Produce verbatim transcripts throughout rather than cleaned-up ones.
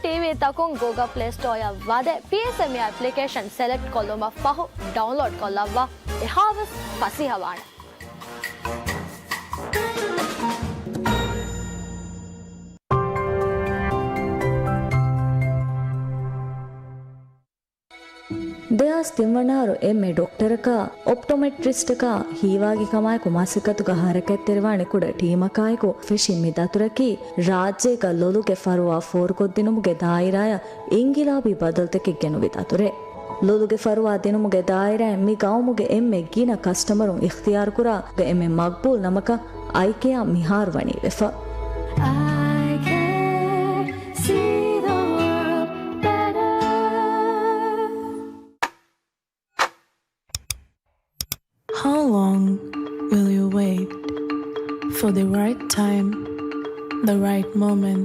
ޓީވީތަކުން ގޫގަލް ޕްލޭ ސްޓޯއަށް ވަދެ، ޕީއެސްއެމްއީ އެޕްލިކޭޝަން ސެލެކްޓް ކޮށްލުމަށް ފަހު ޑައުންލޯޑް ކޮށްލައްވާ. އެހާވެސް ފަސޭހަވާނެ. ދެހާސް ތިންވަނަ އަހަރު އެންމެ ޑޮކްޓަރަކާ، އޮޕްޓޮމެޓްރިސްޓަކާ ހީވާގި ކަމާއެކު މަސައްކަތުގަ ހަރަކާތްތެރިވާނެ ކުޑަ ޓީމަކާއެކު ފެށި މި ދަތުރަކީ، ރާއްޖޭގަ ލޮލުގެ ފަރުވާ ފޯރުކޮށްދިނުމުގެ ދާއިރާއަށް އިންގިލާބީ ބަދަލުތަކެއް ގެނުވި ދަތުރެއް. ލޮލުގެ ފަރުވާ ދިނުމުގެ ދާއިރާއިން މި ގައުމުގެ އެންމެ ގިނަ ކަސްޓަމަރުން އިޚްތިޔާރުކުރާ އެންމެ މަގްބޫލް ނަމަކަށް އައިކެއާ މިހާރު ވަނީ ވެފަ. I can see the world better. How long will you wait for the right time, the right moment,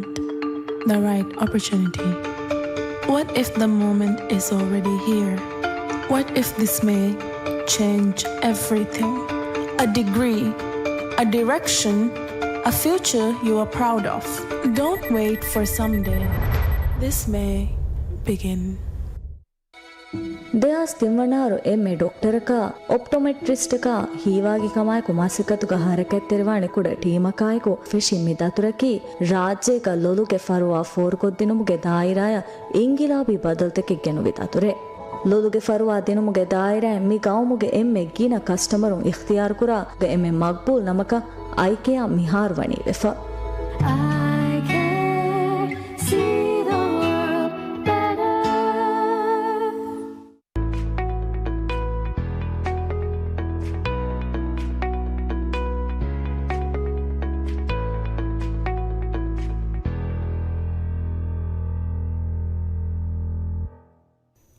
the right opportunity? What if the moment is already here? What if this may change everything? A degree, a direction, a future you are proud of. Don't wait for someday. This may begin. ދެހާސް ތިންވަނަ އަހަރު އެންމެ ޑޮކްޓަރަކާ، އޮޕްޓޮމެޓްރިސްޓަކާ ހީވާގި ކަމާއެކު މަސައްކަތުގަ ހަރަކާތްތެރިވާނެ ކުޑަ ޓީމަކާއެކު ފެށި މި ދަތުރަކީ، ރާއްޖޭގަ ލޮލުގެ ފަރުވާ ފޯރުކޮށްދިނުމުގެ ދާއިރާއަށް އިންގިލާބީ ބަދަލުތަކެއް ގެނުވި ދަތުރެއް. ލޮލުގެ ފަރުވާ ދިނުމުގެ ދާއިރާއިން މި ގައުމުގެ އެންމެ ގިނަ ކަސްޓަމަރުން އިޚްތިޔާރުކުރާ އެންމެ މަގްބޫލް ނަމަކަށް އައިކެއާ މިހާރު ވަނީ ވެފަ. I can see the world better.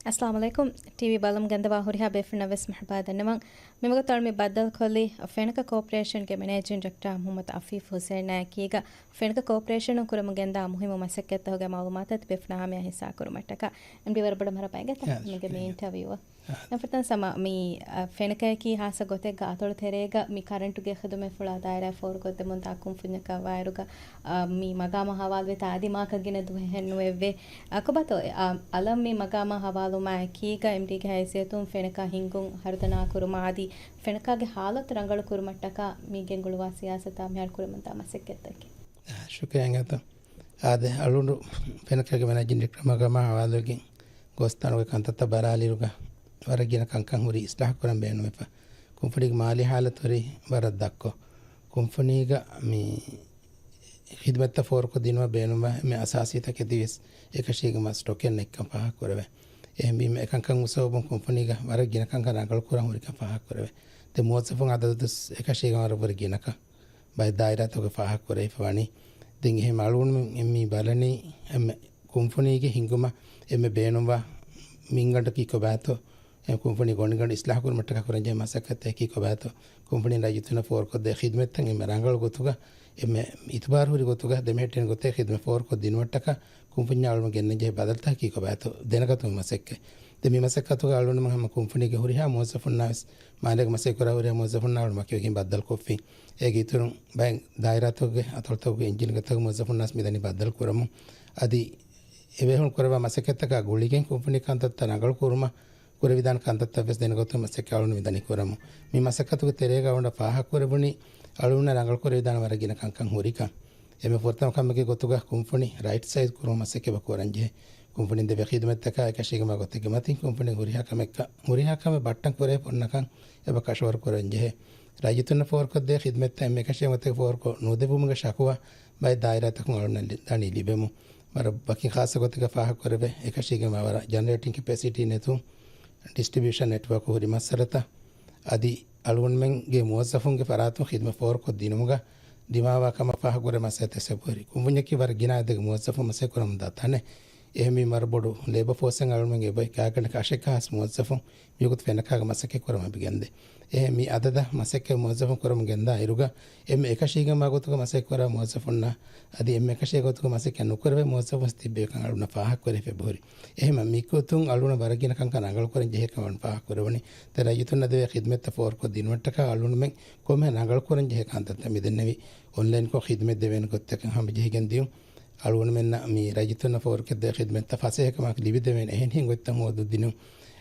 އައްސަލާމު ޢަލައިކުމް. ޓީވީ ބަލަމުން ގެންދަވާ ހުރިހާ ބޭފުޅުންނަށް ވެސް މަރުޙަބާ ދަންނަވަން. މިވަގުތު މި ބައްދަލުކޮށްލީ ފެނަކަ ކޯޕަރޭޝަންގެ މެނޭޖިންގ ޑިރެކްޓަރ މުޙައްމަދު އަފީފް ހުސެންއާއި އެކީގަ ފެނަކަ ކޯޕަރޭޝަނުން ކުރަމުން ގެންދާ މުހިއްމު މަސައްކަތްތަކުގެ މަޢުލޫމާތު ތިބޭފުޅުންނާ ހަމަޔަށް ހިއްސާކުރުމަށްޓަކާ. އެމްޑީ ވަރަށް ބޮޑަށް މަރުޙަބާ އިނގޭތަ އާ، މިގެ ޝުކުރިއްޔާ. މި އިންޓަވިއުއަށް. އާ. ފުރަތަމަ ސަމާ މި، އަ، ފެނަކައަކީ ހާއްސަ ގޮތެއްގަ އަތޮޅު ތެރޭގަ މި ކަރަންޓުގެ ޚިދުމަތްފުޅާ ދާއިރާ ފޯރުކޮށްދެމުންދާ ކުންފުންޏަކަށް ވާއިރުގަ، އަ، މި މަގާމާ ހަވާލުވެ ތާދި މާކަށް ގިނަ ދުވަހެއް ނުވެއްވޭ. އަ، ކޮބާތޯ، އަ، އަލަށް މި މަގާމާ ހަވާލުވުމާ އެކީގަ އެމްޑީގެ ހައިސިއްޔަތުން ފެނަކަ ހިންގުން ހަރުދަނާ ކުރުމާ އަދި ފެނަކަގެ ހާލަތު ރަނގަޅު ކުރުމަށްޓަކާ މި ގެންގުޅުވާ ސިޔާސަތާ މިހާރު ކުރަމުންދާ މަސައްކަތްތަކެއް. އާ، ޝުކުރިއްޔާ އިނގޭތަ. އާދެ، އަޅުގަނޑު ފެނަކަގެ މެނޭޖިން ޑިރެކްޓަރ މަގާމާ ހަވާލުވެގެން ގޮސް ތަނުގެ ކަންތައްތައް ބަލާލިއިރުގަ ވަރަށް ގިނަ ކަންކަން ހުރީ އިސްލާހު ކުރަން ބޭނުމެފަ. ކުންފުނީގެ މާލީ ހާލަތު ހުރީ ވަރަށް ދަށްކޮށް، ކުންފުނީގަ މި ޚިދުމަތްތައް ފޯރުކޮށް ދިނުމަށް ބޭނުންވާ އެންމެ އަސާސީ ތަކެތި ވެސް އެކަށީގެން ސްޓޮކެއް ނެތްކަން ފާހަގަކުރެވޭ. އެހެންވީމަ އެކަންކަން ސަބަބުން ކުންފުނީގަ ވަރަށް ގިނަ ކަންކަން ރަނގަޅު ކުރަން ހުރިކަން ފާހަގަކުރެވޭ. ދެ މުވައްޒަފުން އަދަދު ވެސް އެކަށީގެން ވަރަށް ވަރަށް ގިނަކަން. ބައެއް ދާއިރާތަކުގަ ފާހަގަކުރެވިފަ ވަނީ. ދެން އެހެން އަޅުގަނޑުމެން މި ބަލަނީ އެންމެ ކުންފުނީގެ ހިންގުމަށް އެންމެ ބޭނުންވާ މިންގަނޑަކީ ކޮބާތޯ، އެ ކުންފުނީ ގޮނޑިގަނޑު އިސްލާހު ކުރުމަށްޓަކާ ކުރަންޖެހޭ މަސައްކަތްތަކަކީ ކޮބާތޯ، ކުންފުނީން ރައްޔިތުންނަށް ފޯރުކޮށްދޭ ޚިދުމަތްތައް އެންމެ ރަނގަޅު ގޮތުގަ، އެންމެ އިތުބާރު ހުރި ގޮތުގަ، ދެމެހެއްޓެނި ގޮތެއް ޚިދުމަތް ފޯރުކޮށް ދިނުމަށްޓަކާ ކުންފުންޏާ އަޅުގަނޑު ގެންނަންޖެހޭ ބަދަލުތަކަކީ ކޮބާތޯ ދެނެގަތުމަށް މަސައްކަތް. ދެން މި މަސައްކަތުގަ އަޅުގަނޑުމެން ހަމަ ކުންފުނީގެ ހުރިހާ މުވައްޒަފުންނާ ވެސް މާލޭގަ މަސައްކަތް ކުރާ ހުރިހާ މުވައްޒަފުންނާ އަޅުގަނޑު ވަކިވެގެން ބައްދަލުކޮށްފިން. އޭގެ އިތުރުން ބައެއް ދާއިރާތަކުގެ އަތޮޅުތަކުގެ އިންޖީނުގެ ތަކުގެ މުވައްޒަފުންނާ ވެސް މިދަނީ ބައްދަލު ކުރަމުން. އަދި އެބޭފުޅުން ކުރެވޭ މަސައްކަތްތަކާ ގުޅިގެން ކުންފުނީ ކަންތައްތައް ރަނގަޅު ކުރުމަށް ކުރެވިދާނެ ކަންތައްތައް ވެސް ދެނެގަތުމުގެ މަސައްކަތް އަޅުގަނޑު މިދަނީ ކުރަމުން. މި މަސައްކަތުގެ ތެރޭގަ އަޅުގަނޑަށް ފާހަގަކުރެވުނީ އަޅުގަނޑު ރަނގަޅު ކުރެވިދާނެ ވަރަށް ގިނަ ކަންކަން ހުރިކަން. އެންމެ ފުރަތަމަ ކަމެއްގެ ގޮތުގަ ކުންފުނި ރައިޓް ސައިޒް ކުރުމަށް މަސައްކަތް ކުރަންޖެހޭ. ކުންފުނިން ދެވޭ ޚިދުމަތްތަކާ އެކަށީގެންވާ ގޮތެއްގެ މަތިން ކުންފުނިން ހުރިހާ ކަމެއް، ހުރިހާ ކަމެއް ބައްޓަން ކުރެވޭ ފޮންނަކަން އެބަ ކަށަވަރު ކުރަންޖެހޭ. ރައްޔިތުންނަށް ފޯރުކޮށްދޭ ޚިދުމަތްތައް އެންމެ އެކަށީގެންވާ ގޮތެއް ފޯރުކޮށް ނުދެއްވުމުގެ ޝަކުވާ ބައެއް ދާއިރާތަކުން އަޅުގަނޑަށް ދަނީ ލިބެމުން. ވަރަށް ވަކި ޚާއްޞަ ގޮތެއްގަ ފާހަގަކުރެވޭ، އެކަށީގެންވާ ވަރަށް ޖެނެރޭޓިން ކެޕޭސިޓީ ނެތުން، ޑިސްޓްރިބިއުޝަން ނެޓްވޯކް ހުރި މައްސަލަތައް އަދި އަޅުގަނޑުމެންގެ މުވައްޒަފުންގެ ފަރާތުން ޚިދުމަތް ފޯރުކޮށް ދިނުމުގަ ދިމާވާ ކަމަށް ފާހަގަކުރެވޭ މައްސަލަތައް އެއްސެއް ހުރި. ކުންފުންޏަކީ ވަރަށް ގިނަ އަދަދެއްގެ މުވައްޒަފުން މަސައްކަތް ކުރަމުންދާ ތަނެއް. އެހެންވީމަ ވަރަށް ބޮޑު ލޭބަ ފޯސެއް އަޅުގަނޑުމެން އެބައޮތް ކާގަނޑަކަށް އަށެއްކަ ހާސް މުވައްޒަފުން މިވަގުތު ފެނަކާގަ މަސައްކަތް ކުރަމުން އެބަ ގެންދޭ. އެހެން މި އަދަދަށް މަސައްކަތް މުވައްޒަފުން ކުރަމުން ގެންދާ އިރުގަ އެންމެ އެކަށީގެންވާ ގޮތުގަ މަސައްކަތް ކުރާ މުވައްޒަފުންނާ އަދި އެންމެ އެކަށީގެންވާ ގޮތުގަ މަސައްކަތް ނުކުރެވޭ މުވައްޒަފުން ވެސް ތިއްބެވިކަން އަޅުގަނޑަށް ފާހަގަކުރެވިފަ އެބަހުރި. އެހެންވީމަ މިގޮތުން އަޅުގަނޑަށް ވަރަށް ގިނަ ކަންކަން ރަނގަޅުކުރަން ޖެހޭކަމަށް ފާހަގަކުރެވުނީ. ދެން ރައްޔިތުންނަށް ދެވޭ ޚިދުމަތްތައް ފޯރުކޮށް ދިނުމަށްޓަކާ އަޅުގަނޑުމެން ކޮންމެހެން ރަނގަޅުކުރަން ޖެހޭ ކަންތައްތައް މިދެންނެވި. އޮންލައިންކޮށް ޚިދުމަތް ދެވޭނެ ގޮތްތަކެއް ހަމަޖެހިގެން ދިޔުން. އަޅުގަނޑުމެންނަށް މި ރައްޔިތުންނަށް ފޯރުކޮށްދޭ ޚިދުމަތްތައް ފަސޭހަކަމާ ލިބިދެވޭނެ އެހެން ހިނގުތްތައް ހޯދަދިނުން.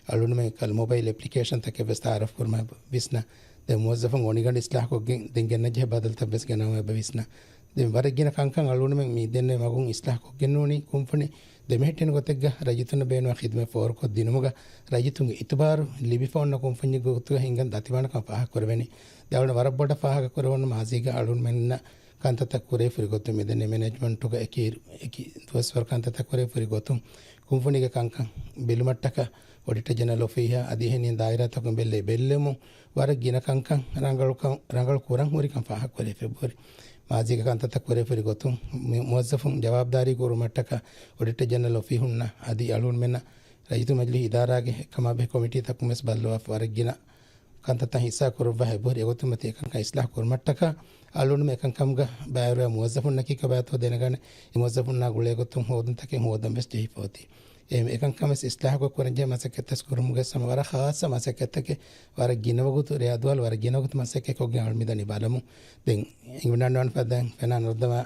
އަޅުގަނޑުމެން ކަލް މޮބައިލް އެޕްލިކޭޝަންތަކެއް ވެސް ތައާރަފް ކުރުމަށް ވިސްނަ. ދެން މުވައްޒަފުން އޮނިގަނޑު އިސްލާހުކޮށްގެން ދެން ގެންނަ ޖެހޭ ބަދަލުތައް ވެސް ގެނައުމަށް އެބަ ވިސްނަ. ދެން ވަރަށް ގިނަ ކަންކަން އަޅުގަނޑުމެން މި ދެންނެވި މަގުން އިސްލާހުކޮށްގެންނޫނީ ކުންފުނި ދެމެހެއްޓެނި ގޮތެއްގަ ރައްޔިތުންނަށް ބޭނުންވާ ޚިދުމަތް ފޯރުކޮށް ދިނުމުގަ ރައްޔިތުންގެ އިތުބާރު ލިބިފަ އޮންނަ ކުންފުންޏެއްގެ ގޮތުގަ ހިނގަން ދަތިވާނެކަން ފާހަގަކުރެވެނީ. ދެން އަޅުގަނޑު ވަރަށް ބޮޑަށް ފާހަގަކުރެވުނު މާޒީގަ އަޅުގަނޑުމެންނަށް ކަންތައްތައް ކުރެވިފަ ހުރި ގޮތުން މިދެންނެވި މެނޭޖްމަންޓުގަ އެކި، އެކި ދުވަސްވަރު ކަންތައްތައް ކުރެވިފަ ހުރި ގޮތުން ކުންފުނީގެ ކަންކަން ބެލުމަށްޓަކާ އޮޑިޓަރ ޖެނެރަލް އޮފީހާ އަދި އެހެނިހެން ދާއިރާތަކުން ބެއްލެވި ބެއްލެވުމުން ވަރަށް ގިނަ ކަންކަން ރަނގަޅުކަން، ރަނގަޅު ކުރަން ހުރިކަން ފާހަގަކުރެވިފަ ހުރި. މާޒީގެ ކަންތައްތައް ކުރެވިފަ ހުރި ގޮތުން މި މުވައްޒަފުން ޖަވާބުދާރީ ކުރުމަށްޓަކާ އޮޑިޓަރ ޖެނެރަލް އޮފީހުންނަށް އަދި އަޅުގަނޑުމެންނަށް ރައްޔިތު މަޖިލީހު އިދާރާގެ ކަމާބެހޭ ކޮމިޓީތަކުން ވެސް ބައްލަވާފަ ވަރަށް ގިނަ ކަންތައްތައް ހިއްސާ ކުރައްވާ އެބަހުރި. އެގޮތުން މަތި އެކަންކަން އިސްލާހު ކުރުމަށްޓަކާ އަޅުގަނޑުމެން އެކަންކަމުގަ ބައިވެރިވާ މުވައްޒަފުންނަކީ ކޮބާތޯ ދެނެގަނެ، އެ މުވައްޒަފުންނާ ގުޅޭ ގޮތުން ހޯދުންތަކެއް ހޯދަން ވެސް ޖެހިފަ އޮތީ. އެ އެކަންކަން ވެސް އިސްލާހުކޮށް ކުރަންޖެހޭ މަސައްކަތްތައް ކުރުމުގެ ހަމަ ވަރަށް ޚާއްޞަ މަސައްކަތްތަކެއް، ވަރަށް ގިނަ ވަގުތު، ރެޔާ ދުވާލު ވަރަށް ގިނަ ވަގުތު މަސައްކަތްކޮށްގެން އަޅުގަނޑު މިދަނީ ބަލަމުން. ދެން އެނގިވަޑައިގަންނަވާނެ ފަދައިން ފެނާ ނަރުދަމާ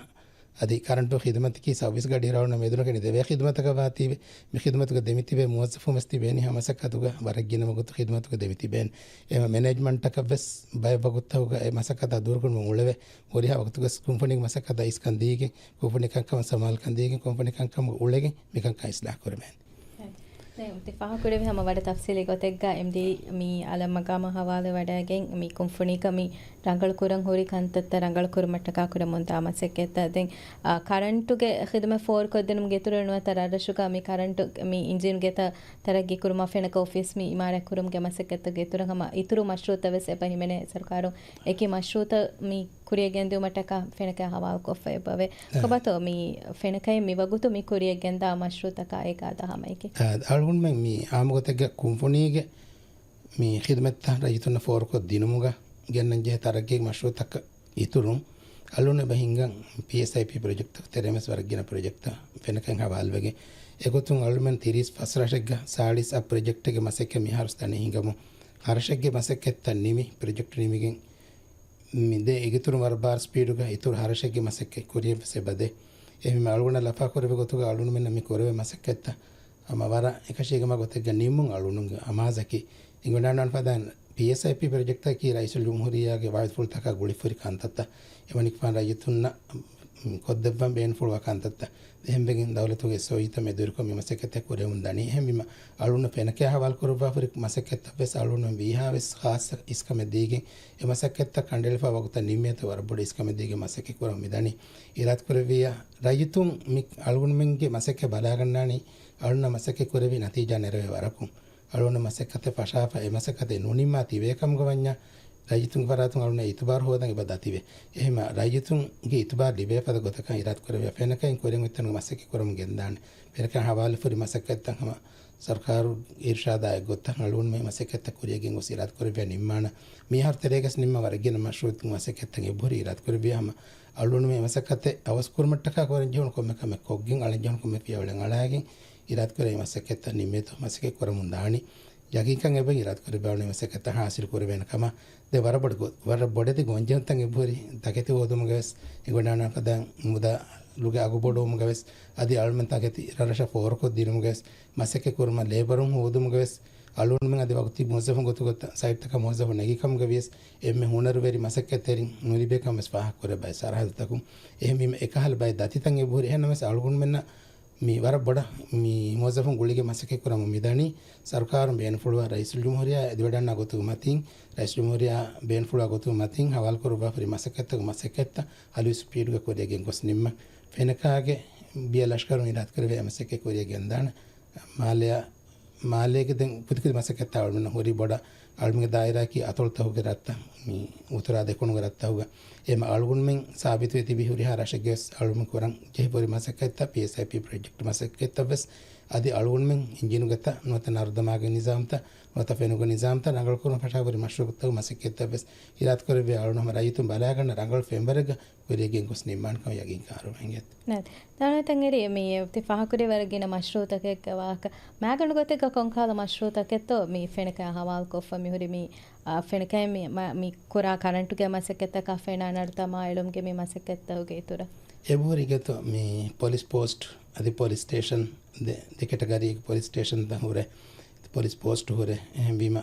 އަދި ކަރަންޓު ޚިދުމަތަކީ ސައުވީސް ގަޑިއިރު އަޅުގަނޑު މެދުނަކަނި ދެވޭ ޚިދުމަތަކަށް ވާތީވެ، މި ޚިދުމަތުގަ ދެމިތިބޭ މުވައްޒަފުން ވެސް ތިބޭނީ ހަމަ މަސައްކަތުގަ ވަރަށް ގިނަ ވަގުތު ޚިދުމަތުގަ ދެމިތިބޭނެ. އެހެންވެ މެނޭޖްމަންޓަކަށް ވެސް ބައެއް ވަގުތުތަކުގަ އެ މަސައްކަތާ ދުރުކުރުމުން އުޅެވޭ. ހުރިހާ ވަގުތުގަ ކުންފުނީގެ މަސައްކަތަށް އިސްކަން ދީގެން، ކުންފުނީ ކަންކަމަށް ސަމާލުކަން ދީގެން، ކުންފުނީ ކަންކަމުގަ އުޅެގެން މިކަންކަން އިސްލާހު ކުރެވޭނެ. ދެން އޮތީ ފާހަގަކުރެވި ހަމަ ވަރަށް ތަފްސީލީ ގޮތެއްގަ އެމްޑީ މި އަލަށް މަގާމަށް ހަވާލުވެވަޑައިގެން މި ކުންފުނީގަ މި ރަނގަޅު ކުރަން ހުރި ކަންތައްތައް ރަނގަޅު ކުރުމަށްޓަކާ ކުރަމުންދާ މަސައްކަތްތައް. ދެން، އާ، ކަރަންޓުގެ ޚިދުމަތް ފޯރުކޮށްދިނުމުގެ އިތުރަށް ނުވަތަ ރަށްރަށުގަ މި ކަރަންޓު މި އިންޖީނުގެ ތަ-، ތަރައްގީ ކުރުމަށް ފެނަކަ އޮފީސް މި އިމާރާތް ކުރުމުގެ މަސައްކަތުގެ އިތުރަށް ހަމަ އިތުރު މަޝްރޫއުތައް ވެސް އެބަ ހިމެނޭ. ސަރުކާރުން އެކި މަޝްރޫއުތައް މި ކުރިޔަށް ގެންދިއުމަށްޓަކާ ފެނަކަޔާ ހަވާލުކޮށްފަ އެބަވޭ. އެ. ކޮބާތޯ މި ފެނަކަޔަށް މި ވަގުތު މި ކުރިޔަށް ގެންދާ މަޝްރޫއުތަކާ އޭގާ ދާ ހަމައެކެއް؟ އަ، އަޅުގަނޑުމެން މި އާއްމު ގޮތެއްގަ ކުންފުނީގެ މި ޚިދުމަތްތައް ރައްޔިތުންނަށް ފޯރުކޮށް ދިނުމުގަ ގެންނަންޖެހޭ ތަރައްގީ މަޝްރޫއުތަކަށް އިތުރުން، އަޅުގަނޑު އެބަ ހިންގަން ޕީއެސްއައިޕީ ޕްރޮޖެކްޓްތަކުގެ ތެރެއިން ވެސް ވަރަށް ގިނަ ޕްރޮޖެކްޓްތައް ފެނަކައިން ހަވާލުވެގެން. އެގޮތުން އަޅުގަނޑުމެން ތިރީސް ފަސް ރަށެއްގަ ސާޅީސް އަށް ޕްރޮޖެކްޓެއްގެ މަސައްކަތް މިހާރު ވެސް ދަނީ ހިނގަމުން. ހަ ރަށެއްގެ މަސައްކަތްތައް ނިމި، ޕްރޮޖެކްޓް ނިމިގެން މި ދެ އިގިތުރު ވަރަށް ބާރު ސްޕީޑުގަ އިތުރު ހަ ރަށެއްގެ މަސައްކަތް ކުރިޔަށް ވެސް އެބަދޭ. އެހެންވީމަ އަޅުގަނޑަށް ލަފާކުރެއްވި ގޮތުގަ އަޅުގަނޑުމެންނަށް މި ކުރެވޭ މަސައްކަތްތައް ހަމަ ވަރަށް އެކަށީގެންވާ ގޮތެއްގަ ނިންމުން އަޅުގަނޑުގެ އަމާޒަކީ. އެނގިވަޑައިގަންނަވާނެ ފަދައިން ޕީއެސްއައިޕީ ޕްރޮޖެކްޓަކީ ރައީސުލްޖުމްހޫރިއްޔާގެ ވަޢުދުފުޅުތަކާ ގުޅިފަ ހުރި ކަންތައްތައް. އެމަނިކުފާނު ރައްޔިތުންނަށް ކޮށްދެއްވަން ބޭނުންފުޅުވާ ކަންތައްތައް. އެހެންވެގެން ދައުލަތުގެ އެސްއޯއީތައް މެދުވެރިކޮށް މި މަސައްކަތްތައް ކުރެވުން ދަނީ. އެހެންވީމަ އަޅުގަނޑު ފެނަކަޔާ ހަވާލުކުރައްވާފަ ހުރި މަސައްކަތްތައް ވެސް އަޅުގަނޑު ވީހާވެސް ޚާއްޞަ އިސްކަމެއް ދީގެން އެ މަސައްކަތްތައް ކަނޑައެޅިފަ ވަގުތަށް ނިންމޭތޯ ވަރަށް ބޮޑު އިސްކަމެއް ދީގެން މަސައްކަތް ކުރަމުން މިދަނީ. އިރާދަކުރެއްވިއްޔާ ރައްޔިތުން މި އަޅުގަނޑުމެންގެ މަސައްކަތް ބަލާގަންނާނީ އަޅުގަނޑު މަސައްކަތް ކުރެއްވި ނަތީޖާ ނެރެވޭ ވަރަކުން. އަޅުގަނޑު މަސައްކަތެއް ފަށާފަ އެ މަސައްކަތެއް ނުނިންމާ ތިބޭ ކަމުގަ ވަންޏާ ރައްޔިތުންގެ ފަރާތުން އަޅުގަނޑަށް އިތުބާރު ހޯދަން އެބަ ދަތިވޭ. އެހެންވީމަ ރައްޔިތުންގެ އިތުބާރު ލިބޭ ފަދަ ގޮތަކަށް އިރާދަކުރެއްވިއްޔާ ފެނަކައިން ކުރިއަށް އޮތްތަނުގެ މަސައްކަތް ކުރަމުން ގެންދާނެ. ފެނަކައިން ހަވާލުވެފަ ހުރި މަސައްކަތްތައް ހަމަ ސަރުކާރުގެ އިރުޝާދާ އެއްގޮތަށް އަޅުގަނޑުމެން މަސައްކަތްތައް ކުރިއަށް ގެންގޮސް އިރާދަކުރެއްވިއްޔާ ނިންމާނަން. މިހާރު ތެރޭގަސް ނިންމާ ވަރަށް ގިނަ މަޝްރޫއުތަކުން މަސައްކަތްތައް އެބަހުރި. އިރާދަކުރެއްވިއްޔާ ހަމަ އަޅުގަނޑުމެން މަސައްކަތެއް އަވަސް ކުރުމަށްޓަކާ ކުރަން ޖެހުނު ކޮންމެ ކަމެއް ކޮށްގެން އަޅަން ޖެހުނު ކޮންމެ ފިޔަވަޅެއް އަޅާގެން އިރާދަކުރެއްވިއްޔާ މަސައްކަތްތައް ނިންމޭތޯ މަސައްކަތް ކުރަމުން ދާނީ. ޔަގީންކަން އެބަ އިރާދަކުރެއްވިއްޔާ އަޅުގަނޑު މަސައްކަތްތައް ހާސިލް ކުރެވޭނެ ކަމަށް. ދެން ވަރަށް ބޮޑު ގޮ-، ވަރަށް ބޮޑެތި ގޮންޖެހުންތައް އެބަހުރި. ތަކެތި ހޯދުމުގަވެސް، އެނގިވަޑައިގަންނަވާނެ ފަދައިން މުދާ ލުގެ އަގު ބޮޑުވުމުގަވެސް އަދި އަޅުމެން ތަކެތި ރަށްރަށަށް ފޯރުކޮށްދިނުމުގަވެސް މަސައްކަތް ކުރުމަށް ލޭބަރުން ހޯދުމުގަވެސް އަޅުގަނޑުމެން އަދި ވަގުތީ މުވައްޒަފުން ގޮތުގަ ސައިޓްތަކަށް މުވައްޒަފުން ނެގި ކަމުގަ ވިޔަސް އެންމެ ހުނަރުވެރި މަސައްކަތްތެރިން ނުލިބޭ ކަމަށް ވެސް ފާހަގަކުރެވޭ ބައެއް ސަރަހައްދުތަކުން. އެހެންވީމަ އެކަހަލަ ބައެއް ދަތިތައް އެބަހުރި. އެހެންނަމަވެސް އަޅުގަނޑުމެންނަށް މި ވަރަށް ބޮޑަށް މި މުވައްޒަފުން ގުޅިގެން މަސައްކަތް ކުރަމުން މިދަނީ. ސަރުކާރުން ބޭނުންފުޅުވާ ރައީސުލްޖުމްހޫރިއްޔާ އެދިވަޑައިގަންނަވާ ގޮތުގެ މަތިން، ރައީސުލްޖުމްހޫރިއްޔާ ބޭނުންފުޅުވާ ގޮތުގެ މަތިން ހަވާލުކުރައްވާފަ ހުރި މަސައްކަތްތަކުގެ މަސައްކަތްތައް ހަލުވި ސްޕީޑުގަ ކުރިއަށް ގެންގޮސް ނިންމަން. ފެނަކާގެ ބިޔަ ލަޝްކަރުން އިރާދަކުރެއްވިއްޔާ މަސައްކަތް ކުރިއަށް ގެންދާނެ. މާލެއަށް، މާލޭގެ ދެން ކުދިކުދި މަސައްކަތްތައް އަޅުގަނޑުމެންނަށް ހުރި ބޮޑަށް އަޅުގަނޑުގެ ދާއިރާއަކީ އަތޮޅުތަކުގެ ރަށްތައް، މި އުތުރާ ދެކުނުގެ ރަށްތަކުގަ. އެހެންވީމަ އަޅުގަނޑުމެން ސާބިތުވެ ތިބި ހުރިހާ ރަށެއްގެ ވެސް އަޅުގަނޑުމެން ކުރަން ޖެހިފަ ހުރި މަސައްކަތްތައް، ޕީއެސްއައިޕީ ޕްރޮޖެކްޓް މަސައްކަތްތައް ވެސް އަދި އަޅުގަނޑުމެން އިންޖީނުގެ ތައް ނުވަތަ ނަރުދަމާގެ ނިޒާމްތައް ނުވަތަ ފެނުގެ ނިޒާމްތައް ރަނގަޅުކުރުމަށް ފަށާފަ ހުރި މަޝްރޫއުތަކުގެ މަސައްކަތްތައް ވެސް އިރާދަކުރެއްވިއްޔާ އަޅުގަނޑު ހަމަ ރައްޔިތުން ބަލާގަންނަ ރަނގަޅު ފެންވަރެއްގަ ކުރިއަށް ގެންގޮސް ނިންމާނެ ކަމަށް ޔަގީންކަން އަރުވަން އެނގޭތޯ. ނައް. ދާނަތަން އެރި މި ތި ފާހަގަކުރި ވަރަށް ގިނަ މަޝްރޫއުތަކެއްގެ ވާހަކަ. މާގަނޑު ގޮތެއްގަ ކޮންކަހަލަ މަޝްރޫއުތަކެއްތޯ މި ފެނަކަޔާ ހަވާލުކޮށްފަ މިހުރި މި، އާ، ފެނަކައިން މި، މަ-، މި ކުރާ ކަރަންޓުގެ މަސައްކަތްތަކާ ފެނާ ނަރުދަމާ އެޅުމުގެ މި މަސައްކަތްތަކުގެ އިތުރަށް؟ އެބަހުރި ގޮތުން މި ޕޮލިސް ޕޯސްޓް އަދި ޕޮލިސް ސްޓޭޝަން ދެ، ދެ ކެޓަގަރީގެ ޕޮލިސް ސްޓޭޝަންތައް ހުރޭ، ޕޮލިސް ޕޯސްޓް ހުރޭ. އެހެންވީމަ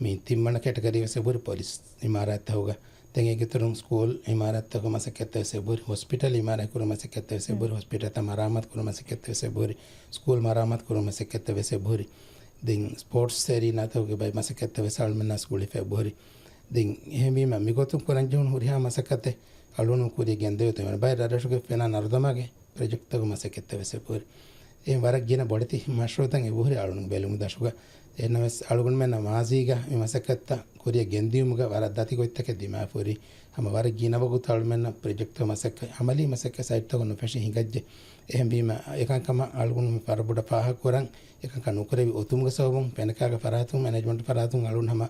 މި ތިންވަނަ ކެޓަގަރީ ވެސް އެބަހުރި ޕޮލިސް އިމާރާތްތަކުގަ. ދެން އޭގެ އިތުރުން ސްކޫލް އިމާރާތްތަކުގެ މަސައްކަތްތައް ވެސް އެބަހުރި، ހޮސްޕިޓަލް އިމާރާތް ކުރުމަށް މަސައްކަތްތައް ވެސް އެބަހުރި، ހޮސްޕިޓަލްތައް މަރާމާތު ކުރުމަށް މަސައްކަތްތައް ވެސް އެބަހުރި، ސްކޫލް މަރާމާތު ކުރުމަށް މަސައްކަތްތައް ވެސް އެބަހުރި. ދެން ސްޕޯޓްސް އެރީނާތަކުގެ ބައެއް މަސައްކަތްތައް ވެސް އަޅުމެންނާ ގުޅިފަ އެބަހުރި. ދެން އެހެންވީމަ މިގޮތުން ކުރަންޖެހުނު ހުރިހާ މަސައްކަތެއް އަޅުން ކުރިޔަށް ގެންދެވޭތޯ ބައެއް ރަށްރަށުގެ ފެނާ ނަރުދަމާގެ ޕްރޮޖެކްޓްތަކުގެ މަސައްކަތްތައް ވެސް އެބަހުރި. އެހެން ވަރަށް ގިނަ ބޮޑެތި މަޝްރޫޢުތައް އެބަހުރި އަޅުން ބެލުމުގެ ދަށުގަ. އެހެންނަމަވެސް އަޅުގަނޑުމެންނަށް މާޒީގަ މި މަސައްކަތްތައް ކުރިޔަށް ގެންދިޔުމުގަ ވަރަށް ދަތި ގޮތްތަކެއް ދިމާވެފަ ހުރި. ހަމަ ވަރަށް ގިނަ ވަގުތު އަޅުމެންނަށް ޕްރޮޖެކްޓްތަކުގެ މަސައްކަތް، އަމަލީ މަސައްކަތް ސައިޓްތަކުން ނުފެށި ހިނގައްޖެ. އެހެންވީމަ އެކަންކަމަށް އަޅުގަނޑު މި ވަރަށް ބޮޑަށް ފާހަގަ ކުރަން، އެކަންކަން ނުކުރެވި އޮތުމުގެ ސަބަބުން ފެނަކާގެ ފަރާތުން، މެނޭޖްމަންޓް ފަރާތުން އަޅުން ހަމަ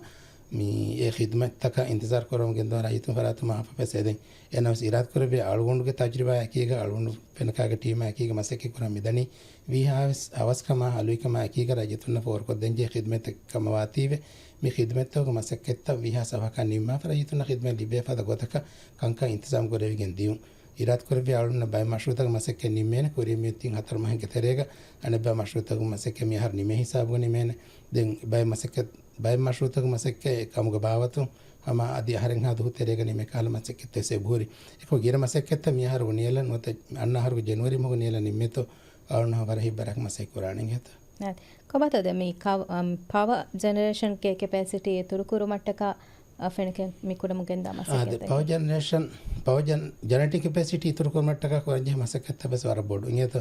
މި އެ ޚިދްމަތްތަކަށް އިންތިޒާރު ކުރަމުން ގެންދަވާ ރައްޔިތުން ފަރާތުން މާފަށް ވެސް އެދެން. އެހެންނަމަވެސް އިރާދަކުރެއްވިއްޔާ އަޅުގަނޑުގެ ތަޖުރިބާއާ އެކީގަ އަޅުގަނޑު ފެނަކާގެ ޓީމާ އެކީގަ މަސައްކަތް ކުރަން މިދަނީ ވީހާވެސް އަވަސްކަމާ ހަލުވިކަމާ އެކީގަ ރައްޔިތުންނަށް ފޯރުކޮށްދޭންޖެހޭ ޚިދްމަތެއް ކަމަށް ވާތީވެ، މި ޚިދްމަތްތަކުގެ މަސައްކަތްތައް ވީހާ ސަފަކަށް ނިންމާފަ ރައްޔިތުންނަށް ޚިދްމަތް ލިބޭ ފަދަ ގޮތަކަށް ކަންކަން އިންތިޒާމް ކުރެވިގެން ދިޔުން. އިރާދަކުރެއްވިއްޔާ އަޅުންނަށް ބައެއް މަޝްރޫޢުތަކުގެ މަސައްކަތް ނިންމޭނެ، ކުރިއަށް މިއޮތީ ހަތަރު މަހެއްގެ ތެރޭގަ އަނެއްބައި މަޝްރޫޢުތަކުގެ މަސައްކަތް މިއަހަރު ނިމޭ ހިސާބުގަ ނިމޭނެ. ދެން ބައެއް މަސައްކަތް، ބައެއް މަޝްރޫޢުތަކުގެ މަސައްކަތް ކަމުގެ ބާވަތުން ހަމަ އަދި އަހަރެއްހާ ދުވަހު ތެރޭގަ ނިމޭ ކަހަލަ މަސައްކަތްތައް ވެސް އެބަހުރި. އެކަމަކު ގިނަ މަސައްކަތްތައް މިއަހަރު ނިޔަލަ ނުވަތަ އަންނަ އަހަރުގެ ޖެނުއަރީ މަހުގަ ނިޔަލަ ނިންމޭތޯ އަޅުން ހަމަ ވަރަށް ހިތްވަރަކަށް މަސައްކަތް ކުރާނެ އިނގޭތަ؟ ކޮބާތޯ ދެން މި ކަ-، އަމް، ޕަވަ ޖެނެރޭޝަންގެ ކެޕޭސިޓީ އިތުރުކުރުމަށްޓަކާ، އަ، ފެނަކަ މި ކުރަމުން ގެންދާ އާ، ދެ މަސައްކަތްތަކެއް؟ ޕަވަ ޖެނެރޭޝަން، ޕަވަ ޖެން-، ޖެނެރޭޓިން ކެޕޭސިޓީ އިތުރުކުރުމަށްޓަކާ ކުރަންޖެހޭ މަސައްކަތްތައް ވެސް ވަރަށް ބޮޑު. އިނގޭތޯ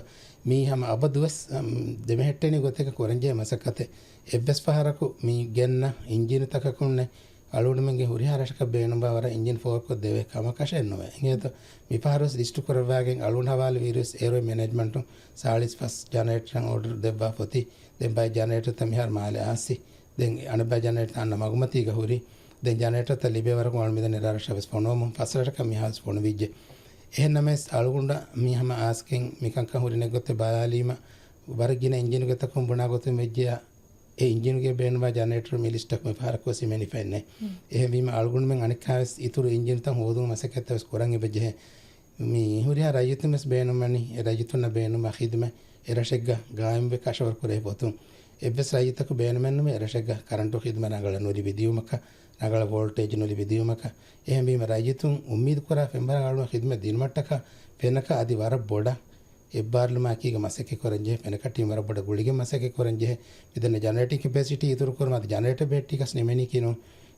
މީ ހަމަ އަބަދުވެސް، އަމް، ދެމެހެއްޓެނި ގޮތެއްގަ ކުރަންޖެހޭ މަސައްކަތެއް. އެއްވެސް ފަހަރަކު މި ގެންނަ އިންޖީނުތަކަކުންނެއް އަޅުގަނޑުމެންގެ ހުރިހާ ރަށަކަށް ބޭނުންވާ ވަރަށް އިންޖީން ފޯރުކޮށް ދެވޭ ކަމަކަށެއް ނުވޭ. އިނގޭތޯ މި ފަހަރުވެސް ލިސްޓު ކުރައްވާގެން އަޅުން ހަވާލުވިއިރުވެސް އޭރުވެ މެނޭޖްމަންޓުން ސާޅީސް ފަސް ޖަނަރޭޓަރަށް އޯޑަރު ދެއްވާ ފޮތި. ދެން ބައެއް ޖަނަރޭޓަރުތައް މިހާރު މާލެ އާސި. ދެން އަނެއްބައި ޖަނަރޭޓަރުތައް އަންނަ މަގުމަތީގަ ހުރި. ދެން ޖަނަރޭޓަރުތައް ލިބޭ ވަރަކުން އަޅު މިދަނީ ރަށްރަށަށް ވެސް ފޮނުވަމުން ފަސް ރަށަކަށް މިހާރު ވެސް ފޮނުވިއްޖެ. އެހެންނަމަވެސް އަޅުގަނޑަށް މި ހަމަ އާސްކިން މިކަންކަން ހުރި ނެތް ގޮތެއް ބަލާލީމަ ވަރަށް ގިނަ އިންޖީނުގެތަކުން ބުނާ ގޮތުން ވެއްޖެޔާ، އެ އިންޖީނުގެ ބޭނުންވާ ޖަނަރޭޓަރު މި ލިސްޓަކު މި ފަހަރަކު ވެސް ހިމެނިފައެއް ނެތް. އެހެންވީމަ އަޅުގަނޑުމެން އަނެއްކާވެސް އިތުރު އިންޖީނުތައް ހޯދުމަށް މަސައްކަތްތައް ވެސް ކުރަން އެބަޖެހޭ. މި ހުރިހާ ރައްޔިތުން ވެސް ބޭނުންވަނީ އެ ރައްޔިތުންނަށް ބޭނުންވާ ޚިދުމަތް އެ ރަށެއްގަ ގާއިމްވެ ކަށަވަރު ކުރެވޭ ގޮތުން. އެއްވެސް ރައްޔިތަކު ބޭނުމެއްނުވޭ އެ ރަށެއްގަ ކަރަންޓު ޚިދުމަތް ރަނގަޅަށް ނުލިބި ދިޔުމަކަށް، ރަނގަޅަށް ވޯލްޓޭޖް ނުލިބި ދިޔުމަކަށް. އެހެންވީމަ ރައްޔިތުން އުއްމީދު ކުރާ ފެންވަރަށް އަޅުން ޚިދުމަތް ދިނުމަށްޓަކާ ފެނަކަށް އަދި ވަރަށް ބޮޑަށް އެއްބާރުލުމާ އެކީގަ މަސައްކަތް ކުރަންޖެހޭ، ފެނަކަށް ޓީމް ވަރަށް ބޮޑަށް ގުޅިގެން މަސައްކަތް ކުރަންޖެހޭ. މިދެންނެ ޖަނަރޭޓިން ކެޕޭސިޓީ އިތުރުކުރުމަށް އަދި ޖަނަރޭޓަރ ބެހެއްޓީގަސް ނިމެނީ ކިނު.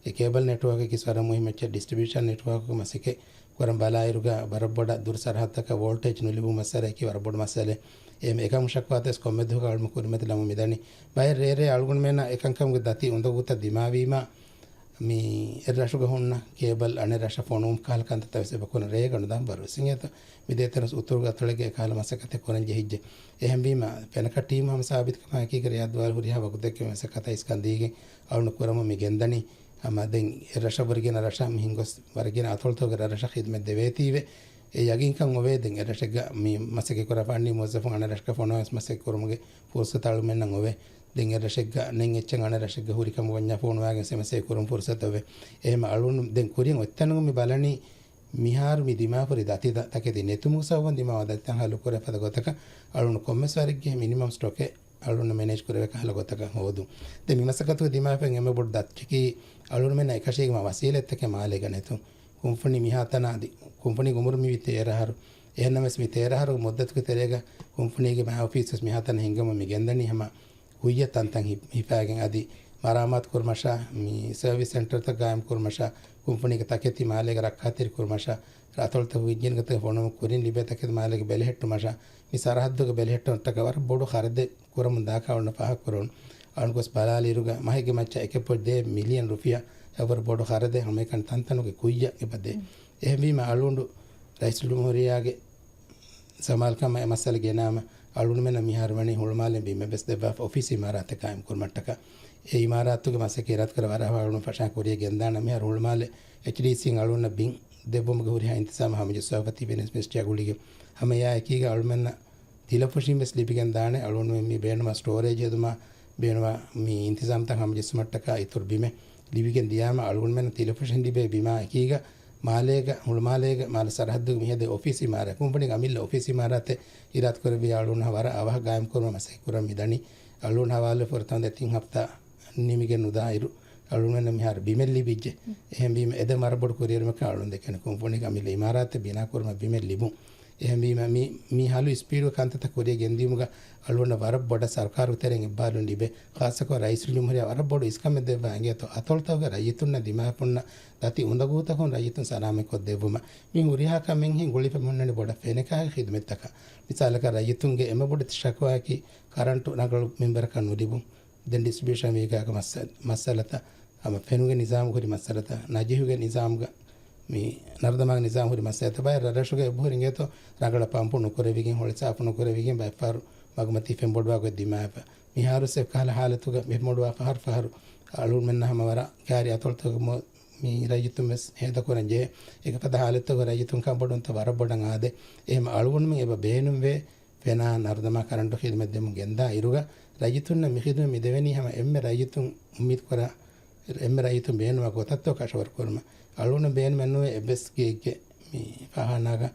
އެ ކޭބަލް ނެޓްވާކަކީ ވަރަށް މުހިއްމު އެއްޗެއް، ޑިސްޓްރިބިއުޝަން ނެޓްވާކުގެ މަސައްކަތް ކުރަން ބަލާއިރުގަ ވަރަށް ބޮޑަށް ދުރު ސަރަހައްދަކަށް ވޯލްޓޭޖް ނުލިބުން މައްސަލައަކީ ވަރަށް ބޮޑު މައްސަލައެއް. އެ އެކަމު ޝަކުވާތައް ވެސް ކޮންމެ ދުވަހަކު އަޅުމެން ކުރިމަތިލަމުން މިދަނީ. ބައެއް ރޭރޭ އަޅުގަނޑުމެންނަށް އެކަންކަމުގެ ދަތި އުނދަގޫތައް ދިމާވީމަ، މި އެއްރަށުގަ ހުންނަ ކޭބަލް އަނެއް ރަށަށް ފޮނުވުން ކަހަލަ ކަންތައްތައް ވެސް އެބަ ކުރަން ރޭގަނޑު ދާން ވަރު ވެސް އިނގޭތޯ. މި ދޭތެރެނަސް އުތުރުގެ އަތޮޅެއްގަ އެކަހަލަ މަސައްކަތެއް ކުރަން ޖެހިއްޖެ. އެހެންވީމަ، ފެނަކަށް ޓީމް ހަމަ ސާބިތުކަމާ އެކީގަ ރެޔާދުވާލު ހުރިހާ ވަގުތެއްގެ މަސައްކަތާ އިސްކަން ދީގެން އަޅުން ކުރަމުން މި ގެންދަނީ. ހަމަ ދެން އެއްރަށަށް ވަރަށް ގިނަ ރަށަށް މި ހިނގޮސް ވަރަށް ގިނަ އަތޮޅުތަކުގެ ރަށްރަށަށް ޚިދުމަތް ދެވޭތީވެ. އެ ޔަގީންކަން އޮވޭ. ދެން އެއްރަށެއްގަ މި މަސައްކަތް ކުރާ ފަންނީ މުވައްޒަފުން އަނެއް ރަށަކަށް ފޮނުވާ މަސައްކަތް ކުރުމުގެ ފުރުސަތު އަޅުމެންނަށް އޮވޭ. ދެން އެއްރަށެއްގަ ނެތް އެއްޗެއް އަނެއް ރަށެއްގަ ހުރިކަމަށް ވަންޏާ ފޮނުވާގެން މަސައްކަތް ކުރުން ފުރުސަތު އޮވޭ. އެހެން އަޅުން ދެން ކުރިން އޮތްތަނުގަ މި ބަލަނީ މިހާރު މި ދިމާފުރި ދަތި ތަކެތި ނެތުމުގެ ސަބަބުން ދިމާވާ ދަތިތައް ހައްލު ކުރެ ފަދަ ގޮތަކަށް އަޅުން ކޮންމެސް ވަރެއްގެ މިނިމަމް ސްޓޮކެއް އަޅުންނަށް މެނޭޖް ކުރެވޭ ކަހަލަ ގޮތަކަށް ހޯދުން. ދެން މި މަސައްކަތުގެ ދިމާވެފައި އެންމެ ބޮޑު ދަތިކީ އަޅުންމެންނަށް އެކަށީގެންވާ ވަސީލަތްތަކެއް މާލޭގަ ނެތުން. ކުންފުނި މިހާތަނަށް އަދި ކުންފުނީގެ އުމުރު މިވީ ތޭރަ އަހަރު. އެހެންނަމަވެސް މި ތޭރަ އަހަރުގެ މުއްދަތުގެ ތެރޭގަ ކުންފުނީގެ މައި އޮފީސް ވެސް މިހާތަނަށް ހިންގަމުން މި ގެންދަނީ ހަމަ ކުއްޔަށް ތަންތަން ހި-، ހިފާގެން އަދި މަރާމާތު ކުރުމަށާ، މި ސަރވިސް ސެންޓަރތައް ގާއިމް ކުރުމަށާ، ކުންފުނީގެ ތަކެތި މާލޭގަ ރައްކާތެރި ކުރުމަށާ، އަތޮޅުތަކުގެ އިންޖީނުގެ ތަކެތި ފޮނުވުމަށް ކުރިން ލިބޭ ތަކެތި މާލޭގަ ބެލެހެއްޓުމަށާ، މި ސަރަހައްދުގެ ބެލެހެއްޓުމަށްޓަކާ ވަރަށް ބޮޑު ޚަރަދެއް ކުރަމުން ދާކަށް އަޅުން ފާހަގަކުރަން. އަޅުން ގޮސް ބަލާލިއިރުގަ މަހެއްގެ މައްޗަށް އެކެއް ޕޮއިންޓް ދޭއް މިލިއަން ރުފިޔާ އެވަރު ބޮޑު ޚަރަދެއް ހަމައެކަނި ތަންތަނުގެ ކުއްޔަށް އެބަދޭ. އެހެންވީމަ އަޅުގަނޑު ރައީސުލްޖުމްހޫރިއްޔާގެ ސަމާލުކަމަށް އެ މައްސަލަ ގެނާމަ، އަޅުގަނޑުމެންނަށް މިހާރު ވަނީ ހުޅުމާލެ ބިމެއް ވެސް ދެއްވާފަ އޮފީސް އިމާރާތެއް ގާއިމް ކުރުމަށްޓަކާ. އެ އިމާރާތުގެ މަސައްކަތް އިރާދަކުރެ ވަރަށް އަޅުގަނޑު ފަށާ ކުރިޔަށް ގެންދާނަ މިހާރު ހުޅުމާލެ އެޗްޑީސީން އަޅުގަނޑަށް ބިން ދެއްވުމުގެ ހުރިހާ އިންތިޒާމެއް ހަމަޖެއްސަވާފަ ތިބެނީސް މިނިސްޓްރީއާ ގުޅިގެން. ހަމަ އެއާ އެކީގަ އަޅުމެންނަށް ތިލަފުށިން ވެސް ލިބިގެން ދާނެ. އަޅުގަނޑުމެން މި ބޭނުމާ ސްޓޯރޭޖް ހެދުމާ ބޭނުމާ މި އިންތިޒާމްތައް ހަމަޖެއްސުމަށްޓަކާ އިތުރު ބިމެއް ލިބިގެން ދިޔާމަ، އަޅުގަނޑުމެންނަށް ތިލަފުށިން ލިބޭ ބިމާ އެކީގަ މާލޭގަ، ހުޅުމާލޭގަ މާލެ ސަރަހައްދުގެ މިހެދޭ އޮފީސް އިމާރާތް، ކުންފުނީގެ އަމިއްލަ އޮފީސް އިމާރާތެއް އިރާދަކުރެއްވި އަޅުގަނޑު ވަރަށް އަވަހަށް ގާއިމްކުރުމަށް މަސައްކަތް ކުރަން މިދަނީ. އަޅުގަނޑު ހަވާލުވެފަ ހުރި ތަން ދެ ތިން ހަފްތާ ނިމިގެން ނުދާއިރު، އަޅުގަނޑުމެންނަށް މިހާރު ބިމެއް ލިބިއްޖެ. އެހެންވީމަ، އެ ދެ ވަރަށް ބޮޑު ކުރިއެރުމަކަށް އަޅުގަނޑު ދެކެން ކުންފުނީގެ އަމިއްލަ އިމާރާތެއް ބިނާކުރުމަށް ބިމެއް ލިބުން. އެހެންވީމަ، މި، މި ހަލު ސްޕީޑުގެ ކަންތައްތައް ކުރިޔަށް ގެންދިޔުމުގަ އަޅުގަނޑަށް ވަރަށް ބޮޑަށް ސަރުކާރުގެ ތެރެއިން އެއްބާރުލުން ލިބޭ. ޚާއްޞަކޮށް ރައީސުލްޖުމްހޫރިއްޔާ ވަރަށް ބޮޑު އިސްކަމެއް ދެއްވާ އިނގޭތޯ، އަތޮޅުތަކުގެ ރައްޔިތުންނަށް ދިމާވެފަ ހުންނަ ދަތި އުނދަގޫތަކުން ރައްޔިތުން ސަލާމަތްކޮށްދެއްވުމަށް. މި ހުރިހާ ކަމެއްހެން ގުޅިފަ ހުންނަނީ ބޮޑަށް ފެނަކައިގެ ޚިދުމަތްތަކަށް. މިސާލަކަށް، ރައްޔިތުންގެ އެންމެ ބޮޑު ޝަކުވާއަކީ ކަރަންޓު ރަނގަޅު މިންވަރަކަށް ނުލިބުން. ދެން ޑިސްޓްރިބިއުޝަން ވީގާގެ މައްސަ-، މައްސަލަތައް، ހަމަ ފެނުގެ ނިޒާމު ހުރި މައްސަލަތައް، ނަޖީހުގެ ނިޒާމުގަ، މި ނަރުދަމާގެ ނިޒާމު ހުރި މައްސަލަތައް، ބައެއް ރަށްރަށުގަ އެބަހުރި އިނގޭތޯ، ރަނގަޅަށް ޕަމްޕު ނުކުރެވިގެން، ހޮޅި ސާފު ނުކުރެވިގެން ބައެއްފަހަރު މަގުމަތީ ފެންބޮޑުވާ ގޮތް ދިމާވެފަ. މިހާރު ސެ ކަހަލަ ހާލަތުގަ މި ފެންބޮޑުވާ ފަހަރު ފަހަރު އަޅުގަނޑުމެންނަށް ހަމަ ވަރަށް ކާރި އަތޮޅުތަކުގަ މި ރައްޔިތުން ވެސް ހޭދަ ކުރަން ޖެހޭ. އެކަފަދަ ހާލަތުގަ ރައްޔިތުން ކަންބޮޑުވުންތައް ވަރަށް ބޮޑަށް އާދޭ. އެހެން އަޅުގަނޑުމެން އެބަ ބޭނުންވޭ. ފެނާ ނަރުދަމާ ކަރަންޓު ޚިދުމަތް ދެމުން ގެންދާ އިރުގަ، ރައްޔިތުންނަށް މި ޚިދުމަތް މި ދެވެނީ ހަމަ އެންމެ ރައްޔިތުން އުއްމީދު ކުރާ، އެންމެ ރައްޔިތުން ބޭނުންވާ ގޮތަށްތޯ ކަށަވަރު ކުރުމަށް. އަޅުގަނޑު ބޭނުމެއް ނުވޭ އެއްވެސް ގެއެއްގެ މި ފާހާނާގަ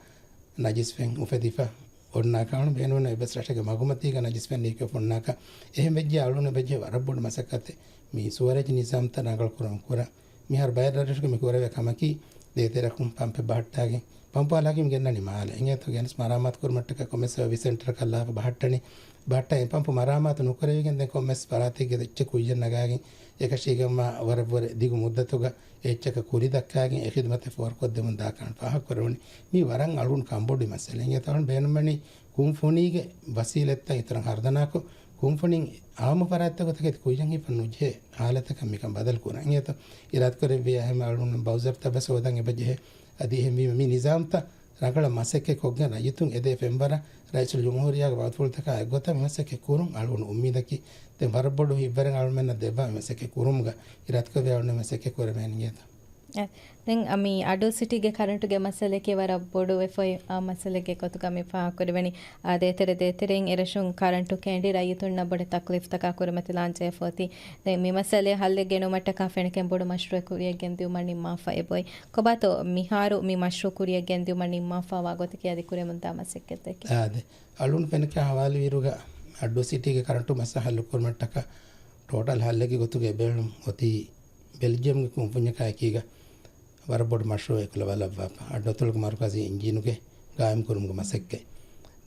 ނަޖިސް ފެން އުފެދިފަ އޮންނާކަށް، އަޅުގަނޑު ބޭނުމެއް ނުވޭ އެއްވެސް ރަށެއްގެ މަގުމަތީގަ ނަޖިސް ފެން ލީކްވެފަ އޮންނާކަށް. އެހެން ވެއްޖެ އަޅުގަނޑު ވެއްޖެ ވަރަށް ބޮޑު މަސައްކަތެއް މި ސުވަރޭޖް ނިޒާމްތައް ރަނގަޅު ކުރަމުން ކުރަން. މިހާރު ބައެއް ރަށްރަށުގަ މި ކުރެވޭ ކަމަކީ، ދޭތެރެކުން ޕަމްޕެއް ބަހައްޓާގެން، ޕަމްޕު އަލާގެން ގެންނަނީ މާލެ. އިނގޭތޯ ގެނެސް މަރާމާތު ކުރުމަށްޓަކާ ކޮންމެސް ސަރވިސް ސެންޓަރަކަށް ލާފަ ބަހައްޓަނީ. ބަހައްޓާ އެ ޕަމްޕު މަރާމާތު ނުކުރެވިގެން ދެން ކޮންމެސް ފަރާތެއްގެ އެއްޗެއް ކުއްޔަށް ނަގާގެން، އެކަށީގެންވާ ވަރަށްވުރެ ދިގު މުއްދަތުގަ އެއްޗަކަށް ކުރި ދައްކާގެން އެ ޚިދުމަތެއް ފޯރުކޮށްދެމުން ދާކަން ފާހަގަކުރެވުނީ. މީ ވަރަށް އަޅުން ކަންބޮޑުވި މައްސަލަ. އިނގޭތޯ އަޅުން ބޭނުމަނީ ކުންފުނީގެ ވަސީލަތްތައް އިތުރަށް ހަރުދަނާކޮށް، ކުންފުނިން އާއްމު ފަރާތްތަކުގެ ތަކެތި ކުއްޔަށް ހިފަން ނުޖެހޭ ހާލަތަކަށް މިކަން ބަދަލު ކުރަން. އިނގޭތޯ އިރާދަކުރެއްވިޔާ އެހެން އަޅުން ބައުޒަރުތައް ވެސް ހޯދަން އެބަ ޖެހޭ. އަދި އެހެންވީމަ މި ނިޒާމްތައް ރަނގަޅަށް މަސައްކަތް ކޮށްގެން ރައްޔިތުން އެދޭ ފެންވަރަށް ރައީސުލްޖުމްހޫރިއްޔާގެ ވަގުތުފުޅުތަކާ އެއްގޮތަށް މި މަސައްކަތް ކުރުން އަޅުގަނޑު އުއްމީދަކީ. ދެން ވަރަށް ބޮޑު ހިތްވަރެއް އަޅުމެންނަށް ދެއްވާ މި މަސައްކަތް ކުރުމުގަ އިރާދަކުރެއްވި އަޅުގަނޑު މި މަސައްކަތް ކުރެވޭނެ އިނގޭތޯ. އެ، ދެން އަ، މި އައްޑޫ ސިޓީގެ ކަރަންޓުގެ މައްސަލައަކީ ވަރަށް ބޮޑު ވެފައި، އާ، މައްސަލައެއްގެ ގޮތުގަ މި ފާހަގަކުރެވެނީ. އާ، ދޭތެރެ ދޭތެރެއިން އެރަށުން ކަރަންޓު ކެނޑި ރައްޔިތުންނަށް ބޮޑެތި ތަކުލީފްތަކާ ކުރިމަތިލާން ޖެހިފައޮތީ. ދެން މި މައްސަލައަށް ހައްލެއް ގެނުމަށްޓަކާ ފެނިކެން ބޮޑު މަޝްރޫއެއް ކުރިޔަށް ގެންދިއުމަށް ނިންމާފަ އެބައޮތް. ކޮބާތޯ މިހާރު މި މަޝްރޫއު ކުރިޔަށް ގެންދިއުމަށް ނިންމާފަވާ ގޮތަކީ އަދި ކުރެމުންދާ މަސައްކަތްތަކެއް؟ އާދެ. އަޅުން ފެނަކަ ހަވާލުވިއިރުގަ އައްޑޫ ސިޓީގެ ކަރަންޓު މައްސަލަ ހައްލުކުރުމަށްޓަކާ ޓޯޓަލް ހައްލެއްގެ ގޮތުގަ އެބައެޅުން އޮތީ ބެލްޖިއަމްގެ ކުންފުންޏަކާ އެކީގަ ވަރަށް ބޮޑު މަޝްރޫއެއް އެކުލަވާލައްވާފަ. އައްޑުއަތޮޅުގެ މަރުކަޒީ އިންޖީނުގެ ގާއިމްކުރުމުގެ މަސައްކަތް.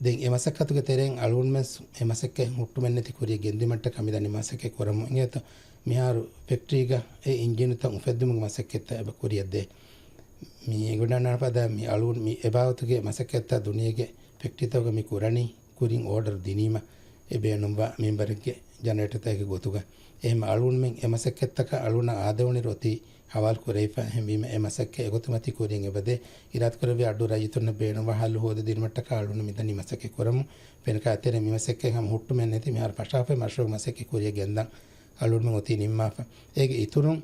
ދެން އެ މަސައްކަތުގެ ތެރެއިން އަޅުގަނޑުމެން އެ މަސައްކަތް ހުއްޓުމެއްނެތި ކުރިޔަށް ގެންދިއުމަށްޓަކާ މިދަނީ މަސައްކަތް ކުރަމުން. އިނގޭތޯ މިހާރު ފެކްޓްރީގަ އެ އިންޖީނުތައް އުފެއްދުމުގެ މަސައްކަތްތައް އެބަ ކުރިޔަށްދޭ. މި އެނގިވަޑަންނާ ފަދަ މި އަޅުގަނޑު މި އެބާވަތުގެ މަސައްކަތްތައް ދުނިޔޭގެ ފެކްޓްރީތަކުގަ މި ކުރަނީ ކުރިން އޯޑަރު ދިނީމަ އެ ބޭނުންވާ މިންވަރެއްގެ ޖަނަރޭޓަރތަކެއްގެ ގޮތުގަ. އެހެން އަޅުގަނޑުމެން އެ މަސައްކަތްތަކަށް އަޅުގަނޑަށް އާދެވުނުއިރު އޮތީ ހަވާލު ކުރެވިފަ. އެހެންވީމަ އެ މަސައްކަތް އެގޮތުމަތީ ކުރިން އެބަދޭ. އިރާދަކުރެއްވި އައްޑޫ ރައްޔިތުންނަށް ބޭނުންވާ ހައްލު ހޯދިދިނުމަށްޓަކާ އަޅުގަނޑު މިދަނީ މަސައްކަތް ކުރަމުން. ފެނަކަ އަތެރެ މި މަސައްކަތް ހަމަ ހުއްޓުމެއް ނެތި މިހާރު ފަށާފައި މަޝްރޫއު މަސައްކަތް ކުރިޔަށް ގެންދަން އަޅުގަނޑުމެން އޮތީ ނިންމާފަ. އޭގެ އިތުރުން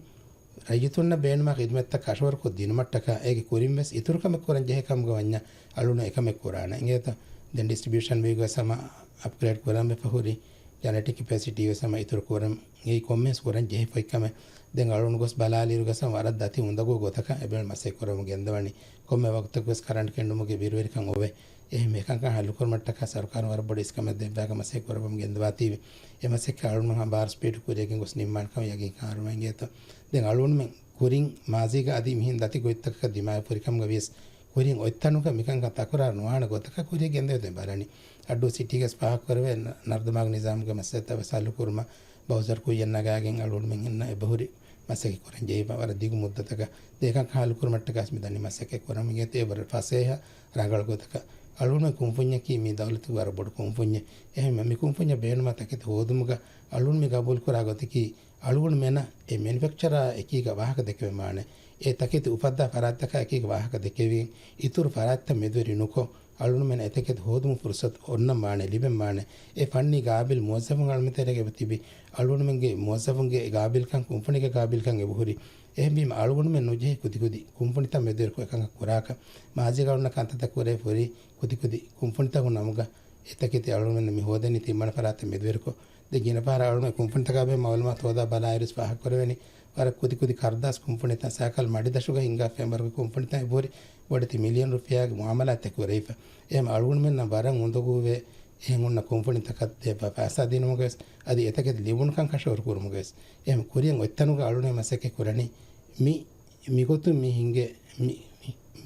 ރައްޔިތުންނަށް ބޭނުމާ ޚިދުމަތްތައް ކަށަވަރުކޮށް ދިނުމަށްޓަކާ އޭގެ ކުރިން ވެސް އިތުރު ކަމެއް ކުރަން ޖެހޭ ކަމުގަ ވަންޏާ އަޅުން އެކަމެއް ކުރާނެ. އިނގޭތަ؟ ދެން ޑިސްޓްރިބިއުޝަން ވީގަ ވެސް ހަމަ އަޕްގްރޭޑް ކުރަން ވެފަ ހުރި، ޖަނަރޭޓިން ކެޕޭސިޓީ ވެސް ހަމަ އިތުރު ކުރަން އެއީ ކޮންމެސް ކުރަން ޖެހިފައި ކަމެއް. ދެން އަޅުން ގޮސް ބަލާލިއިރު ގަސް ވަރަށް ދަތި އުނދަގޫ ގޮތަކަށް އެބެން މަސައްކަތް ކުރަމުން ގެންދަވަނީ. ކޮންމެ ވަގުތަކު ވެސް ކަރަންޓް ކެނޑުމުގެ ބިރުވެރިކަން އޮވޭ. އެހެން އެކަންކަން ހައްލުކުރުމަށްޓަކާ ސަރުކާރުން ވަރަށް ބޮޑު އިސްކަމެއް ދެއްވާގެ މަސައްކަތް ކުރަމުން ގެންދަވާތީވެ. އެ މަސައްކަތް އަޅުން ހަމަ ބާރު ސްޕީޑު ކުރިޔަށް ގޮސް ނިންމާނެ ކަމަށް ޔަގީން ކާރުމަށް އިނގޭތޯ. ދެން އަޅުންމެން ކުރިން މާޒީގަ އަދި މިހެން ދަތި ގޮތްތަކަކަށް ދިމާވެފަ ހުރި ކަމުގަ ވިޔަސް، ކުރިން އޮތްތަނުގަ މިކަންކަން ތަކުރާރު ނުވާނެ ގޮތަކަށް ކުރިޔަށް ގެންދެވި ދެން ބަލަނީ. އައްޑޫ ސިޓީގަސް ފާހަގަކުރެވޭ ނަ-، ނަރުދަމާގެ ނިޒާމުގެ މައްސަލަތައް ވެސް ހައްލުކުރުމަށް ބައުޒަރު ކުއްޔަށް ނަގާގެން އަޅުގަނޑުމެން އިންނަ އެބަހުރި މަސައްކަތް ކުރަން ޖެހިފަ ވަރަށް ދިގު މުއްދަތަކަށް ދޭކަން ހައްލުކުރުމަށްޓަކާސް މިދަނީ މަސައްކަތް ކުރަމުން އިނގޭތޯ އެ ވަރަށް ފަސޭހަ ރަނގަޅު ގޮތަކަށް. އަޅުގަނޑު ކުންފުންޏަކީ މި ދައުލަތުގެ ވަރަށް ބޮޑު ކުންފުންޏެއް. އެހެންވެ މި ކުންފުންޏަށް ބޭނުމާ ތަކެތި ހޯދުމުގަ އަޅުން މި ގަބޫލުކުރާ ގޮތަކީ އަޅުގަނޑުމެނަށް އެ މެނިފެކްޗަރާ އެކީގަ ވާހަކަ ދެކެވެން ވާނެ. އެ ތަކެތި އުފައްދާ ފަރާތްތަކާ އެކީގަ ވާހަކަ ދެކެވިގެން އިތުރު ފަރާތްތައް މެދުވެރި ނުކޮށް، އަޅުގަނޑުމެން އެތަކެތި ހޯދުމުގެ ފުރުސަތު އޮންނަން ވާނެ، ލިބެން ވާނެ. އެ ފަންނީ ގާބިލް މުވައްޒަފުން އަޅުމެން ތެރޭގަ އެބަ ތިބި، އަޅުގަނޑުމެންގެ މުވައްޒަފުންގެ ގާބިލްކަން، ކުންފުނީގެ ގާބިލްކަން އެބަހުރި. އެހެންވީމަ، އަޅުގަނޑުމެން ނުޖެހޭ ކުދިކުދި ކުންފުނިތައް މެދުވެރިކޮށް އެކަންކަން ކުރާކަށް، މާޒީގަ އޮންނަ ކަންތައްތައް ކުރެވިފަ ހުރި ކުދިކުދި ކުންފުނިތަކުން ނަމުގަ އެތަކެތި އަޅުގަނޑުމެންނަށް މި ހޯދަނީ ތިންވަނަ ފަރާތެއް މެދުވެރިކޮށް. ދެން ގިނަ ފަހަރަށް އަޅުގަނޑު ކުންފުނިތަކާ ބެހޭ މައުލޫމާތު ހޯދާ ބަލާއިރުސް ފާހަގަކުރެވެނީ، ވަރަށް ކުދި ކުދި ކަރުދާސް ކުންފުނިތައް ސައިކަލް މަޑިދަށުގަ ހިންގާފައި ވަރުގެ ކުންފުނިތައް އެބަހުރި ބޮޑެތި މިލިއަން ރުފިޔާގެ މުއާމަލާތެއް ކުރެވިފަ. އެހެން އަޅުގަނޑުމެންނަށް ވަރަށް އުނދަގޫވޭ އެހެން ހުންނަ ކުންފުނިތަކަށް ދެއްވާ ފައިސާ ދިނުމުގަވެސް، އަދި އެތަކެތި ލިބުނުކަން ކަށަވަރު ކުރުމުގަވެސް. އެހެން ކުރިއަށް އޮތްތަނުގަ އަޅުގަނޑު މަސައްކަތް ކުރަނީ މި މިގޮތުން މި ހިނގޭ، މި،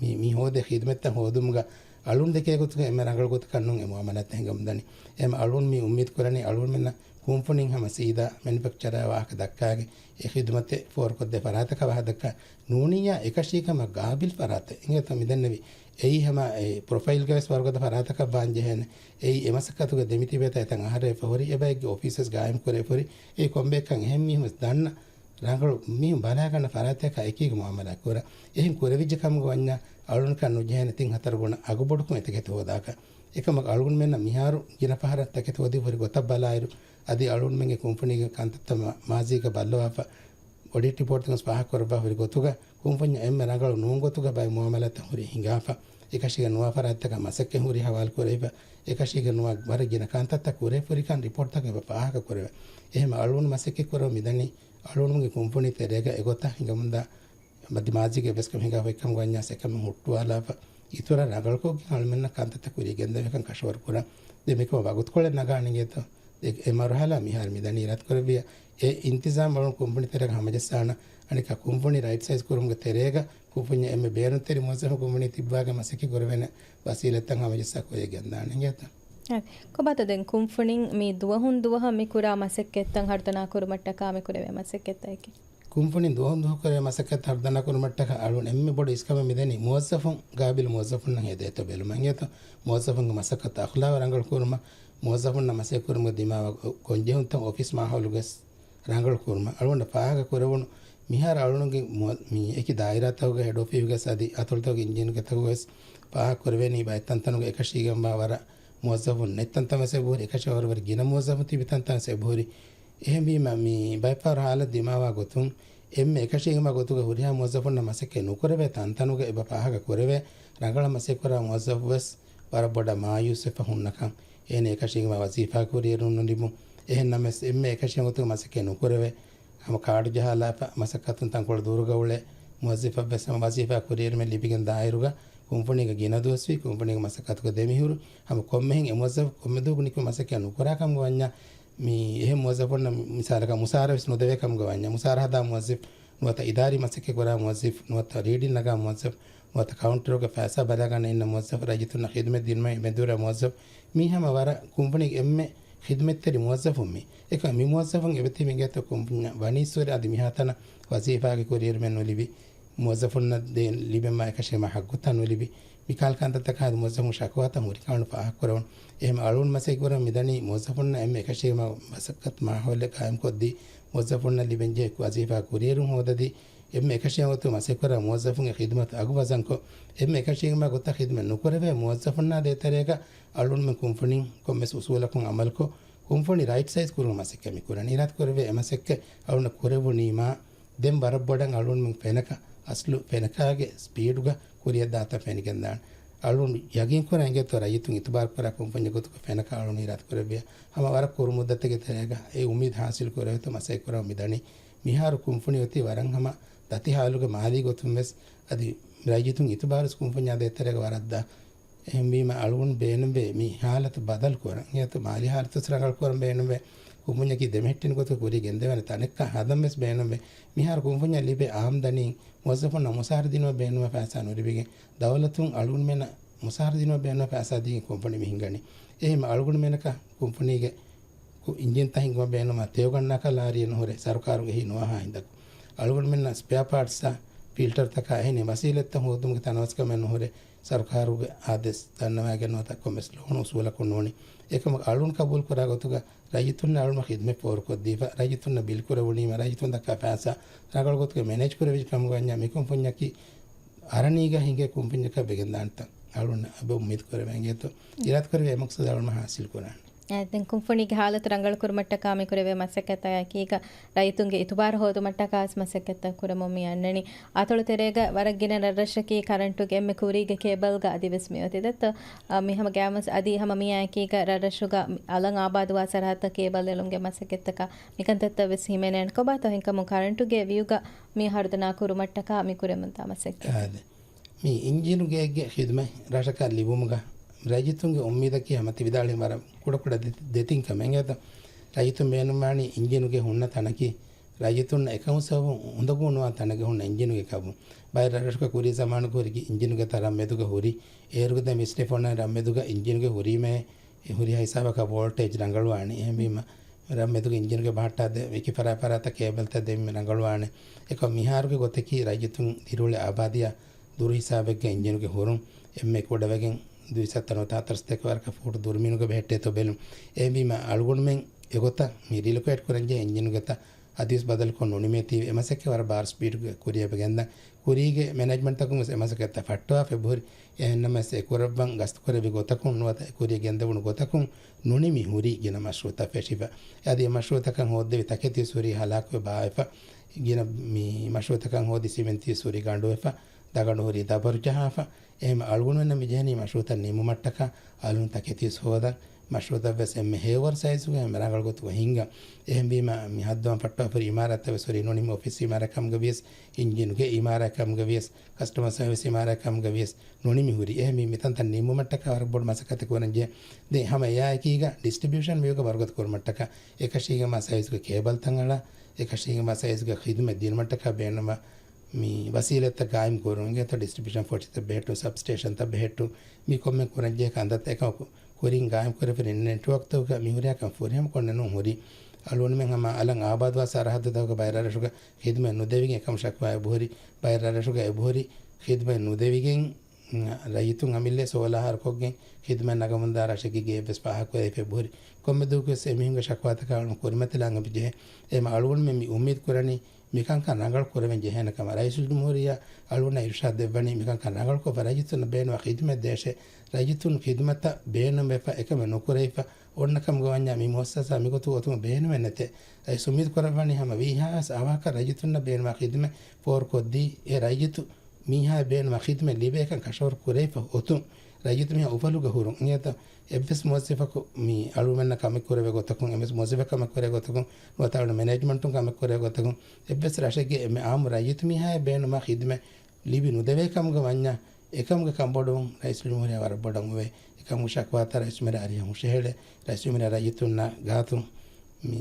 މި، މި ހޯދޭ ޚިދުމަތްތައް ހޯދުމުގަ އަޅުން ދެކޭ ގޮތުގަ އެންމެ ރަނގަޅު ގޮތަކަށް ނޫން އެ މުއާމަލާތް ހިނގަމުންދަނީ. އެހެން އަޅުން މި އުއްމީދު ކުރަނީ އަޅުންމެންނަށް ކުންފުނިން ހަމަ ސީދާ މެނިފެކްޗަރާ ވާހަކަ ދައްކާގެ އެ ޚިދުމަތެއް ފޯރުކޮށްދޭ ފަރާތަކަށް ވާހަކަ ދައްކާ ނޫނިއްޔާ އެކަށީގަ ހަމަ ގާބިލް ފަރާތެއް އިނގޭތޯ މިދެންނެވި. އެއީ ހަމަ އެ ޕްރޮފައިލްގަވެސް ވަރުގަދަ ފަރާތަކަށް ވާން ޖެހޭނެ. އެއީ އެ މަސައްކަތުގެ ދެމިތިބޭތައް އެތަން އަހަރެއް ފަހުރި، އެބައެއްގެ އޮފީސްވެސް ގާއިމް ކުރެފަހުރި. އެއީ ކޮންބައެއްކަން އެހެން މީހުންވެސް ދަންނަ ރަނގަޅު މީހުން ބަލާގަންނަ ފަރާތްތަކާ އެކީގަ މުއާމަލާ ކުރާ. އެހެން ކުރެވިއްޖެ ކަމުގަ ވަންޏާ އަޅުންކަން ނުޖެހޭނެ ތިން ހަތަރު ގުނަ އަގުބޮޑުކޮށް އެތަކެތި ހޯދާކަށް. އެކަމަކު އަޅުގަނޑުމެންނަށް މިހާރު ގިނަ ފަހަރަށް ތަކެތި ހޯދި ހުރި ގޮތަށް ބަލާއިރު، އަދި އަޅުގަނޑުމެންގެ ކުންފުނީގެ ކަންތައްތައް މާ-، މާޒީގަ ބައްލަވާފަ، އޮޑިޓް ރިޕޯޓްތަކުން ފާހަގަކުރައްވާ ހުރި ގޮތުގަ، ކުންފުންޏަށް އެންމެ ރަނގަޅު ނޫން ގޮތުގަ ބައެއް މުއާމަލާތްތައް ހުރި ހިނގާފަ، އެކަށީގެ ނުވާ ފަރާތްތަކަށް މަސައްކަތް ހުރި ހަވާލު ކުރެވިފަ، އެކަށީގެ ނުވާ ވަރަށް ގިނަ ކަންތައްތައް ކުރެފަ ހުރިކަން ރިޕޯޓްތަކުން އެބަ ފާހަގަ ކުރެވޭ. އެހެން އަޅުގަނޑު މަސައްކަތް ކުރަމުން މިދަނީ އަޅުގަނޑުގެ ކުންފުނި ތެރޭގަ އެގޮތަށް ހިނގަމުންދާ މަދި މާޒީގެ އެއްވެސް ކަމެއް ހިނގާފަ އެއްކަމުގަ ވަންޏާސް އެކަމެއް ހުއްޓުވާލާފަ، އިތުރަށް ރަނގަޅުކޮށްގެން އަޅުމެންނަށް ކަންތައްތައް ކުރިޔަށް ގެންދެވޭކަން ކަށަވަރު ކުރަން. ދެން މިކަމަށް ވަގުތުކޮޅެއް ނަގާނެ އިނގޭތޯ. އެ، އެ މަރުހަލާ މިހާރު މިދަނީ އިރާދަ ކުރެއްވިޔާ، އެ އިންތިޒާމް އަޅުން ކުންފުނި ތެރޭގަ ހަމަޖައްސާނަ، އަނެއްކާ ކުންފުނި ރައިޓް ސައިޒް ކުރުމުގެ ތެރޭގަ ކުންފުންޏަށް އެންމެ ބޭނުންތެރި މުވައްޒަފުން ކުންފުނީ ތިއްބާގެ މަސައްކަތް ކުރެވޭނެ ވަސީލަތްތައް ހަމަޖައްސާ ކުރިޔަށް ގެންދާނެ އިނގޭތޯ. އެ، ކޮބާތޯ ދެން ކުންފުނިން މި ދުވަހުން ދުވަހަށް މި ކުރާ މަސައްކަތްތައް ހަރުދަނާ ކުރުމަށް ޓަކާ މި ކުރެވޭ މަސައްކަތްތަކަކީ؟ ކުންފުނިން ދުވަހުން ދުވަހަށް ކުރެވޭ މަސައްކަތް ހަރުދަނާ ކުރުމަށްޓަކާ އަޅުން އެންމެ ބޮޑު އިސްކަމެއް މިދަނީ މުވައްޒަފުން، ގާބިލު މުވައްޒަފުންނަށް ހޭދަ އެތޯ ބެލުމަށް އިނގޭތޯ. މުވައްޒަފުންގެ މަސައްކަތު އަޚްލާގު ރަނގަޅު ކުރުމަށް، މުވައްޒަފުންނަށް މަސައްކަތް ކުރުމުގެ ދިމާވާ ގޮންޖެހުންތައް އޮފީސް މާހައުލުގެ ރަނގަޅު ކުރުމަށް. އަޅުގަނޑަށް ފާހަގަ ކުރެވުނު މިހާރު އަޅުގަނޑުގެ މު-، މި އެކި ދާއިރާތަކުގެ ހެޑް އޮފީހުގެ އަދި އަތޮޅުތަކުގެ އިންޖީނުގެ ތަކުގަވެސް ފާހަގަ ކުރެވޭނީ ބައެއް ތަންތަނުގަ އެކަށީގެންވާ ވަރަށް މުވައްޒަފުން ނެތް ތަންތަން ވެސް އެބަހުރި، އެކަށީގެންވާ ވަރަށް ގިނަ މުވައްޒަފުން ތިބި ތަންތަން ވެސް އެބަހުރި. އެހެންވީމަ، މި ބައެއްފަހަރު ހާލަތު ދިމާވާ ގޮތުން، އެންމެ އެކަށީގެންވާ ގޮތުގަ ހުރިހާ މުވައްޒަފުންނަށް މަސައްކަތް ނުކުރެވޭ ތަންތަނުގަ އެބަ ފާހަގަ ކުރެވޭ، ރަނގަޅަށް މަސައްކަތް ކުރާ މުވައްޒަފު ވެސް ވަރަށް ބޮޑަށް މާޔޫސްވެފަ ހުންނަކަން. އޭނަ އެކަށީގެންވާ ވަޒީފާ ކުރިއެރުން ނުލިބުން. އެހެން ނަމަވެސް، އެންމެ އެކަށީގެންވާ ގޮތުގަ މަސައްކަތް ނުކުރެވޭ، ހަމަ ކާޑު ޖަހާލާފަ، މަސައްކަތުން ތަންކޮޅު ދުރުގަ އުޅޭ މުވައްޒަފަށް ވެސް ހަމަ ވަޒީފާ ކުރިއެރުމެއް ލިބިގެން ދާއިރުގަ، ކުންފުނީގަ ގިނަ ދުވަސްވީ، ކުންފުނީގެ މަސައްކަތުގަ ދެމިހުރު، ހަމަ ކޮންމެހެން އެ މުވައްޒަފު ކޮންމެ ދުވަހަކު ނިކުމެ މަސައްކަތް ނުކުރާ ކަމުގަ ވަންޏާ، މި އެހެން މުވައްޒަފުންނަށް މިސާލަކަށް މުސާރަ ވެސް ނުދެވޭ ކަމުގަ ވަންޏާ، މުސާރަ ހަދާ މުވައްޒަފު، ނުވަތަ އިދާރީ މަސައްކަތް ކުރާ މުވައްޒަފު، ނުވަތަ ރީޑިން ނަގާ މުވައްޒަފު، ނުވަތަ ކައުންޓަރުގެ ފައިސާ ބަލާގަންނަ އިންނަ މުވައްޒަފު، ރައްޔިތުންނަށް ޚިދުމަތް ދިނުމަށް މެދުވެރި މުވައްޒަފު، މީ ހަމަ ވަރަށް ކުންފުނީގެ އެންމެ ޚިދުމަތްތެރި މުވައްޒަފުން މީ. އެކަމަކު މި މުވައްޒަފުން އެބަތިބި އިނގޭތޯ ކުންފުންޏަށް ވަނީސްވެރި އަދި މިހާތަނަށް ވަޒީފާގެ ކުރިއެރުމެއް ނުލިބި، މުވައްޒަފުންނަށް ދޭ-، ލިބެންވާ އެކަށީގެންވާ ހައްގުތައް ނުލިބި، މިކަހަލަ ކަންތައްތަކާ އަދި މުވައްޒަފުން ޝަކުވާތައް ހުރިކަމުގެ ފާހަގަކުރެވުނު. އެހެން އަޅުގަނޑު މަސައްކަތް ކުރަމުން މިދަނީ މުވައްޒަފުންނަށް އެންމެ އެކަށީގެންވާ މަސައްކަތު މާހައުލެއް ގާއިމްކޮށްދީ، މުވައްޒަފުންނަށް ލިބެންޖެހޭ ވަޒީފާ ކުރިއެރުން ހޯދަދީ، އެންމެ އެކަށީގެންވާ ގޮތުގަ މަސައްކަތް ކުރާ މުވައްޒަފުންގެ ޚިދުމަތު އަގު ވަޒަންކޮށް، އެންމެ އެކަށީގެންވާ ގޮތަށް ޚިދުމަތް ނުކުރެވޭ މުވައްޒަފުންނާ ދޭތެރޭގަ އަޅުގަނޑުމެން ކުންފުނިން ކޮންމެސް އުސޫލަކުން އަމަލުކޮށް، ކުންފުނި ރައިޓް ސައިޒް ކުރުމަށް މަސައްކަތް މި ކުރަނީ. އިރާދަ ކުރެވޭ އެ މަސައްކަތް އަޅުގަނޑަށް ކުރެވުނީމާ، ދެން ވަރަށް ބޮޑަށް އަޅުގަނޑުމެން ފެނަކަ، އަސްލު ފެނަކާގެ ސްޕީޑުގަ ކުރިއަށްދާތަން ފެނިގެންދާނެ. އަޅުގަނޑު ޔަގީންކުރަން އެނގޭތޯ ރައްޔިތުން އިތުބާރުކުރާ ކުންފުންޏެއް ގޮތުގަ ފެނަކަ އަޅުގަނޑު އިރާދަ ކުރެއްވިޔާ، ހަމަ ވަރަށް ކުރު މުއްދަތެއްގެ ތެރޭގަ އެ އުއްމީދު ހާސިލް ކުރެވޭތޯ މަސައްކަތް ކުރަމުން މިދަނީ. މިހާރު ކުންފުނި އޮތީ ވަރަށް ހަމަ ދަތި ހާލުގަ މާލީ ގޮތުން ވެސް، އަދި ރައްޔިތުން އިތުބާރުވެސް ކުންފުންޏާ ދޭތެރޭގަ ވަރަށް ދާ. އެހެންވީމަ އަޅުގަނޑު ބޭނުންވޭ މި ހާލަތު ބަދަލު ކުރަން. އެހެން މާލީ ހާލަތު ވެސް ރަނގަޅު ކުރަން ބޭނުންވޭ. ކުންފުންޏަކީ ދެމެހެއްޓެނި ގޮތުގަ ކުރިޔަށް ގެންދެވޭނެ ތަނެއްކަން ހަދަން ވެސް ބޭނުންވޭ. މިހާރު ކުންފުންޏަށް ލިބޭ އާމްދަނީ މުވައްޒަފުންނަށް މުސާރަ ދިނުމަށް ބޭނުންވާ ފައިސާ ނުލިބިގެން، ދައުލަތުން އަޅުގަނޑުމެންނަށް މުސާރަ ދިނުމަށް ބޭނުންވާ ފައިސާ ދީގެން ކުންފުނި މި ހިނގަނީ. އެހެން އަޅުގަނޑުމެންނަކަށް ކުންފުނީގެ ކު-، އިންޖިންތައް ހިންގުމަށް ބޭނުންވާ ތެޔޮ ގަންނާކަށް ލާރިއެއް ނުހުރޭ، ސަރުކާރުން އެހީ ނުވާހާ ހިނދަކު. އަޅުގަނޑުމެންނަށް ސްޕެއާ ޕާޓްސްއާ ފިލްޓަރތަކާ އެހެނި ވަސީލަތްތައް ހޯދުމުގެ ތަނަވަސްކަމެއް ނުހުރޭ، ސަރުކާރުގެ އާދޭސް ދަންނަވައިގެން ނުވަތަ ކޮންމެސް ލޯނު އުސޫލަކުން ނޫނީ. އެކަމަކު އަޅުން ޤަބޫލު ކުރާ ގޮތުގަ ރައްޔިތުންނަށް އަޅުން ޚިދުމަތް ފޯރުކޮށްދީފަ، ރައްޔިތުންނަށް ބިލް ކުރެވުނީމަ، ރައްޔިތުން ދައްކާ ފައިސާ ރަނގަޅު ގޮތުގަ މެނޭޖް ކުރެވިއްޖެ ކަމުގަ ވަންޏާ މިކުންފުންޏަކީ އަރަނީގަ ހިނގޭ ކުންފުންޏަކަށް ވެގެންދާނެތަން އަޅުން އެބަ އުއްމީދު ކުރެވެން އެނގޭތޯ. އިރާދަ ކުރެވޭ އެ މަޤްޞަދު އަޅުން ހާސިލް ކުރާނެ. އެ، ދެން ކުންފުނީގެ ހާލަތު ރަނގަޅު ކުރުމަށްޓަކާ މި ކުރެވޭ މަސައްކަތާ އެކީގަ ރައްޔިތުންގެ އިތުބާރު ހޯދުމަށްޓަކާ ވެސް މަސައްކަތްތައް ކުރަމުން މި އަންނަނީ. އަތޮޅު ތެރޭގަ ވަރަށް ގިނަ ރަށްރަށަކީ ކަރަންޓުގެ އެންމެ ކުރީގެ ކޭބަލްގަ އަދިވެސް މި އޮތީ ދެއްތޯ. އަ، މި ހަމަ ގައިމުވެސް އަދި ހަމަ މިއާ އެކީގަ ރަށްރަށުގަ މި އަލަށް އާބާދުވާ ސަރަހައްދަށް ކޭބަލް އެޅުމުގެ މަސައްކަތްތަކާ މިކަންތައްތައް ވެސް ހިމެނޭނެ. ކޮބާތޯ ހެންކަމުން ކަރަންޓުގެ ވިއުގަ މި ހަރުދަނާ ކުރުމަށްޓަކާ މި ކުރެމުންދާ މަސައްކަތް؟ އާދެ. މި އިންޖީނުގެއެއްގެ ޚިދުމަތް ރަށަކަށް ލިބުމުގަ ރައްޔިތުންގެ އުއްމީދަކީ ހަމަ ތި ވިދާޅުވި ވަރަށް ކުޑަކުޑަ ދެ-، ދެތިން ކަމެއް. އެނގޭތަ؟ ރައްޔިތުން ބޭނުންވާނީ އިންޖީނުގެ ހުންނަ ތަނަކީ ރައްޔިތުންނަށް އެކަމު ސަބަބުން އުނދަގޫ ނުވާ ތަނެއްގަ ހުންނަ އިންޖީނުގެ ކަބު. ބައެއް ރަށްރަށުގަ ކުރީ ޒަމާނުގަ ހުރި އިންޖީނުގެ ތަން ރަށްމެދުގަ ހުރި. އޭރުގަ ދެން ވިސްނިފަ އޮންނަ ރަށްމެދުގަ އިންޖީނުގެ ހުރީމައެއް އެ ހުރިހާ ހިސާބަކަށް ވޯލްޓޭޖް ރަނގަޅުވާނެ. އެހެންވީމަ، ރަށްމެދުގެ އިންޖީނުގެ ބަހައްޓާ ދެ-، އެކި ފަރާތް ފަރާތަށް ކޭބަލްތައް ދެވީމަ ރަނގަޅުވާނެ. އެކަމް މިހާރުގެ ގޮތަކީ ރައްޔިތުން ދިރިއުޅޭ އާބާދީއާ ދުރު ހިސާބެއްގަ އިންޖީނުގެ ހުރުން އެންމެ ކުޑަވެގެން ދުއިސައްތަ ނުވަތަ ހަތަރުސަތޭކަ ވަރަކަށް ފޫޓު ދުރުމިނުގަ ބެހެއްޓޭތޯ ބެލުން. އެހެންވީމަ، އަޅުގަނޑުމެން އެގޮތަށް މި ރިލޮކޭޓް ކުރަންޖެހޭ އިންޖީނުގެ ތަން އަދިވެސް ބަދަލުކޮށް ނުނިމޭތީވެ އެ މަސައްކަތް ވަރަށް ބާރު ސްޕީޑުގަ ކުރިއަށް ގެންދަން. ކުރީގެ މެނޭޖްމަންޓްތަކުން ވެސް އެ މަސައްކަތްތައް ފައްޓަވާފަ އެބަހުރި. އެހެންނަމަވެސް އެ ކުރައްވަން ގަސްތުކުރެއްވި ގޮތަކުން ނުވަތަ އެ ކުރިއަށް ގެންދެވުނު ގޮތަކުން ނުނިމި ހުރި ގިނަ މަޝްރޫއުތައް ފެށިފަ. އަދި އެ މަޝްރޫއުތަކަށް ހޯއްދެވި ތަކެތިވެސް ހުރީ ހަލާކުވެ ބާވެފަ. ގިނަ މި މަޝްރޫއުތަކަށް ހޯދި ސިމެންތިވެސް ހުރީ ގަނޑުވެފަ. ދަގަނޑު ހުރީ ދަބަރު ޖަހާފަ. އެހެން އަޅުގަނޑުމެންނަށް މި ޖެހެނީ މަޝްރޫއުތައް ނިމުމަށްޓަކާ އަލުން ތަކެތިވެސް ހޯދަން. މަޝްރޫއުތައް ވެސް އެންމެ ހެޔޮވަރު ސައިޒުގަ އެންމެ ރަނގަޅު ގޮތުގަ ހިންގަން. އެހެންވީމަ، މި ހައްދަވަން ފައްޓަވާފަ ހުރި އިމާރާތްތައް ވެސް ހުރީ ނުނިމި އޮފީސް އިމާރާތް ކަމުގަ ވިޔަސް، އިންޖީނުގެ އިމާރާތް ކަމުގަ ވިޔަސް، ކަސްޓަމަރ ސަރވިސް އިމާރާތް ކަމުގަ ވިޔަސް ނުނިމި ހުރި. އެހެންވީ މިތަންތައް ނިމުމަށްޓަކާ ވަރަށް ބޮޑު މަސައްކަތެއް ކުރަންޖެހޭ. ދެން ހަމަ އެއާއެކީގަ ޑިސްޓްރިބިއުޝަން ވިއުގަ ވަރުގަދަ ކުރުމަށްޓަކާ އެކަށީގެންވާ ސައިޒުގެ ކޭބަލްތައް އަޅާ، އެކަށީގެންވާ ސައިޒުގެ ޚިދުމަތް ދިނުމަށްޓަކާ ބޭނުންވާ މި ވަސީލަތްތައް ގާއިމް ކުރުން. އިނގޭތޯ ޑިސްޓްރިބިއުޝަން ފޮތިތައް ބެހެއްޓުން، ސަބްސްޓޭޝަންތައް ބެހެއްޓުން، މި ކޮންމެ ކުރަންޖެހޭ ކަންތައްތައް އެކަމަކު ކުރިން ގާއިމް ކުރެވިފައި ނެޓްވޯކްތަކުގަ މި ހުރިހާ ކަން ފުރިހަމަ ކޮށްނެއް ނޫން ހުރި. އަޅުގަނޑުމެން ހަމަ އަލަށް އާބާދުވާ ސަރަހައްދުތަކުގަ ބައެއް ރަށްރަށުގަ ޚިދުމަތް ނުދެވިގެން އެކަމަށް ޝަކުވާ އެބަހުރި. ބައެއް ރަށްރަށުގަ އެބަހުރި ޚިދުމަތް ނުދެވިގެން، ރައްޔިތުން އަމިއްލަ ސޯލާ ހަރުކޮށްގެން ޚިދުމަތް ނަގަމުންދާ ރަށެއްގެ ގެއެއް ވެސް ފާހަގަކުރެވިފައި އެބަހުރި. ކޮންމެ ދުވަހަކުވެސް އެމީހުންގެ ޝަކުވާތަކާ އަޅުން ކުރިމަތިލާން އެބަޖެހޭ. އެހެން އަޅުގަނޑުމެން މި އުއްމީދު ކުރަނީ މިކަންކަން ރަނގަޅު ކުރެވެން ޖެހޭނެ ކަމަށް. ރައީސުލްޖުމްހޫރިއްޔާ އަޅުގަނޑަށް އިރުޝާދު ދެއްވަނީ މިކަންކަން ރަނގަޅުކޮށްފަ ރައްޔިތުންނަށް ބޭނުންވާ ޚިދުމަތް ދޭށޭ. ރައްޔިތުން ޚިދުމަތަށް ބޭނުންވެފަ އެކަމެއް ނުކުރެވިފަ އޮންނަ ކަމުގަ ވަންޏާ މި މުއައްސަސާ މިގޮތުގަ އޮތުމަށް ބޭނުމެއް ނެތޭ. ރައީސް އުއްމީދު ކުރައްވަނީ ހަމަ ވީހާވެސް އަވަހަކަށް ރައްޔިތުންނަށް ބޭނުންވާ ޚިދުމަތް ފޯރުކޮށްދީ، އެ ރައްޔިތު މީހާ ބޭނުންވާ ޚިދުމަތް ލިބޭކަން ކަށަވަރު ކުރެވިފަ އޮތުން، ރައްޔިތު މީހާ އުފަލުގަ ހުރުން. އިނގޭތޯ އެއްވެސް މުވައްޒަފަކު މި އަޅުމެންނަށް ކަމެއް ކުރެވޭ ގޮތަކުން، އެއްވެސް މުވައްޒަފަކަށް ކަމެއް ކުރޭ ގޮތަކުން، ނުވަތަ އަޅު މެނޭޖްމަންޓުން ކަމެއް ކުރޭ ގޮތަކުން، އެއްވެސް ރަށެއްގެ އެންމެ އާއްމު ރައްޔިތު މީހާއަށް ބޭނުންވާ ޚިދުމަތް ލިބި ނުދެވޭ ކަމުގަ ވަންޏާ، އެކަމުގެ ކަންބޮޑުވުން ރައީސުލްޖުމްހޫރިއްޔާ ވަރަށް ބޮޑަށް އޮވޭ. އެކަމުގެ ޝަކުވާތައް ރައީސުލްޖުމްހޫރިއްޔާ އަރިހަށް ހުށަހެޅޭ. ރައީސުލްޖުމްހޫރިއްޔާ ރައްޔިތުންނާ ގާތުން މި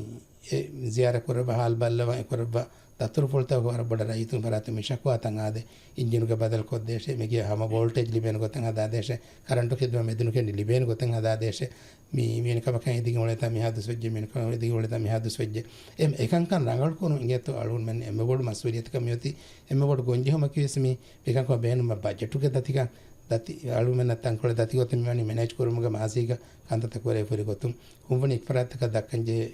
އެ ޒިޔާރަތް ކުރައްވާ ހާލު ބައްލަވާ އެ ކުރައްވާ ދަތުރުފުޅުތަކުގަ ވަރަށް ބޮޑަށް ރައްޔިތުން ފަރާތުން މި ޝަކުވާތައް އާދޭ. އިންޖީނުގެ ބަދަލު ކޮށްދޭށޭ، މިގޭ ހަމަ ވޯލްޓޭޖް ލިބޭނެ ގޮތެއް ހަދާދޭށޭ، ކަރަންޓު ޚިދުމަތް މެދުނުކެނޑި ލިބޭނެ ގޮތެއް ހަދާދޭށޭ. މި، މިވެނި ކަމަކަށް އެދިގެން އުޅޭތާ މިހާ ދުސްވެއްޖެ، މިވެނި ކަމަކަށް އެދިގެން އުޅޭތާ މިހާ ދުސްވެއްޖެ. އެ، އެކަންކަން ރަނގަޅު ކުރުން އިނގޭތޯ އަޅުގަނޑުމެން އެންމެ ބޮޑު މަސްއޫލިއްޔަތަކަށް މިއޮތީ. އެންމެ ބޮޑު ގޮންޖެހުމަކީ ވެސް މި، މިކަންކޮށް ބޭނުމަށް ބަޖެޓުގެ ދަތިކަން، ދަތި، އަޅުގަނޑުމެންނަށް ތަންކޮޅެއް ދަތި ގޮތެއް މިވަނީ މެނޭޖް ކުރުމުގެ މާޒީގަ ކަންތައްތައް ކުރެވިފަ ހުރި ގޮތުން. ކުންފުނި އެކި ފަރާތަކަށް ދައްކަން ޖެހޭ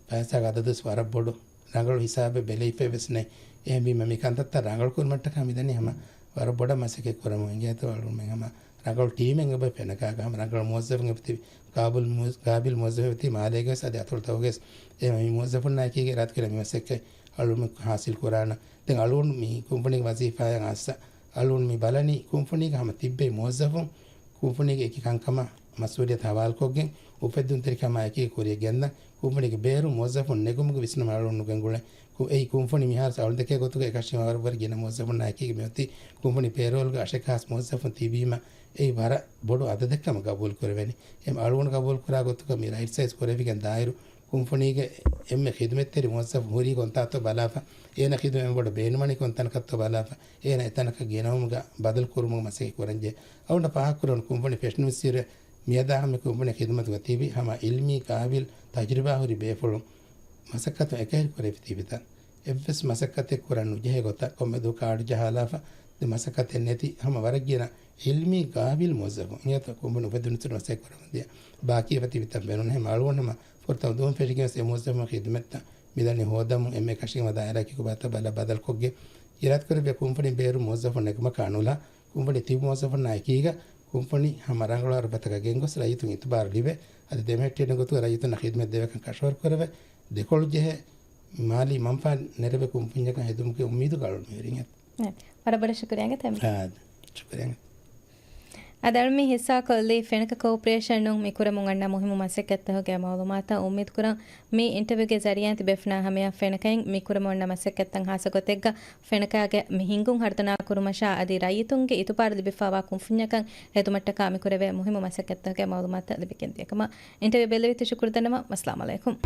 ފައިސާގެ އަދަދުވެސް ވަރަށް ބޮޑު. ރަނގަޅު ހިސާބެއް ބެލެވިފައެއް ވެސް ނެތް. އެހެންވީމަ މި ކަންތައްތައް ރަނގަޅު ކުރުމަށްޓަކާ މިދަނީ ހަމަ ވަރަށް ބޮޑަށް މަސައްކަތް ކުރަމުން އިނގޭތޯ އަޅުގަނޑުމެން ހަމަ ރަނގަޅު ޓީމެއް އެބަ ފެނަކާގަ ހަމަ ރަނގަޅު މުވައްޒަފުން އެބަތި ގާބިލް މުވައްޒ-، ގާބިލް މުވައްޒަފެއް އެބަތި މާލޭގަވެސް އަދި އަތޮޅުތަކުގަވެސް އެ މި މުވައްޒަފުންނާ އެކީގަ އިރާދަކުރެ މި މަސައްކަތް އަޅުގަނޑު ހާސިލް ކުރާނަ. ދެން އަޅުގަނޑު މި ކުންފުނީގެ ވަޒީފާއަށް އައްސަ އަޅުގަނޑު މި ބަލަނީ ކުންފުނީގަ ހަމަ ތިއްބެވި މުވައްޒަފުން ކުންފުނީގެ އެކި ކަންކަމާ މަސްއޫލިއްޔަތު ހަވާލުކޮށްގެން އުފެއްދުންތެރިކަމާ އެކީ ކުރިއަށް ގެންދަން. ކުންފުނީގެ ބޭރު މުވައްޒަފުން ނެގުމުގެ ވިސްނުމަށް އަޅުގަނޑު ނުގެންގުޅޭ. ކު-، އެއީ ކުންފުނި މިހާރު އަޅު ދެކޭ ގޮތުގަ އެކަށީ ވަރަށް ވަރަށް ގިނަ މުވައްޒަފުންނާ އެކީގަ މިއޮތީ. ކުންފުނި ޕޭރޯލްގަ އަށެއްހާސް މުވައްޒަފުން ތިބީމަ، އެއީ ވަރަށް ބޮޑު އަދަދެއް ކަމަށް ގަބޫލު ކުރެވެނީ. އެ އަޅުގަނޑު ގަބޫލު ކުރާ ގޮތުގަ މި ރައިޓް ސައިޒް ކުރެވިގެން ދާއިރު، ކުންފުނީގެ އެންމެ ޚިދުމަތްތެރި މުވައްޒަފު ހުރީ ކޮންތާތޯ ބަލާފަ، އޭނަ ޚިދުމަތް އެންމެ ބޮޑަށް ބޭނުމަނީ ކޮންތަނަކަށްތޯ ބަލާފަ، އޭނަ އެތަނަކަށް ގެނައުމުގަ ބަދަލު ކުރުމުގެ މަސައްކަތް ކުރަންޖެހޭ. އަޅުގަނޑަށް ފާހަގަކުރަން ކުންފުނި ފެށުނު ވިއްސިރެ މިއަދާ ހަމަ ކުންފުނި ޚިދުމަތުގަ ތިބި ހަމަ އިލްމީ ގާބިލް ތަޖުރިބާ ހުރި ބޭފުޅުން މަސައްކަތު އެކަހެރި ކުރެވި ތިބިތަން. އެއްވެސް މަސައްކަތެއް ކުރަން ނުޖެހޭ ގޮތަށް ކޮންމެ ދުވަހަކު ކާޑު ޖަހާލާފަ، ދެ މަސައްކަތެއް ނެތި ހަމަ ވަރަށް ގިނަ އިލްމީ ގާބިލް މުވައްޒަފުން އިނގޭތޯ ކުންފުނި އުފެއްދުނުތުރު މަސައްކަތް ކުރަމުންދިޔަ ބާކީ އެބަތިބިތަން ބޭނުން. އެހެން އަޅުގަނޑު ހަމަ ފުރަތަމަ ދުވަހުން ފެށިގެން ވެސް އެ މުވައްޒަފުން ޚިދުމަތްތައް މިދަނީ ހޯދަމުން އެންމެ އެކަށީގެންވާ ދާއިރާއަކީ ކޮބާތޯ ބަލާ ބަދަލުކޮށްގެން އިރާދަކުރެއްވިޔާ ކުންފުނި ބޭރު މުވައްޒަފުން ނެގުމަކާ ނުލާ، ކުންފުނި ތިބި މުވައްޒަފުންނާ އެކީގަ ކުންފުނި ހަމަ ރަނގަޅު ހަރުފަތަކަށް ގެންގޮސް ރައްޔިތުން އިތުބާރު ލިބޭ އަދި ދެމެހެއްޓޭނެ ގޮތުގަ ރައްޔިތުންނަށް ޚިދުމަތް ދެވޭކަން ކަށަވަރު ކުރެވޭ، ދެކޮޅު ޖެހޭ މާލީ މަންފާ ނެރެވޭ ކުންފުންޏަކަށް ހެދުމުގެ އުއްމީދުގަ އަޅުގަނޑު މިހިރީ އިނގޭތޯ. ވަރަށް ބޮޑަށް ޝުކުރިއްޔާ އިނގޭތޯ. އާދެ. ޝުކުރިއްޔާ. އަދި އަޅުގަނޑު މި ހިއްސާކޮށްލީ ފެނަކަ ކޯޕަރޭޝަނުން މި ކުރަމުން އަންނަ މުހިއްމު މަސައްކަތްތަކުގެ މައުލޫމާތަށް. އުއްމީދުކުރަން މި އިންޓަވިއުގެ ޒަރީއާއިން ތިބޭފުޅުންނާ ހަމަޔަށް ފެނަކައިން މި ކުރަމުން އަންނަ މަސައްކަތްތައް ހާއްސަ ގޮތެއްގަ ފެނަކައިގެ މި ހިންގުން ހަރުދަނާ ކުރުމަށާ އަދި ރައްޔިތުންގެ އިތުބާރު ލިބިފައިވާ ކުންފުންޏަކަށް ހެދުމަށްޓަކާ މި ކުރެވޭ މުހިއްމު މަސައްކަތްތަކުގެ މައުލޫމާތުތައް ލިބިގެން ދިޔަކަމަށް. އިންޓަވިއު ބެއްލެވިއްޖެ ޝުކުރު ދަންނަވަން. އައްސަލާމު ޢަލައިކުމް.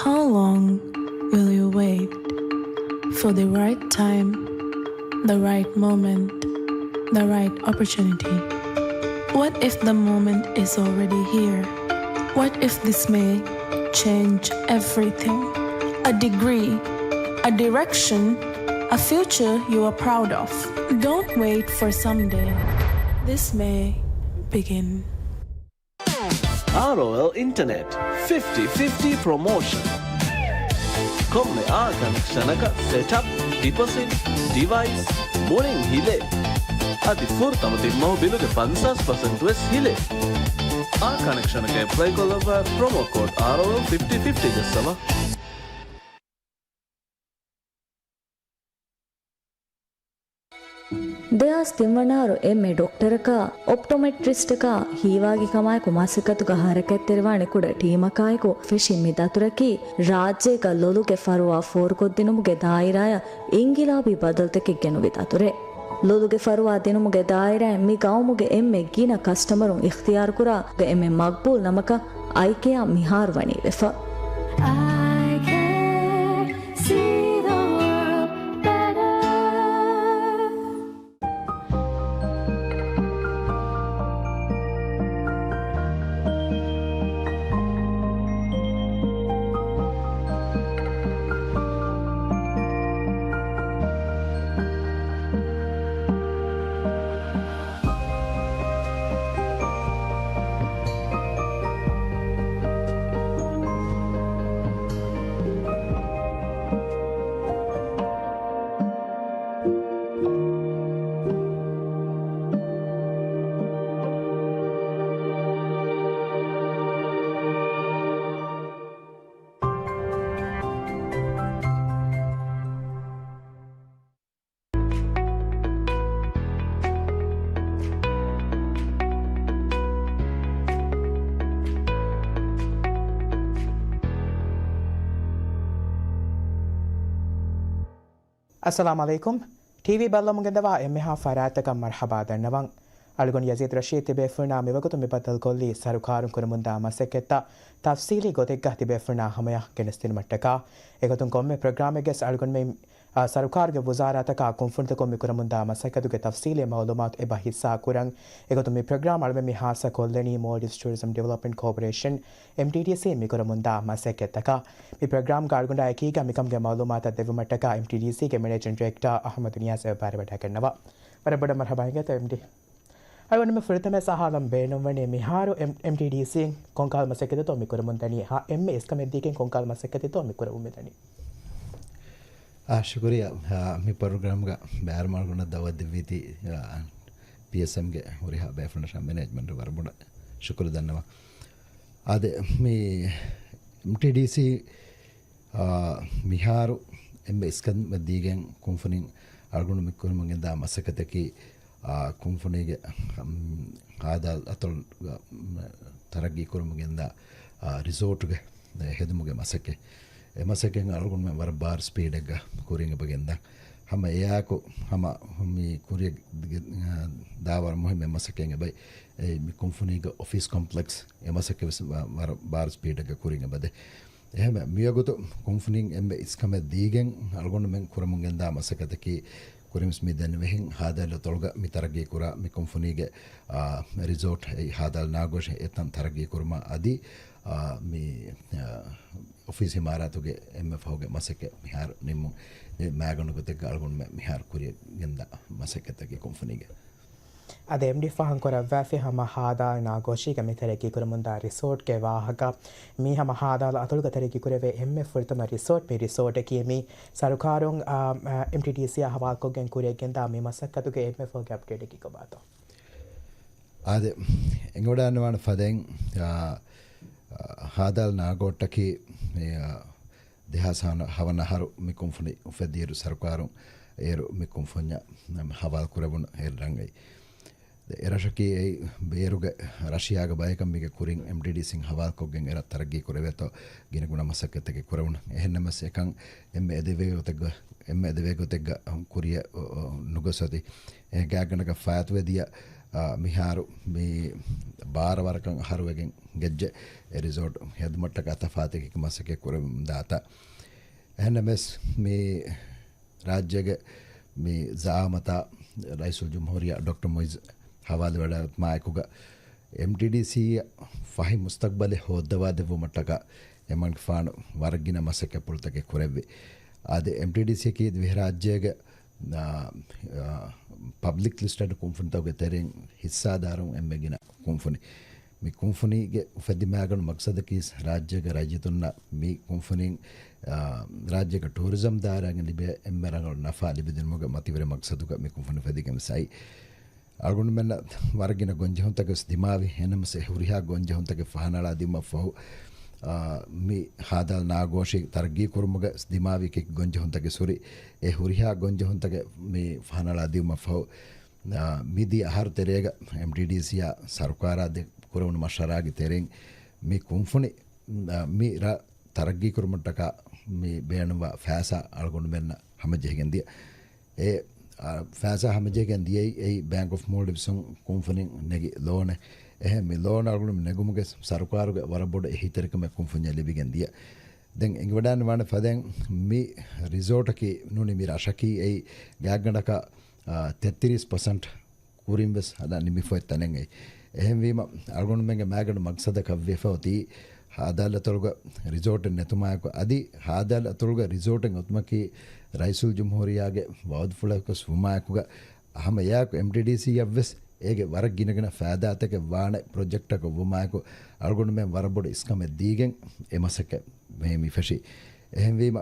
How long will you wait for the right time, the right moment, the right opportunity? What if the moment is already here? What if this may change everything? A degree, a direction, a future you are proud of. Don't wait for someday. This may begin. އާރްއޯއެލް އިންޓަނެޓް ފިފްޓީ ފިފްޓީ ޕްރޮމޯޝަން. ކޮންމެ އާ ކަނެކްޝަނަކަށް ސެޓަޕް، ޑިޕޮޒިޓް، ޑިވައިސް މުޅިން ހިލޭ. އަދި ފުރަތަމަ ތިން މަހު ބިލުގެ ފަންސާސް ޕަސެންޓް ވެސް ހިލޭ. އާ ކަނެކްޝަނަކަށް އެޕްލައި ކޮށްލައްވާ ޕްރޮމޯ ކޯޑް އާރްއޯއެލް ފިފްޓީ ފިފްޓީ ޖައްސަވާ. ދެހާސް ތިން ވަނަ އަހަރު އެންމެ ޑޮކްޓަރަކާ، އޮޕްޓޮމެޓްރިސްޓަކާ ހީވާގި ކަމާއެކު މަސައްކަތުގަ ހަރަކަތްތެރިވާނެ ކުޑަ ޓީމަކާއެކު ފެށި މި ދަތުރަކީ، ރާއްޖޭގަ ލޮލުގެ ފަރުވާ ފޯރުކޮށްދިނުމުގެ ދާއިރާއަށް އިންގިލާބީ ބަދަލުތަކެއް ގެނުވި ދަތުރެއް. ލޮލުގެ ފަރުވާ ދިނުމުގެ ދާއިރާއިން މި ގައުމުގެ އެންމެ ގިނަ ކަސްޓަމަރުން އިޚްތިޔާރުކުރާ އެންމެ މަގްބޫލް ނަމަކަށް އައިކެއާ މިހާރު ވަނީ ވެފަ. I can see the world better. އައްސަލާމު ޢަލައިކުމް. ޓީވީ ބައްލަމުގެންދަވާ އެންމެހާ ފަރާތްތަކަށް މަރުޙަބާ ދަންނަވަން. އަޅުގަނޑު ޔަޒީދު ރަޝީދު ތިބޭފުޅުންނާ މިވަގުތު މި ބައްދަލުކޮށްލީ ސަރުކާރުން ކުރަމުންދާ މަސައްކަތްތައް ތަފްސީލީ ގޮތެއްގަ ތިބޭފުޅުންނާ ހަމަޔަށް ގެނެސްދިނުމަށްޓަކާ. އެގޮތުން ކޮންމެ ޕްރޮގްރާމެއްގަސް އަޅުގަނޑުމެން، އާ، ސަރުކާރުގެ ވުޒާރާތަކާ ކުންފުނިތަކުން މިކުރަމުންދާ މަސައްކަތުގެ ތަފްސީލީ މައުލޫމާތު އެބަ ހިއްސާ ކުރަން. އެގޮތުން މި ޕްރޮގްރާމް އަޅުމެން މި ހާއްސަ ކޮށްލަނީ މޯލްޑިވްސް ޓޫރިޒަމް ޑިވެލޮޕްމަންޓް ކޯޕަރޭޝަން، އެމްޓީޑީސީ، މިކުރަމުންދާ މަސައްކަތްތަކާ. މި ޕްރޮގްރާމްގަ އަޅުގަނޑާ އެކީގަ މިކަމުގެ މައުލޫމާތަށް ދެއްވުމަށްޓަކާ އެމްޓީޑީސީގެ މެނޭޖިން ޑިރެކްޓާ އަޙްމަދު ނިޔާޒް އެބަ ބައިވެވަޑައިގަންނަވާ. ވަރަށް ބޮޑަށް މަރުޙަބާ އިނގޭތޯ އެމްޑީ. އަޅުގަނޑުމެން ފުރަތަމަ އަހާލަން ބޭނުންވަނީ މިހާރު އެމް-، އެމްޓީޑީސީން ކޮންކަހަލަ މަސައްކަތެއްތޯ މި ކުރަމުންދަނީ؟ ހަ، އެންމެ އިސްކަމެއްދީގެން ކޮންކަހަލަ މަސައްކަތެއްތޯ މި ކުރަމުން މިދަނީ؟ އާ، ޝުކުރިއްޔާ. އާ، މި ޕްރޮގްރާމްގަ ބޭރުމަށް އަޅުގަނޑަށް ދައުވަތު ދެއްވީތީ، އާ، ޕީއެސްއެމްގެ ހުރިހާ ބޭފުޅުންނަށާ މެނޭޖްމަންޓަށް ވަރަށް ބޮޑަށް ޝުކުރު ދަންނަވަން. އާދެ، މި އެމްޓީޑީސީ، އާ، މިހާރު އެންމެ އިސްކަމެއް ދީގެން ކުންފުނިން އަޅުގަނޑު މި ކުރަމުން ގެންދާ މަސައްކަތަކީ، އާ، ކުންފުނީގެ، އަމް، ހާދަ އަތޮޅު، އަމް، ތަރައްގީ ކުރަމުން ގެންދާ، އާ، ރިސޯޓުގެ ހެދުމުގެ މަސައްކަތް. އެ މަސައްކަތް އަޅުގަނޑުމެން ވަރަށް ބާރު ސްޕީޑެއްގަ ކުރިން އެބަ ގެންދާ. ހަމަ އެއާއެކު ހަމަ މި ކުރިއަށް ދާ ވަރަށް މުހިއްމު މަސައްކަތް އެބައި، އެ މި ކުންފުނީގެ އޮފީސް ކޮމްޕްލެކްސް އެ މަސައްކަތް ވެސް ވަ-، ވަރަށް ބާރު ސްޕީޑެއްގަ ކުރިން އެބަދޭ. އެހެންވެ، މިވަގުތު ކުންފުނިން އެންމެ އިސްކަމެއް ދީގެން އަޅުގަނޑުމެން ކުރަމުން ގެންދާ މަސައްކަތަކީ، ކުރިންވެސް މި ދެންނެވިހެން ހާދަ އަތޮޅުގަ މި ތަރައްގީ ކުރާ މި ކުންފުނީގެ، އާ، ރިސޯޓް އެއީ ހާދަ ނާގޮށި އެތަން ތަރައްގީ ކުރުމަށް އަދި، އާ، މި، އާ، އޮފީސް އިމާރާތުގެ އެންމެ ފަހުގެ މަސައްކަތް މިހާރު ނިންމުން މި މައިގަނޑު ގޮތެއްގަ އަޅުގަނޑުމެން މިހާރު ކުރިއަށް ގެންދާ މަސައްކަތަކީ ކުންފުނީގެ. އަދި އެމްޑީ ފާހަގަކުރައްވާފި ހަމަ ހާދާލް ނާގޯޝީގަ މި ތަރައްގީ ކުރަމުންދާ ރިސޯޓްގެ ވާހަކަ. މީ ހަމަ ހާދާލް އަތޮޅުގަ ތަރައްގީ ކުރެވޭ އެންމެ ފުރަތަމަ ރިސޯޓް. މި ރިސޯޓަކީ މީ ސަރުކާރުން، އާ، އާ، އެމްޓީޑީސީއާ ހަވާލުކޮށްގެން ކުރިއަށްގެންދާ މި މަސައްކަތުގެ އެންމެ ފަހުގެ އަޕްޑޭޓަކީ ކޮބާތޯ؟ އާދެ، އެނގިވަޑައިގަންނަވާނެ ފަދައިން، އާ، އާ، ހާދާލް ނާގޯޓަކީ، އާ، ދެހާސް ހަވަނަ އަހަރު މި ކުންފުނި އުފެދިއިރު ސަރުކާރުން އޭރު މި ކުންފުންޏަށް ހަވާލު ކުރެވުނު އޭރު ރަނގަޅީ. އެ ރަށަކީ އެއީ ބޭރުގެ ރަޝިޔާގެ ބަޔަކަށް މީގެ ކުރިން އެމްޓީޑީސީން ހަވާލުކޮށްގެން އެރަށް ތަރައްގީ ކުރެވޭތޯ ގިނަގުނަ މަސައްކަތްތަކެއް ކުރެވުނު. އެހެންނަމަސް އެކަން އެންމެ އެދެވޭ ގޮތެއްގަ، އެންމެ އެދެވޭ ގޮތެއްގަ ކުރިއަށް ނުގޮސް އޮތީ. އެ ގާތްގަނޑަކަށް ފާތުވެދިޔަ، އާ، މިހާރު މި ބާރަ ވަރަކަށް އަހަރުވެގެން ގެއްޖެ އެ ރިސޯޓް ހެދުމަށްޓަކާ ތަފާތު އެކި މަސައްކަތް ކުރެވުން ދާތާ. އެހެންނަމަސް މި ރާއްޖޭގެ މި ޒައާމަތާ ރައީސުލްޖުމްހޫރިއްޔާ ޑޮކްޓަރ މުއިއްޒު ހަވާލުވެވަޑައިގަތުމާއެކުގަ، އެމްޓީޑީސީއަށް ފަހި މުސްތަގްބަލެއް ހޯއްދަވާދެއްވުމަށްޓަކާ އެމަނިކުފާނު ވަރަށް ގިނަ މަސައްކަތްޕުޅުތަކެއް ކުރެއްވި. އާދެ، އެމްޓީޑީސީއަކީ ދިވެހިރާއްޖޭގެ، އާ، އާ، ޕަބްލިކް ލިސްޓެޑް ކުންފުނިތަކުގެ ތެރެއިން ހިއްސާދާރުން އެންމެ ގިނަ ކުންފުނި. މި ކުންފުނީގެ އުފެއްދި މައިގަނޑު މަގްސަދަކީ ރާއްޖޭގެ ރައްޔިތުންނަށް މި ކުންފުނިން، އާ، ރާއްޖޭގެ ޓޫރިޒަމް ދާއިރާގެ ލިބޭ އެންމެ ރަނގަޅު ނަފާ ލިބިދިނުމުގެ މަތިވެރި މަގްސަދުގަ މި ކުންފުނި އުފެއްދިގެން ވެސް އައި. އަޅުގަނޑުމެންނަށް ވަރަށް ގިނަ ގޮންޖެހުންތަކެއް ވެސް ދިމާވި. އެހެންނަމަސް އެ ހުރިހާ ގޮންޖެހުންތަކެއް ފަހަނައަޅާ ދިއުމަށްފަހު، އާ، މި ހާދާލް ނާގޯޝީ ތަރައްގީ ކުރުމުގަ ދިމާވި ކި ގޮންޖެހުންތަކެއް ހުރި. އެ ހުރިހާ ގޮންޖެހުންތަކެއް މި ފަހަނައަޅާ ދިއުމަށްފަހު، އާ، މިދިޔަ އަހަރު ތެރޭގަ އެމްޓީޑީސީއާ ސަރުކާރާ ދެ ކުރެވުނު މަޝްވަރާގެ ތެރެއިން މި ކުންފުނި، އާ، މި ރަށް ތަރައްގީ ކުރުމަށްޓަކާ މި ބޭނުންވާ ފައިސާ އަޅުގަނޑުމެންނަށް ހަމަޖެހިގެން ދިޔަ. އެ، އާ، ފައިސާ ހަމަޖެހިގެން ދިޔައީ އެއީ ބޭންކް އޮފް މޯލްޑިވްސުން ކުންފުނިން ނެގި ލޯނެއް. އެހެން މި ލޯން އަޅުގަނޑުމެން ނެގުމުގެ ސަރުކާރުގެ ވަރަށް ބޮޑު އެހީތެރިކަމެއް ކުންފުންޏަށް ލިބިގެން ދިޔަ. ދެން އެނގިވަޑައިގަންނަވާނެ ފަދައިން މި ރިސޯޓަކީ ނޫނީ މި ރަށަކީ އެއީ ގާތްގަނޑަކަށް، އާ، ތެއްތިރީސް ޕަސެންޓް ކުރިން ވެސް ހަދާ ނިމިފައި ތަނެއް އެއީ. އެހެންވީމަ، އަޅުގަނޑުމެންގެ މައިގަނޑު މަގްސަދަކަށް ވެފަ އޮތީ، ހާދާލް އަތޮޅުގަ ރިސޯޓެއް ނެތުމާއެކު، އަދި ހާދާލް އަތޮޅުގަ ރިސޯޓެއް އޮތުމަކީ ރައީސުލްޖުމްހޫރިއްޔާގެ ވައުދުފުޅަކަސް ވުމާއެކުގަ، ހަމަ އެއާއެކު އެމްޓީޑީސީއަށް ވެސް އޭގެ ވަރަށް ގިނަގިނަ ފައިދާތަކެއް ވާނެ ޕްރޮޖެކްޓަކަށް ވުމާއެކު، އަޅުގަނޑުމެން ވަރަށް ބޮޑު އިސްކަމެއް ދީގެން އެ މަސައްކަތް މި، މި ފެށީ. އެހެންވީމަ،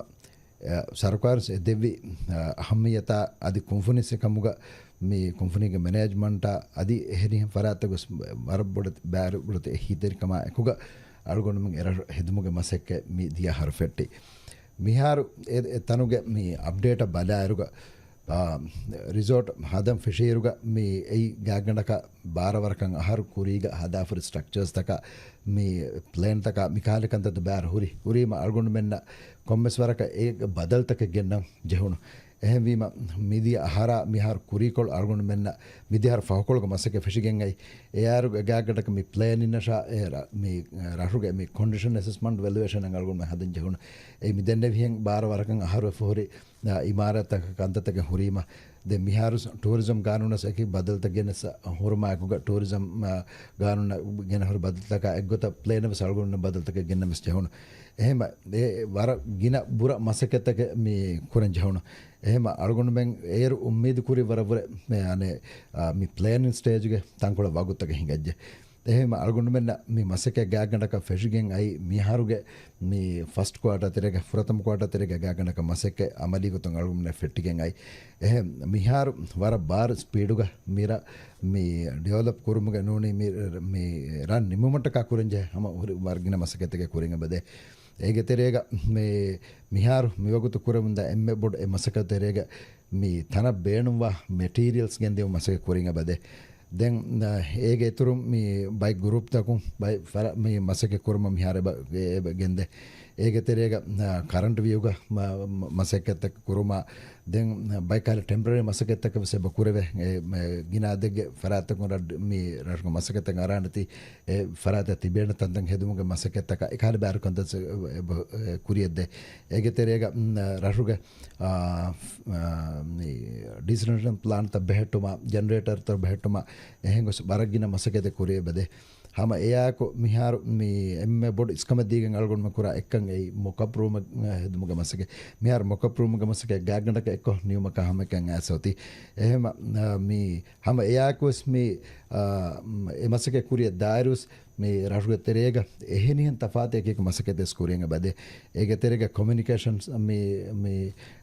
އެ، ސަރުކާރު އެދެއްވި، އަ، އަހައްމިއްޔަތާ އަދި ކުންފުނިސް ކަމުގަ މި ކުންފުނީގެ މެނޭޖްމަންޓާ އަދި އެހެރިހެން ފަރާތްތަކު ވަރަށް ބޮޑަށް ބާރު ބޮޑަށް އެހީތެރިކަމާ އެކުގަ އަޅުގަނޑުމެން އެރަށް ހެދުމުގެ މަސައްކަތް މި ދިޔަ އަހަރު ފެއްޓި. މިހާރު އެ، އެ ތަނުގެ މި އަޕްޑޭޓަށް ބަލާއިރުގަ، އާ، ރިސޯޓް ހަދަން ފެށިއިރުގަ މި އެއީ ގާތްގަނޑަކަށް ބާރަ ވަރަކަށް އަހަރު ކުރީގަ ހަދާފަރި ސްޓްރަކްޗާސްތަކާ މި ޕްލޭންތަކާ މި ކާލި ކަންތައްތައް ބާރަ ހުރި، ހުރީމަ އަޅުގަނޑުމެންނަށް ކޮންމެސް ވަރަކަށް އޭގެ ބަދަލުތަކެއް ގެންނަން ޖެހުނު. އެހެންވީމަ، މިދިޔަ އަހަރާ މިހާރު ކުރީކޮޅު އަޅުގަނޑުމެންނަށް މިދިހަރު ފަހުކޮޅުގެ މަސައްކަތް ފެށިގެން އައި، އެއާއިރު ގާތްގަނޑަކަށް މި ޕްލޭނިން އަށާ އެ ރަ-، މި ރަށުގެ މި ކޮންޑިޝަން އެސެސްމަންޓް ވެލުއޭޝަން އަޅުގަނޑުމެން ހަދަން ޖެހުނު. އެ މި ދެންނެވިހެން ބާރަ ވަރަކަށް އަހަރު އެފަހުރި އިމާރާތްތަކަށް ކަންތައްތަކެއް ހުރީމަ، ދެން މިހާރު ޓޫރިޒަމް ގާނޫނަށް އެކި ބަދަލުތައް ގެނެސް ހުރުމާއެކުގަ ޓޫރިޒަމް، އާ، ގާނޫނަށް ގެނެހުރި ބަދަލުތަކާ އެއްގޮތަށް ޕްލޭނަށް ވެސް އަޅުގަނޑު ބަދަލުތަކެއް ގެންނަން ވެސް ޖެހުނު. އެހެން އެ ވަރަށް ގިނަ ބުރަ މަސައްކަތްތަކެއް މި ކުރަން ޖެހުނު. އެހެން އަޅުގަނޑުމެން އޭރު އުއްމީދު ކުރި ވަރަށްވުރެ މި، އަނެ، އާ، މި ޕްލޭނިން ސްޓޭޖުގެ ތަންކޮޅެއް ވަގުތުތަކެއް ހިނގައްޖެ. އެހެން އަޅުގަނޑުމެންނަށް މި މަސައްކަތް ގާތްގަނޑަކަށް ފެށިގެން އައި މިހާރުގެ މި ފަސްޓް ކުއާޓާ ތެރޭގަ، ފުރަތަމަ ކުއާޓާ ތެރޭގަ ގާތްގަނޑަކަށް މަސައްކަތް އަމަލީ ގޮތުން އަޅުގަނޑުމެންނަށް ފެއްޓިގެން އައި. އެހެން މިހާރު ވަރަށް ބާރު ސްޕީޑުގަ މިރަށް މި ޑިވެލޮޕް ކުރުމުގެ ނޫނީ މި، މި ރަށް ނިމުމަށްޓަކާ ކުރަންޖެހޭ ހަމަ ހުރި ވަރަށް ގިނަ މަސައްކަތްތަކެއް ކުރިން އެބަދޭ. އޭގެ ތެރޭގަ މި، މިހާރު މިވަގުތު ކުރެވުންދާ އެންމެ ބޮޑު އެއް މަސައްކަތް ތެރޭގަ މި ތަނަށް ބޭނުންވާ މެޓީރިއަލްސް ގެންދިއުމުގެ މަސައްކަތް ކުރިން އެބަދޭ. ދެން، އަ، އޭގެ އިތުރުން މި ބައެއް ގްރޫޕްތަކުން ބައެއް ފަރާ-، މި މަސައްކަތް ކުރުމަށް މިހާރު އެބަ، އެބަ ގެންދޭ. އޭގެ ތެރޭގަ، އަ، ކަރަންޓް ވިއުގަ މަ-، މަ-، މަސައްކަތްތަކެއް ކުރުމާ، ދެން ބައެއް ކަހަލަ ޓެމްޕަރަރީ މަސައްކަތްތަކެއް ވެސް އެބަ ކުރެވޭ. އެ، މެ-، ގިނަ އަދެއްގެ ފަރާތްތަކުން ރަށް-، މި ރަށުގެ މަސައްކަތްތައް އަރާނެތީ، އެ ފަރާތަށް ތިބޭނެ ތަންތަން ހެދުމުގެ މަސައްކަތްތަކާ އެކަހަލަ ބާރު ކަންތައް އެބަ، އެ، ކުރިއަށްދޭ. އޭގެ ތެރޭގަ، މް، ރަށުގެ، އާ، އާ، މި ޑީސަލިނޭޝަން ޕްލާންޓްތައް ބެހެއްޓުމާ، ޖެނެރޭޓަރުތައް ބެހެއްޓުމާ، އެހެން ގޮސް ވަރަށް ގިނަ މަސައްކަތެއް ކުރިއަށް އެބަދޭ. ހަމަ އެއާއެކު މިހާރު މި އެންމެ ބޮޑު އިސްކަމެއް ދީގެން އަޅުގަނޑުމެން ކުރާ އެއްކަން އެއީ މޮކަޕް ރޫމެއް ހެދުމުގެ މަސައްކަތް. މިހާރު މޮކަޕް ރޫމުގެ މަސައްކަތް ގާތްގަނޑަކަށް އެއްކޮށް ނިމުމަކާ ހަމައެކަން އައިސް އޮތީ. އެހެން މި ހަމަ އެއާއެކުވެސް މި، އާ، އެ މަސައްކަތް ކުރިއަށް ދާއިރުވެސް މި ރަށުގެ ތެރޭގަ އެހެނިހެން ތަފާތު އެކި އެކި މަސައްކަތެއް ކުރިއަށް އެބަދޭ. އޭގެ ތެރޭގަ ކޮމިއުނިކޭޝަންސް މި، މި،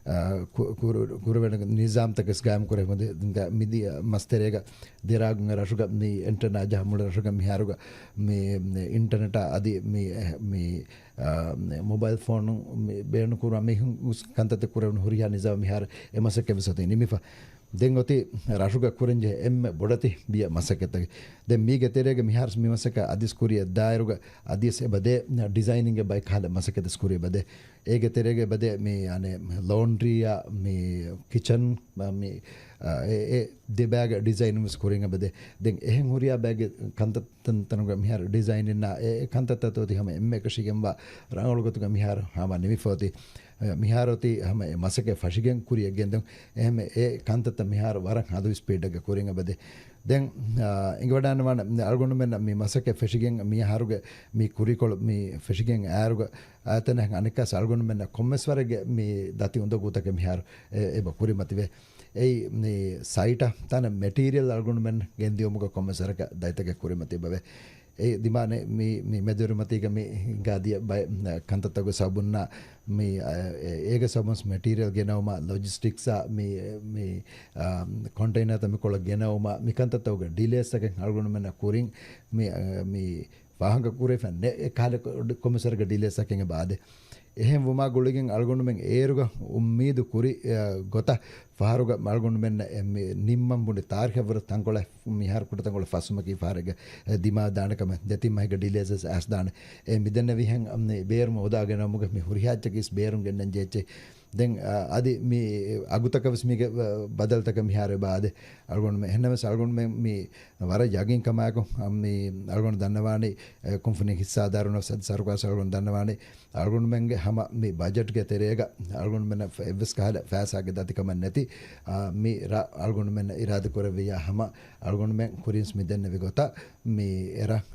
އާ، ކު-، ކުރު-، ކުރެވޭނެ ނިޒާމްތަކެސް ގާއިމް ކުރެވެމުން ދި-، ދިން މިދިޔަ މަސް ތެރޭގަ ދެރާގުން ރަށުގަ މި އެންޓެނާ ޖަހަ މުޅި ރަށުގަ މިހާރުގަ މި އިންޓަރނެޓާ އަދި މި، މި، އާ، މޮބައިލް ފޯނު މި ބޭނުން ކުރުމަށް މި ކަންތައްތައް ކުރެވުނު ހުރިހާ ނިޒާމް މިހާރު އެ މަސައްކަތް ވެސް އޮތީ ނިމިފަ. ދެން އޮތީ ރަށުގަ ކުރަންޖެހޭ އެންމެ ބޮޑެތި ބިޔަ މަސައްކަތްތަކެއް. ދެން މީގެ ތެރޭގަ މިހާރު މި މަސައްކަތް އަދިސް ކުރިއަށް ދާއިރުގަ އަދިސް އެބަދޭ ޑިޒައިނިންގ ބައެއް ކަހަލަ މަސައްކަތެއް ކުރި އެބަދޭ. އޭގެ ތެރޭގަ އެބަދޭ މި އަނެއް ލޯންޑްރީއާ މި ކިޗަން މި، އަ، އެ، އެ ދެބާގެ ޑިޒައިން ވެސް ކުރިން އެބަދޭ. ދެން އެހެން ހުރިހާ ބައެއްގެ ކަންތައް ތަންތަނުގަ މިހާރު ޑިޒައިން އިންނާ އެ، އެ ކަންތައްތައް އޮތީ ހަމަ އެންމެ އެކަށީގެންވާ ރަނގަޅު ގޮތުގަ މިހާރު ހަމަ ނިމިފަ އޮތީ. އެ، މިހާރު އޮތީ ހަމަ އެ މަސައްކަތް ފަށިގެން ކުރިއަށް ގެންދަން. އެހެން އެ ކަންތައްތައް މިހާރު ވަރަށް ހަލު ސްޕީޑެއްގަ ކުރިން އެބަދޭ. ދެން، އާ، އިނގިވަޑާންވާނެ އަޅުގަނޑުމެން މި މަސައްކަތް ފެށިގެން މި އަހަރުގެ މި ކުރީކޮޅު މި ފެށިގެން އާރުގަ އައިތަނެއް އަނެއްކާސް އަޅުގަނޑުމެންނަށް ކޮންމެސް ވަރެއްގެ މި ދަތި އުނދަގޫތަކެއް މިހާރު އެ، އެބަ ކުރިމަތިވޭ. އެއީ، މި ސައިޓަށް ތަނަށް މެޓީރިއަލް އަޅުގަނޑުމެން ގެންދިއުމުގަ ކޮންމެސް ވަރަކަށް ދަތިތަކެއް ކުރިމަތި އެބަވޭ. އެ ދިމާނެ މި، މި މެދުވެރިމަތީގަ މި ހިނގާދިޔަ ބައެއް ކަންތައްތަކުގެ ސަބަބުންނާ މި، އެ، އޭގެ ސަބަބުން މެޓީރިއަލް ގެނައުމަށް ލޮޖިސްޓިކްސްއާ މި، މި، އާ، ކޮންޓެއިނަރތައް މިކޮޅަށް ގެނައުމަށް މި ކަންތައްތަކުގެ ޑިލޭސްތަކެއް އަޅުގަނޑުމެންނަށް ކުރިން މި، އަ، މި ފާހަގަ ކުރެވިފަ ނެ އެ ކަހަލަ ކޮ-، ކޮންމެސް ވަރަކަށް ޑިލޭސް އަކެއް އެބަދޭ. އެހެން ވުމާ ގުޅިގެން އަޅުގަނޑުމެން އޭރުގަ އުއްމީދު ކުރި، އަ، ގޮތަށް ފަހަރުގަ އަޅުގަނޑުމެންނަށް އެ މި ނިންމަން ބުނި ތާރިޚަށްވުރެ ތަންކޮޅެއް މިހާރު ކުޑަތަންކޮޅެއް ފަސްވުމަކީ ފަހަރެއްގެ އެ ދިމާ ދާނެ ކަމެއް ދެތިން މަހެއްގެ ޑިލޭސް އައިސް ދާނެ. އެ މިދެންނެވިހެން މި ބޭރުމަށް އުދާ ގެނައުމުގެ މި ހުރިހާ އެއްޗަކީސް ބޭރުން ގެންނަން ޖެއްޗެ. ދެން، އަ، އަދި މި އަގުތަކަށް ވެސް މީގެ، އަ، ބަދަލުތަކެއް މިހާރު އެބަ އާދެ. އަޅުގަނޑުމެން އެހެންނަމަވެސް އަޅުގަނޑުމެން މި ވަރަށް ޔަގީން ކަމާއެކު، އަ، މި އަޅުގަނޑު ދަންނަވާނީ، އެ، ކުންފުނި ހިއްސާދާރުން ވެސް އަދި ސަރުކާރު ވެސް އަޅުގަނޑު ދަންނަވާނީ، އަޅުގަނޑުމެންގެ ހަމަ މި ބަޖެޓްގެ ތެރޭގަ އަޅުގަނޑުމެންނަށް އެއްވެސް ކަހަލަ ފައިސާގެ ދަތިކަމެއް ނެތި، އަ، މި ރަށް އަޅުގަނޑުމެންނަށް އިރާދަކުރެއްވިއްޔާ ހަމަ އަޅުގަނޑުމެން ކުރިންސް މި ދެންނެވި ގޮތަށް މި އެރަށް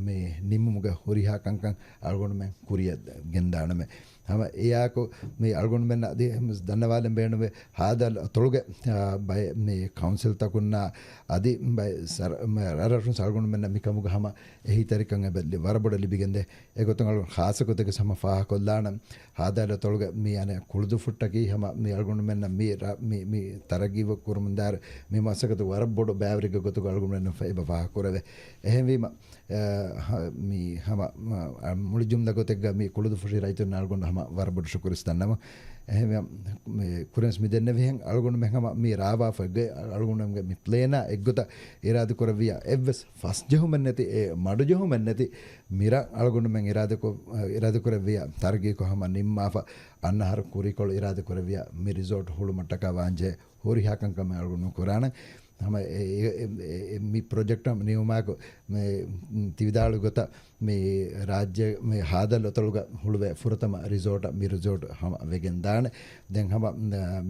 މި ނިންމުމުގެ ހުރިހާ ކަންކަން އަޅުގަނޑުމެން ކުރިއަށް ގެންދާނަމޭ. ހަމަ އެއާއެކު މި އަޅުގަނޑުމެން އަދި ދަންނަވާލަން ބޭނުންވޭ ހާދަ އަތޮޅުގެ، އާ، ބައެއް މި ކައުންސިލްތަކުންނާ އަދި ބައެއް ސަރ-، މި ރަށްރަށުން އަޅުގަނޑުމެންނަށް މިކަމުގަ ހަމަ އެހީތެރިކަން އެބަ ލި-، ވަރަށް ބޮޑަށް ލިބިގެންދޭ. އެގޮތުން އަޅުގަނޑު ޚާއްޞަ ގޮތެއްގެ ހަމަ ފާހަގަކޮށްލާނަން. ހާދަ އަތޮޅުގެ މި އަނެއް ކުޅުދުފުއްޓަކީ ހަމަ މި އަޅުގަނޑުމެންނަށް މި ރަށް މި، މި ތަރައްގީ ކުރުމުން ދާއިރު މި މަސައްކަތު ވަރަށް ބޮޑު ބައިވެރިއެއްގެ ގޮތުގަ އަޅުގަނޑުމެންނަށް އެބަ ފާހަގަކުރެވޭ. އެހެންވީމަ، އަ، ހަ-، މި ހަމަ، މަ-، އަ، މުޅި ޖުމްލަ ގޮތެއްގަ މި ކުޅުދުފުށި ރައްޔިތުންނަށް އަޅުގަނޑު ހަމަ ވަރަށް ބޮޑު ޝުކުރު ދަންނަވަން. އެހެންވެ، މި ކުރިންސް މި ދެންނެވިހެން އަޅުގަނޑުމެން ހަމަ މި ރާވާފައިގެ އަޅުގަނޑުމެންގެ މި ޕްލޭނާ އެއްގޮތަށް އިރާދަކުރެއްވިޔާ އެއްވެސް ފަސްޖެހުމެއް ނެތި، އެ މަޑުޖެހުމެއް ނެތި މިރަށް އަޅުގަނޑުމެން އިރާދަކޮށް، އިރާދަކުރެއްވިޔާ ތަރައްގީކޮށް ހަމަ ނިންމާފަ އަންނަ އަހަރު ކުރީކޮޅު އިރާދަކުރެއްވިޔާ މި ރިސޯޓް ހުޅުމަށްޓަކާ ވާންޖެހޭ ހުރިހާ ކަންކަމެއް އަޅުގަނޑު ކުރާނަން. ހަމަ އެ، އެ، އެ، އެ، މި ޕްރޮޖެކްޓަށް ނިމުމާއެކު މި، ތި ވިދާޅުވި ގޮތަށް މި ރާއްޖޭ މި ހާދަ އަތޮޅުގަ ހުޅުވޭ ފުރަތަމަ ރިސޯޓަށް މި ރިސޯޓް ހަމަ ވެގެން ދާނެ. ދެން ހަމަ،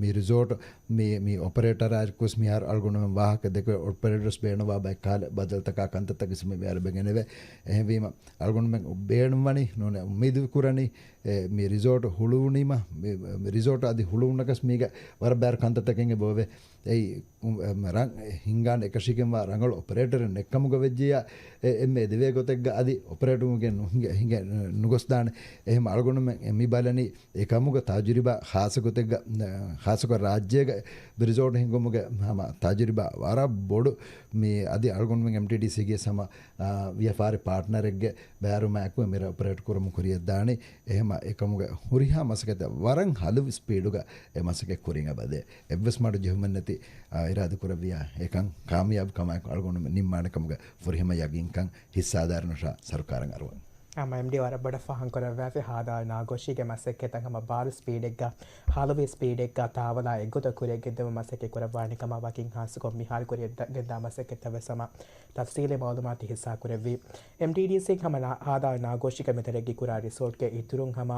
މި ރިސޯޓް މި، މި އޮޕަރޭޓަރާ އެއްކޮސް މިހާރު އަޅުގަނޑުމެން ވާހަކަ ދެކެވޭ އޮޕަރޭޓަރުވެސް ބޭނުންވާ ބައެއް ކަހަލަ ބަދަލުތަކާ ކަންތައްތައް ވެސް މި މިހާރު ވެގެނެވޭ. އެހެންވީމަ އަޅުގަނޑުމެން ބޭނުންވަނީ ނޫނީ އުއްމީދު ކުރަނީ އެ، މި ރިސޯޓް ހުޅުވުނީމަ، މި، މި ރިސޯޓް އަދި ހުޅުވުނަކަސް މީގަ ވަރަށް ބާރު ކަންތައްތަކެއް އެބައޮވޭ. އެއީ، އު-، އެ، ރަށް ހިންގާން އެކަށީގެންވާ ރަނގަޅު އޮޕަރޭޓަރެއް ނެއްކަމުގަ ވެއްޖިއްޔާ، އެ، އެންމެ ދެވޭ ގޮތެއްގަ އަދި އޮޕަރޭޓުވުމުގެ ނު-، ހިނގެ، ހިނގެ ނުގޮސްދާނެ. އެހެން އަޅުގަނޑުމެން މި ބަލަނީ އެކަމުގަ ތަޖުރިބާ ޚާއްޞަ ގޮތެއްގަ، ޚާއްޞަކޮށް ރާއްޖޭގަ ރިސޯޓް ހިންގުމުގެ ހަމަ ތަޖުރިބާ ވަރަށް ބޮޑު މި އަދި އަޅުގަނޑުމެން އެމްޓީޑީސީގެ ހަމަ، އާ، ވިޔަފާރި ޕާޓްނަރެއްގެ ބޭރުމާއެކު މިރަށް އޮޕަރޭޓް ކުރަމުން ކުރިޔަށްދާނީ. އެހެމަ އެކަމުގެ ހުރިހާ މަސައްކަތެއް ވަރަށް ހަލު ސްޕީޑުގަ އެ މަސައްކަތް ކުރިން އެބަދޭ. އެއްވެސް މަޑު ޖެހުމެއްނެތި، އާ، އިރާދަކުރެއްވިޔާ އެކަން ކާމިޔާބު ކަމާއެކު އަޅުގަނޑު ނިންމާނެ ކަމުގެ ފުރިހަމަ ޔަގީންކަން ހިއްސާދާރުންނަށާ ސަރުކާރަށް އަރުވަން. ހަމަ އެމްޑީ ވަރަށް ބޮޑަށް ފާހަގަކުރައްވާފި ހާދަ ނާގޯޝީގެ މަސައްކަތްތައް ހަމަ ބާރު ސްޕީޑެއްގަ، ހަލުވި ސްޕީޑެއްގަ ތާވަލާ އެއްގޮތަށް ކުރިއަށްގެންދިއުމަށް މަސައްކަތް ކުރައްވާނެ ކަމަށް ވަކިން ހާއްސަކޮށް މިހާރު ކުރިއަށް ދ-، ގެންދާ މަސައްކަތްތައް ވެސް ހަމަ ތަފްސީލީ މައުލޫމާތު ހިއްސާކުރެއްވި. އެމްޑީޑީސީ ހަމަ ނާ-، ހާދަ ނާގޯޝީގަ މި ތަރައްގީ ކުރާ ރިސޯޓްގެ އިތުރުން ހަމަ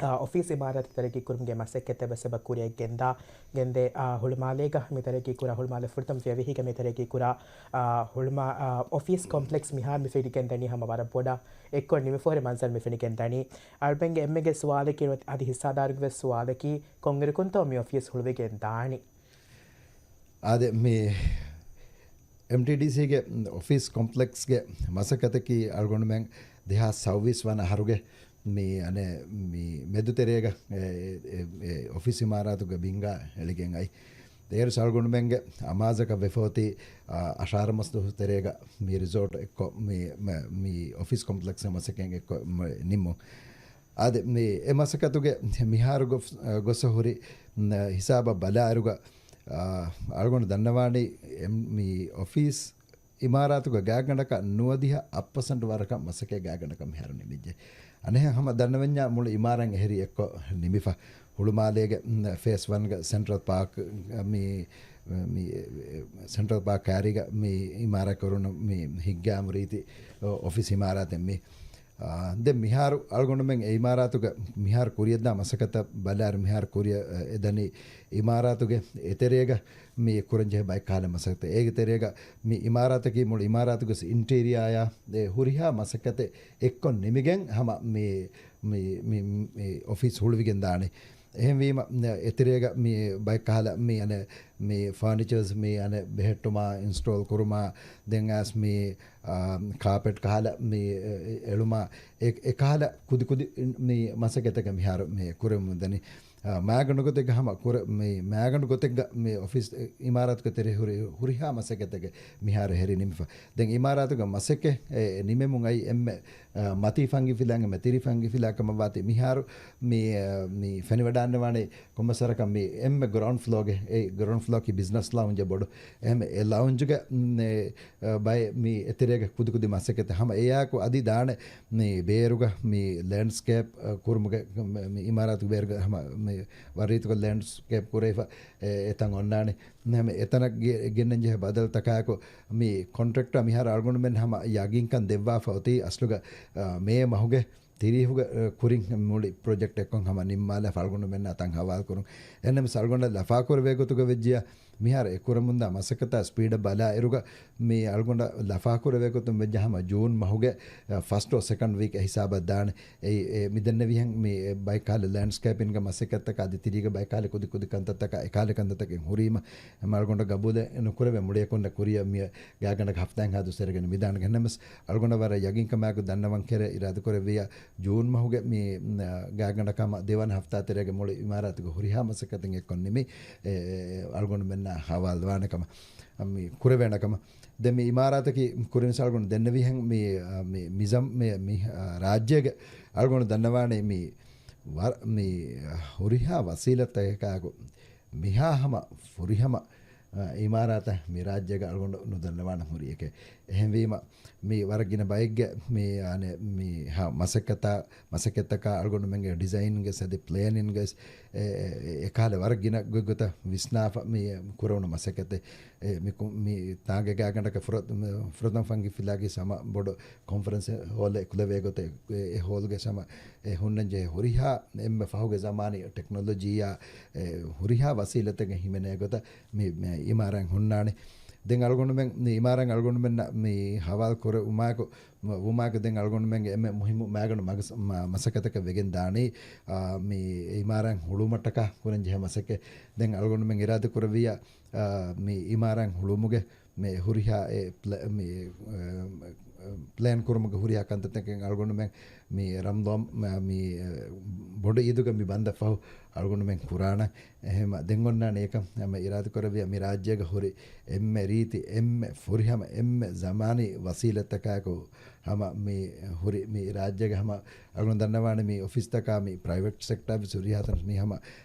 އާ، އޮފީސް އިމާރާތް ތަރައްގީ ކުރުމުގެ މަސައްކަތް އެބަސް އެބަ ކުރިއަށް ގެންދާ، ގެންދޭ، އާ، ހުޅުމާލޭގަ މި ތަރައްގީ ކުރާ، ހުޅުމާލެ ފުރަތަމަ ފިޔަވަހީގަ މި ތަރައްގީ ކުރާ، އާ، ހުޅުމާ-، އާ، އޮފީސް ކޮމްޕްލެކްސް މިހާރު މި ފެނިގެން ދަނީ ހަމަ ވަރަށް ބޮޑަށް އެއްކޮށް ނިމިފަހުރި މަންޒަރު މި ފެނިގެން ދަނީ. އަޅުމެންގެ އެންމެގެ ސުވާލަކީ އަދި ހިއްސާދާރުގެ ވެސް ސުވާލަކީ ކޮންއިރުކުންތޯ މި އޮފީސް ހުޅުވިގެން ދާނީ؟ އާދެ، މި އެމްޓީޑީސީގެ އޮފީސް ކޮމްޕްލެކްސްގެ މަސައްކަތަކީ އަޅުގަނޑުމެން ދެހާސް ސައުވީސް ވަނަ އަހަރުގެ މި އަނެއް މި މެދުތެރޭގަ އެ، އެ، އެ، އޮފީސް އިމާރާތުގެ ބިންގާ އެޅިގެން އައި. އޭރު އަޅުގަނޑުމެންގެ އަމާޒަކަށް ވެފަ އޮތީ، އާ، އަށާރަ މަސް ދުވަހު ތެރޭގަ މި ރިސޯޓް އެއްކޮށް މި، މ-، މި އޮފީސް ކޮމްޕްލެކްސް މަސައްކަތް އެއްކޮށް މ-، ނިމުން. އާދެ، މި އެ މަސައްކަތުގެ މިހާރު ގޮފް-، ގޮސް ހުރި، މް، ހިސާބަށް ބަލާއިރުގަ، އާ، އަޅުގަނޑު ދަންނަވާނީ އެމް-، މި އޮފީސް އިމާރާތުގެ ގާތްގަނޑަކަށް ނުވަދިހަ އަށް ޕަސެންޓް ވަރަކަށް މަސައްކަތް ގާތްގަނޑަކަށް މިހާރު ނިމިއްޖެ. އަނެއްހެން ހަމަ ދަންނަވަންޏާ މުޅި އިމާރާތް އެހެރީ އެއްކޮށް ނިމިފަ. ހުޅުމާލޭގެ، މް، ފޭސް ވަންގަ ސެންޓްރަލް ޕާކް، މި، މި، ސެންޓްރަލް ޕާކް ކާރީގަ މި އިމާރާތް ކުރުނު މި ހިއްގާމު ރީތި އޮ-، އޮފީސް އިމާރާތެއް މި. އާ، ދެން މިހާރު އަޅުގަނޑުމެން އެ އިމާރާތުގަ މިހާރު ކުރިޔަށްދާ މަސައްކަތަށް ބަލާއިރު މިހާރު ކުރިޔަށް، އެ، އެދަނީ އިމާރާތުގެ އެތެރޭގަ މި ކުރަންޖެހޭ ބައެއް ކަހަލަ މަސައްކަތެއް. އޭގެ ތެރޭގަ މި އިމާރާތަކީ މުޅި އިމާރާތުގެ އިންޓީރިއާއާ އެ ހުރިހާ މަސައްކަތެއް އެއްކޮށް ނިމިގެން ހަމަ މި، މި، މި، މި އޮފީސް ހުޅުވިގެން ދާނެ. އެހެންވީމަ، އެތެރޭގަ މި ބައެއް ކަހަލަ މި އަނެއް މި ފާނިޗަރސް މި އަނެއް ބެހެއްޓުމާ، އިންސްޓޯލް ކުރުމާ، ދެން އައިސް މި، އާ، ކާޕެޓް ކަހަލަ މި އެ-، އެ-، އެޅުމާ، އެ-، އެ ކަހަލަ ކުދި ކުދި މި މަސައްކަތަކަށް މިހާރު މި ކުރެވެމުން ދަނީ. އާ، މާގަނޑު ގޮތެއްގަ ހަމަ ކުރެ-، މި މާގަނޑު ގޮތެއްގަ މި އޮފީސް އިމާރާތުގެ ތެރޭ ހުރި-، ހުރިހާ މަސައްކަތެއްގެ މިހާރު ހެރި ނިމިފަ. ދެން އިމާރާތުގެ މަސައްކަތް އެ ނިމެމުން އައި އެންމެ، އާ، މަތީ ފަންގިފިލާ އެންމެ ތިރި ފަންގިފިލާ ކަމަށް ވާތީ މިހާރު މި، އާ، މި ފެނިވަޑާންނަވާނެ ކޮންމެސް ވަރަކަށް މި އެންމެ ގްރައުންޑް ފްލޯގެ، އެ ގްރައުންޑް ފްލޯއަކީ ބިޒްނަސް ލައުންޖެއް ބޮޑު. އެހެން އެ ލައުންޖުގެ، މް، އެ، އަ، ބައެއް މި އެތެރޭގެ ކުދި ކުދި މަސައްކަތެއް ހަމަ އެއާއެކު އަދި ދާނެ މި ބޭރުގަ މި ލޭންޑްސްކޭޕް، އަ، ކުރުމުގެ މި، މި އިމާރާތުގެ ބޭރުގަ ހަމަ މި ވަރީތުގަ ލޭންޑްސްކޭޕް ކުރެވިފަ އެ، އެތަން އޮންނާނެ. ހަމަ އެތަނަށް ގެ-، ގެންނަން ޖެހޭ ބަދަލުތަކާއެކު މި ކޮންޓްރެކްޓަރ މިހާރު އަޅުގަނޑުމެން ހަމަ ޔަގީންކަން ދެއްވާފަ އޮތީ އަސްލުގަ، އަ، މޭ މަހުގެ ތިރީހުގެ، އަ، ކުރިން މުޅި ޕްރޮޖެކްޓް އެއްކޮށް ހަމަ ނިންމާލާފަ އަޅުގަނޑުމެންނާ ތަން ހަވާލު ކުރުން. އެހެންނަމަވެސް އަޅުގަނޑަށް ލަފާކުރެވޭ ގޮތުގަ ވެއްޖިޔާ، މިހާރު އެ ކުރަމުންދާ މަސައްކަތާ ސްޕީޑަށް ބަލާ އިރުގަ، މި އަޅުގަނޑަށް ލަފާކުރެވޭ ގޮތުން ވެއްޖެ ހަމަ ޖޫން މަހުގެ، އަ، ފަސްޓް އޯ ސެކަންޑް ވީކް ހިސާބަށް ދާނެ. އެ، އެ، މި ދެންނެވިހެން މި ބައެއް ކަހަލަ ލޭންޑްސްކޭޕިންގ މަސައްކަތްތަކާ އަދި ތިރީގަ ބައެއް ކަހަލަ ކުދި ކުދި ކަންތައްތަކާ އެކަހަލަ ކަންތައްތަކެއް ހުރީމަ، އަޅުގަނޑަށް ގަބޫލެއް ނުކުރެވޭ މުޅިއަކުންނަށް ކުރިއަށް މި ގާތްގަނޑަކަށް ހަފްތާއެއްހާ ދުވަސް އެރިގެން މިދާނެ. އެހެންނަމަވެސް އަޅުގަނޑަށް ވަރަށް ޔަގީންކަމާއެކު ދަންނަވަން ކެރޭ އިރާދަކުރެއްވިއްޔާ، ޖޫން މަހުގެ މި، މް، ގާތްގަނޑަކަށް ދެވަނަ ހަފްތާ ތެރޭގެ މުޅި އިމާރާތުގެ ހުރިހާ މަސައްކަތެއް އެއްކޮށް ނިމި، އެ، އެ، އަޅުގަނޑުމެންނާ ހަވާލުވާނެ ކަމަށް، މި ކުރެވޭނެ ކަމަށް. ދެން މި އިމާރާތަކީ ކުރިން އަޅުގަނޑު ދެންނެވިހެން މި، މި، މިޒަމް، މި، މި، ރާއްޖޭގެ އަޅުގަނޑު ދަންނަވާނެ މި ވަރަށް މި ހުރިހާ ވަސީލަތްތަކާއެކު މިހާ ހަމަ ފުރިހަމަ، އަ، އިމާރާތެއް މި ރާއްޖޭގަ އަޅުގަނޑު ނުދަންނަވާނެ ހުރި އެކެއް. އެހެންވީމަ، މި ވަރަށް ގިނަ ބައެއްގެ މި، އަނެއް، މި ހަ-، މަސައްކަތާ، މަސައްކަތްތަކާ އަޅުގަނޑުމެންގެ ޑިޒައިންގެ ސަދި ޕްލޭނިންގެ އެ، އެ، އެ، އެކަހަލަ ވަރަށް ގިނަ ގޮތްގޮތަށް ވިސްނާފަ މި ކުރެވުނު މަސައްކަތެއް. އެ، މި ކު-، މި ތާނގެ ގާތްގަނޑަކަށް ފުރަ-، ފުރަތަމަ ފަންގިފިލާގެ ހަމަ ބޮޑު ކޮންފަރެންސް ހޯލެއް ކުލެވޭ ގޮތެއް، އެ، އެ ހޯލްގެ ހަމަ އެ ހުންނަން ޖެހޭ ހުރިހާ އެންމެ ފަހުގެ ޒަމާނީ ޓެކްނޮލޮޖީއާ، އެ، ހުރިހާ ވަސީލަތެއްގެ ހިމެނޭ ގޮތަށް މި، މި އިމާރާތް ހުންނާނެ. ދެން އަޅުގަނޑުމެން މި އިމާރާތް އަޅުގަނޑުމެންނަށް މި ހަވާލު ކުރެވުމާއެކު، ވުމާއެކު ދެން އަޅުގަނޑުމެންގެ އެންމެ މުހިއްމު މައިގަނޑު މަގަސް-، މަ-، މަސައްކަތަކަށް ވެގެން ދާނީ، އާ، މި އިމާރާތް ހުޅުވުމަށްޓަކާ ކުރަން ޖެހޭ މަސައްކަތް. ދެން އަޅުގަނޑުމެން އިރާދަ ކުރެއްވިއްޔާ، އާ، މި އިމާރާތް ހުޅުވުމުގެ މި ހުރިހާ އެ ޕްލެ-، މި، އާ، ޕްލޭން ކުރުމުގެ ހުރިހާ ކަންތައްތަކެއް އަޅުގަނޑުމެން މި ރަމްޟާން، މި، އާ، ބޮޑު އީދުގެ މި ބަންދަށް ފަހު އަޅުގަނޑުމެން ކުރާނަން. އެހެން ދެން އޮންނާނެ އެކަން ހަމަ އިރާދަ ކުރެއްވިޔާ މި ރާއްޖޭގަ ހުރި އެންމެ ރީތި، އެންމެ ފުރިހަމަ، އެންމެ ޒަމާނީ ވަސީލަތްތަކާއެކު ހަމަ މި ހުރި މި ރާއްޖޭގެ ހަމަ އަޅުގަނޑު ދަންނަވާނެ މި އޮފީސްތަކާ މި ޕްރައިވެޓް ސެކްޓާ ވެސް ހުރިހާ ތަން މި ހަމަ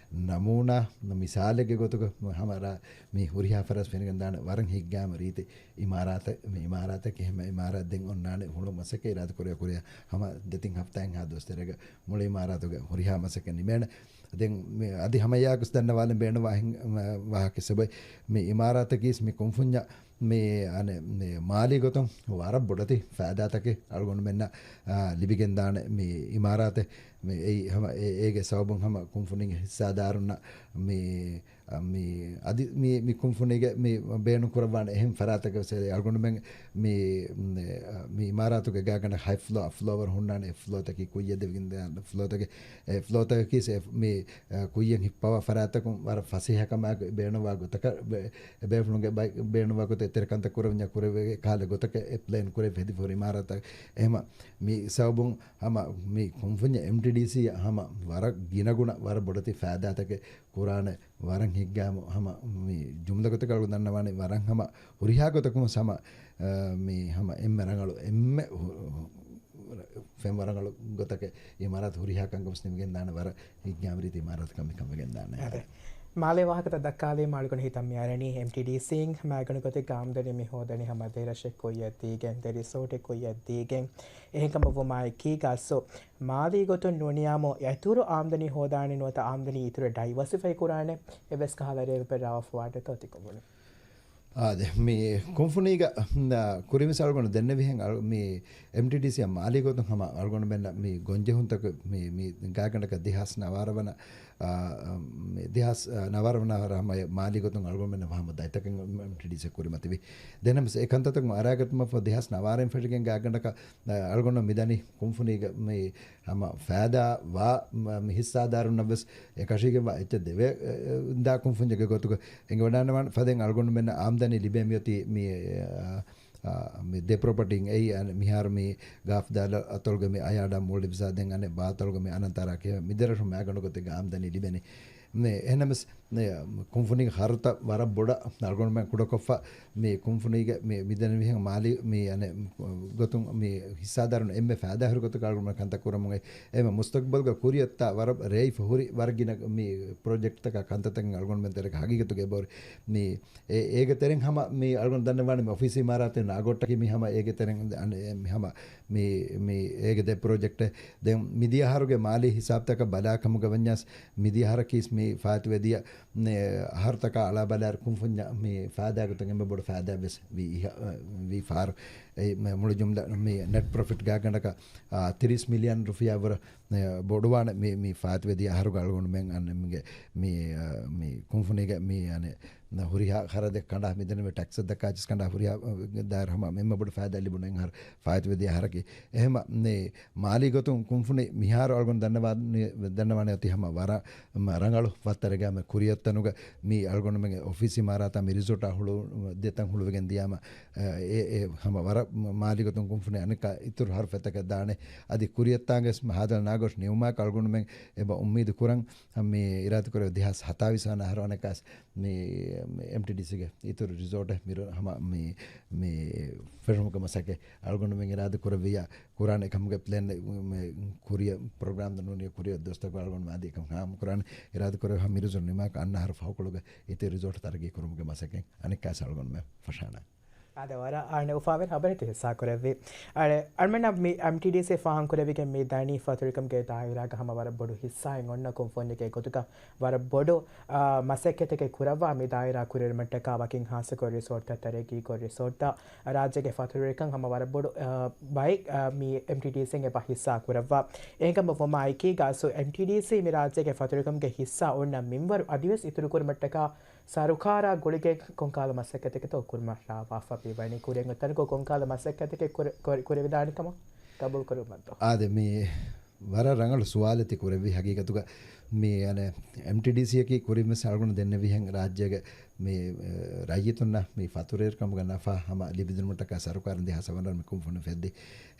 ނަމޫނާ މިސާލެއްގެ ގޮތުގަ ހަމަ ރާ-، މި ހުރިހާ ފަރާސް ފެނިގެން ދާނެ ވަރަށް ހިތްގައިމު ރީތި އިމާރާތެއް، މި އިމާރާތެއް އެހެން އިމާރާތް ދެން އޮންނާނެ ހުޅު މަސައްކަތް އިރާދަ ކުރިޔާ ކުރިޔާ ހަމަ ދެތިން ހަފްތާއެއްހާ ދުވަސް ތެރޭގަ މުޅި އިމާރާތުގެ ހުރިހާ މަސައްކަތް ނިމޭނެ. ދެން މި އަދި ހަމައެއާއެކު ދަންނަވާލަން ބޭނުންވާ ހިން-، ވާހަކަ ސަބަބެއް މި އިމާރާތަކީސް މި ކުންފުންޏަށް މި އަނެއް މި މާލީ ގޮތުން ވަރަށް ބޮޑެތި ފައިދާތަކެއް އަޅުގަނޑުމެންނަށް، އާ، ލިބިގެންދާނެ މި އިމާރާތެއް. މި އެއީ ހަމަ އޭ، އޭގެ ސަބަބުން ހަމަ ކުންފުނީގެ ހިއްސާދާރުންނަށް މި، މި އަދި މި، މި ކުންފުނީގެ މި ބޭނުން ކުރައްވާނެ އެހެން ފަރާތަކަށް ވެސް އަޅުގަނޑުމެން މި، މި އިމާރާތުގެ ގާގަނޑަށް ހަތް ފްލޯ، ފްލޯވަރު ހުންނާނެ. އެ ފްލޯތަކީ ކުއްޔަށް ދެވިގެން ދާނެ ފްލޯތަކެއް. އެ ފްލޯތަކަކީ ސޭ، މި، އަ، ކުއްޔަށް ހިއްޕަވާ ފަރާތަކުން ވަރަށް ފަސޭހަކަމާއެކު ބޭނުންވާ ގޮތަކަށް ބޭ-، ބޭފުޅުންގެ ބައި-، ބޭނުންވާ ގޮތަށް އެތެރެ ކަންތައް ކުރެވެންޏާ ކުރެވޭ ކަހަލަ ގޮތަކަށް އެ ޕްލޭން ކުރެވި ހެދިފަ ހުރި އިމާރާތަށް. އެހެމަ މި ސަބަބުން ހަމަ މި ކުންފުންޏަށް އެމްޓީޑީސީ ހަމަ ވަރަށް ގިނަގުނަ ވަރަށް ބޮޑެތި ފައިދާތަކެއް ކުރާނެ. ވަރަށް ހިތްގައިމު ހަމަ މި ޖުމްލަ ގޮތަކަށް އަޅުގަނޑު ދަންނަވާނެ ވަރަށް ހަމަ ހުރިހާ ގޮތަކުން ހަމަ، އަ، މި ހަމަ އެންމެ ރަނގަޅު، އެންމެ ހު-، ހު-، ފެންވަރަނގަޅު ގޮތަކަށް އިމާރާތު ހުރިހާ ކަންކަން ވެސް ނިމިގެންދާނެ. ވަރަށް ހިތްގައިމު ރީތި އިމާރާތަކަށް މިކަން ވެގެންދާނެ. އަދެ. މާލޭ ވާހަކަތައް ދައްކާލީމަ އަޅުގަނޑު ހިތަށް މިއަރަނީ އެމްޓީޑީސީން މައިގަނޑު ގޮތެއްގަ އާމްދަނީ މި ހޯދަނީ ހަމަ ދެ ރަށެއް ކުއްޔަށް ދީގެން، ދެ ރިސޯޓެއް ކުއްޔަށް ދީގެން. އެހެންކަމަށް ވުމާއެކީގަ އަސްލު މާލީ ގޮތުން ނޫނިޔާމު އިތުރު އާމްދަނީ ހޯދާނެ ނުވަތަ އާމްދަނީ އިތުރަށް ޑައިވަސިފައި ކުރާނެ އެއްވެސް ކަހަލަ ރޭވެ ބެއްލާފަ ވާނެތޯ ތިކޮބުނު؟ އާދެ، މި ކުންފުނީގަ، ނ-، ކުރިންވެސް އަޅުގަނޑު ދެންނެވިހެން އަޅު-، މި އެމްޓީޑީސީއަށް މާލީ ގޮތުން ހަމަ އަޅުގަނޑުމެންނަށް މި ގޮންޖެހުންތަކު މި، މި ގާގަނޑަކަށް ދެހާސް ނަވާރަ ވަނަ، އާ، މި ދެހާސް ނަވާރަ ވަނަ ހަމަ މާލީ ގޮތުން އަޅުގަނޑުމެންނަށް ހަމަ ދަތިތަކެއް އެމްޓީޑީސީ ކުރިމަތިވި. ދެން ހަމަ އެ ކަންތައްތަކުން އަރާގަތުމަށްފަހު ދެހާސް ނަވާރައިން ފެށިގެން ގާގަނޑަކަށް، އާ، އަޅުގަނޑު މިދަނީ ކުންފުނީގަ މި ހަމަ ފައިދާ ވާ މ-، މި ހިއްސާދާރުންނަށް ވެސް އެކަށީގެންވާ އެއްޗެއް ދެވޭ، އެ، އެ، ދާ ކުންފުންޏެއްގެ ގޮތުގަ އެނގިވަޑާންވާނެ. ފަދައިން އަޅުގަނޑުމެންނަށް އާމްދަނީ ލިބޭ މިއޮތީ މި، އެ، އާ، މި ދެ ޕްރޮޕަޓީން އެއީ، އަނެ، މިހާރު މި ގާފް ދާލަ އަތޮޅުގެ މި އަޔާޑާ މޯލްޑިވްސްއާ ދެން އަނެ ބާ އަތޮޅުގެ މި އަނަންތާރާ ކޭވެ މި ދެ ރަށުން މައިގަނޑު ގޮތެއްގަ އާމްދަނީ ލިބެނީ. މި އެހެނަމަސް މި ކުންފުނީގެ ހަރުތައް ވަރަށް ބޮޑަށް އަޅުގަނޑުމެން ކުޑަކޮށްފަ، މި ކުންފުނީގެ މި، މި ދެންނެވިހެން މާލީ މި އަނެއް ގޮތުން މި ހިއްސާދާރުން އެންމެ ފައިދާހުރި ގޮތަކަށް އަޅުގަނޑުމެން ކަންތައް ކުރަމުން އެ، އެމަ މުސްތަގްބަލްގަ ކުރިއަށްތާ ވަރަށް ރޭވިފަ ހުރި ވަރަށް ގިނަ މި ޕްރޮޖެކްޓްތަކާ ކަންތައްތަކެއް އަޅުގަނޑުމެން ތެރޭގަ ހަގީގަތުގަ އެބަހުރި. މި އެ، އޭގެ ތެރެއިން ހަމަ މި އަޅުގަނޑު ދަންނަވާނެ މި އޮފީސީ އިމާރާތެއް ނާގޮއްޓަކީ މި ހަމަ އޭގެ ތެރެއިން އަން-، އެ، މި ހަމަ މި، މި އޭގެ ދެ ޕްރޮޖެކްޓެއް. ދެން މިދިޔަ އަހަރުގެ މާލީ ހިސާބުތަކަށް ބަލާ ކަމުގަ ވަންޏާސް މިދިޔަ އަހަރަކީސް މި ފާއިތުވެދިޔަ ނެ، އަހަރުތަކާ އަޅާބަލާއިރު ކުންފުންޏަށް މި ފައިދާގޮތުން އެންމެ ބޮޑު ފައިދާ ވެސް ވީ އިހަ-، ވީ ފާރު. އެ މެ-، މުޅި ޖުމްލަ މި ނެޓް ޕްރޮފިޓް ގާގަނޑަކަށް، އާ، ތިރީސް މިލިއަން ރުފިޔާ ވުރެ، އެ، ބޮޑުވާނެ މި، މި ފާއިތުވެދިޔަ އަހަރުގަ އަޅުގަނޑުމެން އަން މިގެ މި، އާ، މި ކުންފުނީގެ މި އަނެ ހުރިހާ ޚަރަދެއް ކަނޑާ މިދެން މި ޓެކްސް ދައްކާ ޗިސް ކަނޑާ ހުރިހާ، އާ، ދާއިރު ހަމަ އެންމެ ބޮޑު ފައިދާ ލިބުނު އެއް އަހަރު ފާއިތުވެދިޔަ އަހަރަކީ. އެހެމަ މި މާލީ ގޮތުން ކުންފުނި މިހާރު އަޅުގަނޑު ދަންނަވާ-، ދަންނަވާނެ އޮތީ ހަމަ ވަރަށް މަ-، ރަނގަޅު ފައްތަރެއްގަ މި ކުރިއަށް ތަނުގަ މި އަޅުގަނޑުމެންގެ އޮފީސް އިމާރާތާ މި ރިސޯޓާ ހުޅު ދެތަން ހުޅުވިގެން ދިޔާމަ، އެ، އެ ހަމަ ވަރަށް މަ-، މާލީ ގޮތުން ކުންފުނި އަނެއްކާ އިތުރު ހަރުފަތަކަށް ދާނެ. އަދި ކުރިއަށް ތާނގެސް ހާދަ ނާގޮށް ނިއުމާކަށް އަޅުގަނޑުމެން އެބަ އުއްމީދު ކުރަން މި އިރާދަކުރެ ދެހާސް ހަތާވީސް ވަނަ އަހަރު އަނެއްކާސް މި، މި އެމްޓީޑީސީގެ އިތުރު ރިސޯޓެއް މިރު ހަމަ މި، މި ފެށުމުގެ މަސައްކަތް އަޅުގަނޑުމެން އިރާދަ ކުރެއްވިއްޔާ ކުރާނެ އެކަމުގެ ޕްލޭން މެ ކުރިއަށް ޕްރޮގްރާމް ދަންނޫނީ ކުރިއަށް ދުވަސްތަކު އަޅުގަނޑު މާދީ އެކަން ހާމަ ކުރާނެ. އިރާދަ ކުރެވި ހަމަ މިރުޒު ނިމާކަށް އަންނަ އަހަރު ފަހުކޮޅުގަ އިތި ރިސޯޓް ތަރައްގީ ކުރުމުގެ މަސައްކަތް އަނެއްކާސް އަޅުގަނޑުމެން ފަށާނަ. އާދެ ވަރަށް އާނެ އުފާވެރި ހަބަރެއް ހިއްސާ ކުރެއްވި. އަޅެ، އަޅުމެންނަށް މި އެމްޓީޑީސީ ފާހަގަކުރެވިގެން މި ދަނީ ފަތުރިކަމުގެ ދާއިރާގަ ހަމަ ވަރަށް ބޮޑު ހިއްސާއެއް އޮންނަ ކުންފުންޏެއްގެ ގޮތުގަ ވަރަށް ބޮޑު، އާ، މަސައްކަތެއް ކުރައްވާ މި ދާއިރާ ކުރިއެރުމަށްޓަކާ ވަކިން ހާއްސަކޮށް ރިސޯޓްތައް ތަރައްގީކޮށް ރިސޯޓްތައް ރާއްޖޭގެ ފަތުރުވެރިކަން ހަމަ ވަރަށް ބޮޑު، އާ، ބައެއް، އާ، މި އެމްޓީޑީސީން އެބަ ހިއްސާ ކުރައްވާ. އެހެންކަމަށް ވުމާއެކީގަ އަސްލު އެމްޓީޑީސީ މި ރާއްޖޭގެ ފަތުރުވެރިކަމުގެ ހިއްސާ އޮންނަ މިންވަރު އަދިވެސް އިތުރުކުރުމަށްޓަކާ ސަރުކާރާ ގުޅިގެން ކޮންކަހަލަ މަސައްކަތެއްތޯ ކުރުމަށް ރާވާފަ މިވަނީ؟ ކުރިއަށް އޮތްތަނަކު ކޮންކަހަލަ މަސައްކަތެއް ކުރެ-، ކުރެ-، ކުރެވިދާނެ ކަމަށް ގަބޫލު ކުރެވުމަށްތޯ؟ އާދެ، މި ވަރަށް ރަނގަޅު ސުވާލެއް ތި ކުރެއްވީ. ހަގީގަތުގަ މި އަނެއް އެމްޓީޑީސީއަކީ ކުރިންވެސް އަޅުގަނޑު ދެންނެވިހެން ރާއްޖޭގެ މި، އެ، ރައްޔިތުންނަށް މި ފަތުރުވެރިކަމުގެ ނަފާ ހަމަ ލިބިދިނުމަށްޓަކާ ސަރުކާރުން ދެހާސް އަށް ވަނަ މި ކުންފުނި ފެއްދި.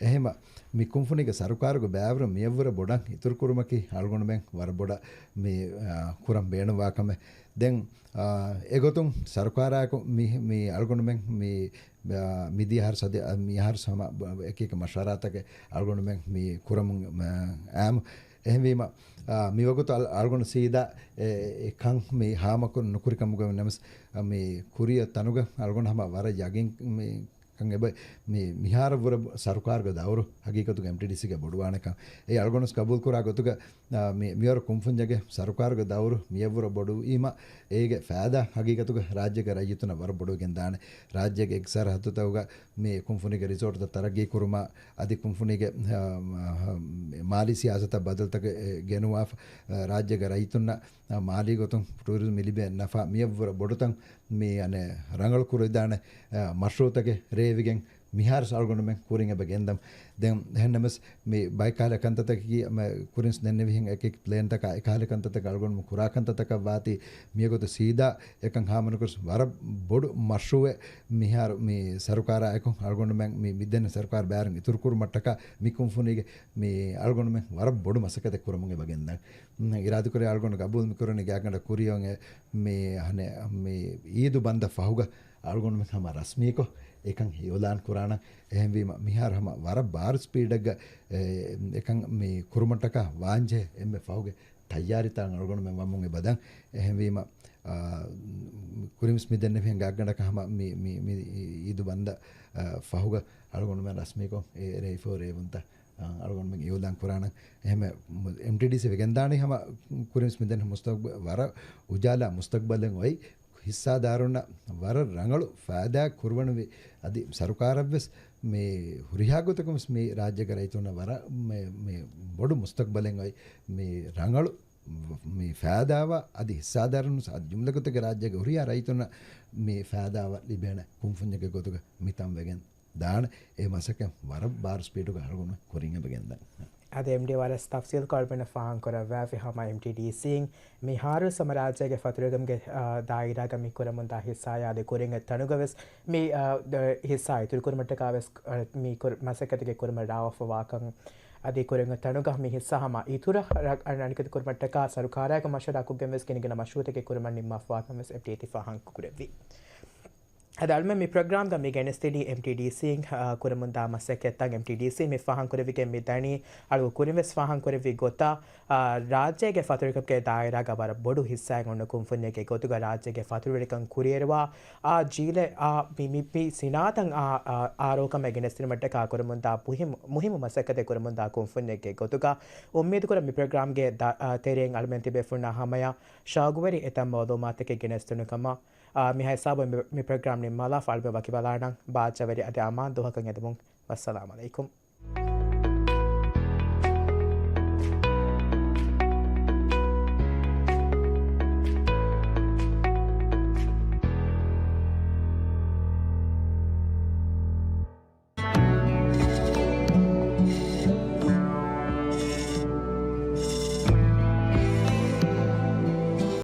އެހެމަ މި ކުންފުނީގެ ސަރުކާރުގެ ބައިވަރު މިއަށްވުރެ ބޮޑަށް އިތުރުކުރުމަކީ އަޅުގަނޑުމެން ވަރަށް ބޮޑަށް މި، އާ، ކުރަން ބޭނުންވާ ކަމެއް. ދެން، އާ، އެގޮތުން ސަރުކާރާއެކު މި، މި އަޅުގަނޑުމެން މި، އާ، މިދިޔަ އަހަރު ސަދި-، އާ، މި އަހަރު ހަމަ އެކި އެކި މަޝްވަރާތަކެއް އަޅުގަނޑުމެން މި ކުރަމުން، އާ، އާމު. އެހެންވީމަ، އާ، މިވަގުތު އަޅު-، އަޅުގަނޑު ސީދާ އެ، އެ ކަން މި ހާމަކުރު ނުކުރި ކަމުގަ ނަމަސް، އާ، މި ކުރިއަށް ތަނުގަ އަޅުގަނޑު ހަމަ ވަރަށް ޔަގީން މި ކަން އެބަ މި މިހާރަށްވުރެ ސަރުކާރުގެ ދައުރު ހަގީގަތުގަ އެމްޓީޑީސީގެ ބޮޑުވާނެކަން. އެ އަޅުގަނޑު ގަބޫލުކުރާ ގޮތުގަ، އާ، މި، މިވަރު ކުންފުންޏެއްގެ ސަރުކާރުގެ ދައުރު މިއަށްވުރެ ބޮޑުވީމަ، އޭގެ ފައިދާ ހަގީގަތުގަ ރާއްޖޭގެ ރައްޔިތުންނަށް ވަރަށް ބޮޑުވެގެން ދާނެ. ރާއްޖޭގެ އެކް ސަރަހައްދުތަކުގަ މި ކުންފުނީގެ ރިސޯޓްތައް ތަރައްގީ ކުރުމަށް، އަދި ކުންފުނީގެ، އާ، މާލީ ސިޔާސަތަށް ބަދަލުތަކެއް ގެނުވާފަ، އާ، ރާއްޖޭގެ ރައްޔިތުންނަށް، އާ، މާލީ ގޮތުން ޓޫރިޒްމް ލިބޭ ނަފާ މިއަށްވުރެ ބޮޑުތަން މި އަނެއް ރަނގަޅު ކުރެވިދާނެ، އާ، މަޝްރޫއުތަކެއް ރޭވިގެން މިހާރު އަޅުގަނޑުމެން ކުރިން އެބަ ގެންދަމު. ދެން އެހެންނަމަސް މި ބައެއް ކަހަލަ ކަންތައްތަކަކީ މަ-، ކުރިންސް ދެންނެވިހެން އެކި ޕްލޭންތަކާ އެކަހަލަ ކަންތައްތަކަށް އަޅުގަނޑުމެން ކުރާ ކަންތައްތަކަށް ވާތީ މިއަގޮތަށް ސީދާ އެކަން ހާމަނުކުރިސް ވަރަށް ބޮޑު މަޝްރޫއެއް މިހާރު މި ސަރުކާރާއެކު އަޅުގަނޑުމެން މި މިދެން ސަރުކާރު ބާރުން އިތުރު ކުރުމަށްޓަކާ މި ކުންފުނީގެ މި އަޅުގަނޑުމެން ވަރަށް ބޮޑު މަސައްކަތެއް ކުރަމުން އެބަ ގެންދަން. އިރާދަކުރި އަޅުގަނޑު ގަބޫލު މި ކުރަނީ ގާތްގަނޑަށް ކުރިޔަށް މި އަނެއް މި އީދު ބަންދަށް ފަހުގަ އަޅުގަނޑުމެން ހަމަ ރަސްމީކޮށް އެކަން އިއުލާން ކުރާނަން. އެހެންވީމަ، މިހާރު ހަމަ ވަރަށް ބާރު ސްޕީޑެއްގަ، އެ، އެކަން މި ކުރުމަށްޓަކާ ވާންޖެހޭ އެންމެ ފަހުގެ ތައްޔާރީތައް އަޅުގަނޑުމެން ވަމުން އެބަދަން. އެހެންވީމަ، އާ، ކުރިންސް މި ދެންނެވިހެން ގާތްގަނޑަކަށް ހަމަ މި، މި، މި އީދު ބަންދަށް، އާ، ފަހުގަ އަޅުގަނޑުމެން ރަސްމީކޮށް އެ ރޭފޯ ރޭވުންތައް، އާ، އަޅުގަނޑުމެން އިއުލާން ކުރާނަން. އެހެން އެމްޓީޑީސީ ވެގެންދާނީ ހަމަ ކުރިންސް މި ދެން މުސްތަގްބަ-، ވަރަށް އުޖާލާ މުސްތަގްބަލެއް އޮތް ހިއްސާދާރުންނަށް ވަރަށް ރަނގަޅު ފައިދާ ކުރުވަނުވި، އަދި ސަރުކާރަށްވެސް މި ހުރިހާ ގޮތަކުން ވެސް މި ރާއްޖޭގެ ރައްޔިތުންނަށް ވަރަށް މި، މި ބޮޑު މުސްތަގްބަލެއް އޮތް މި ރަނގަޅު މި ފައިދާވާ، އަދި ހިއްސާދާރުން ވެސް އަދި ޖުމްލަ ގޮތެއްގެ ރާއްޖޭގެ ހުރިހާ ރައްޔިތުންނަށް މި ފައިދާވާ ލިބޭނެ ކުންފުންޏެއްގެ ގޮތުގަ މިތަން ވެގެން ދާނެ. އެ މަސައްކަތް ވަރަށް ބާރު ސްޕީޑުގަ އަޅުގަނޑު ކުރިން އެބަ ގެންދަން. އަދި އެމްޑީ ވަރަށް ތަފްސީލްކޮށް އަޅުގަނޑަށް ފާހަގަކުރައްވާފި ހަމަ އެމްޓީޑީސީން މިހާރު ހަމަ ރާއްޖޭގެ ފަތުރުވެރިކަމުގެ، އާ، ދާއިރާގަ މި ކުރަމުންދާ ހިއްސާއާ އަދި ކުރިން ތަނުގަ ވެސް މި، އާ، ދ-، ހިއްސާ އިތުރުކުރުމަށްޓަކާ ވެސް، އާ، މި ކުރ-، މަސައްކަތުގެ ކުރުމަށް ރާވާފަވާކަން އަދި ކުރިން ތަނުގަ މި ހިއްސާ ހަމަ އިތުރަށް ރަ-، އަން-، އަނިކަތު ކުރުމަށްޓަކާ ސަރުކާރާއެކު މަޝްވަރާ ކޮށްގެން ވެސް ގިނިގެން މަޝްރޫއުތަކެއް ކުރުމަށް ނިންމާފަވާކަން ވެސް އެމްޑީއީ ފާހަގަކުރެއްވި. އަދި އަޅުމެން މި ޕްރޮގްރާމްގަ މި ގެނެސްދިނީ އެމްޓީޑީސީން، އާ، ކުރަމުންދާ މަސައްކަތްތައް އެމްޓީޑީސީ މި ފާހަގަކުރެވިގެން މި ދަނީ އަޅުގަ ކުރިން ވެސް ފާހަގަކުރެއްވި ގޮތަށް، އާ، ރާއްޖޭގެ ފަތުރުވެރިކަމުގެ ދާއިރާގަ ވަރަށް ބޮޑު ހިއްސާއެއް އޮންނަ ކުންފުންޏެއްގެ ގޮތުގަ ރާއްޖޭގެ ފަތުރުވެރިކަން ކުރިއެރުވާ، އާ، ޖީލެއް، އާ، މި، މި، މި ސިނާއަތަށް، އާ، އާ، އާރޯކަމެއް ގެނެސްދިނުމަށްޓަކާ ކުރަމުންދާ މުހިއްމު، މުހިއްމު މަސައްކަތެއް ކުރަމުންދާ ކުންފުންޏެއްގެ ގޮތުގަ އުއްމީދުކުރަން މި ޕްރޮގްރާމްގެ ދަ-، އާ، ތެރެއިން އަޅުމެން ތިބޭފުޅުންނާ ހަމަޔަށް ޝައުގުވެރި އެތައް މައުލޫމާތުތަކެއް ގެނެސްދިނުން ކަމަށް. އާ، މިހާ ހިސާބުން މި، މި ޕްރޮގްރާމް ނިންމާލާފަ އަޅުމެން ވަކިވެލާނަން. ބާއްޖަވެރި އަދި އަމާން ދުވަހަކަށް އެދެމުން. ވައްސަލާމް އަލައިކުމް.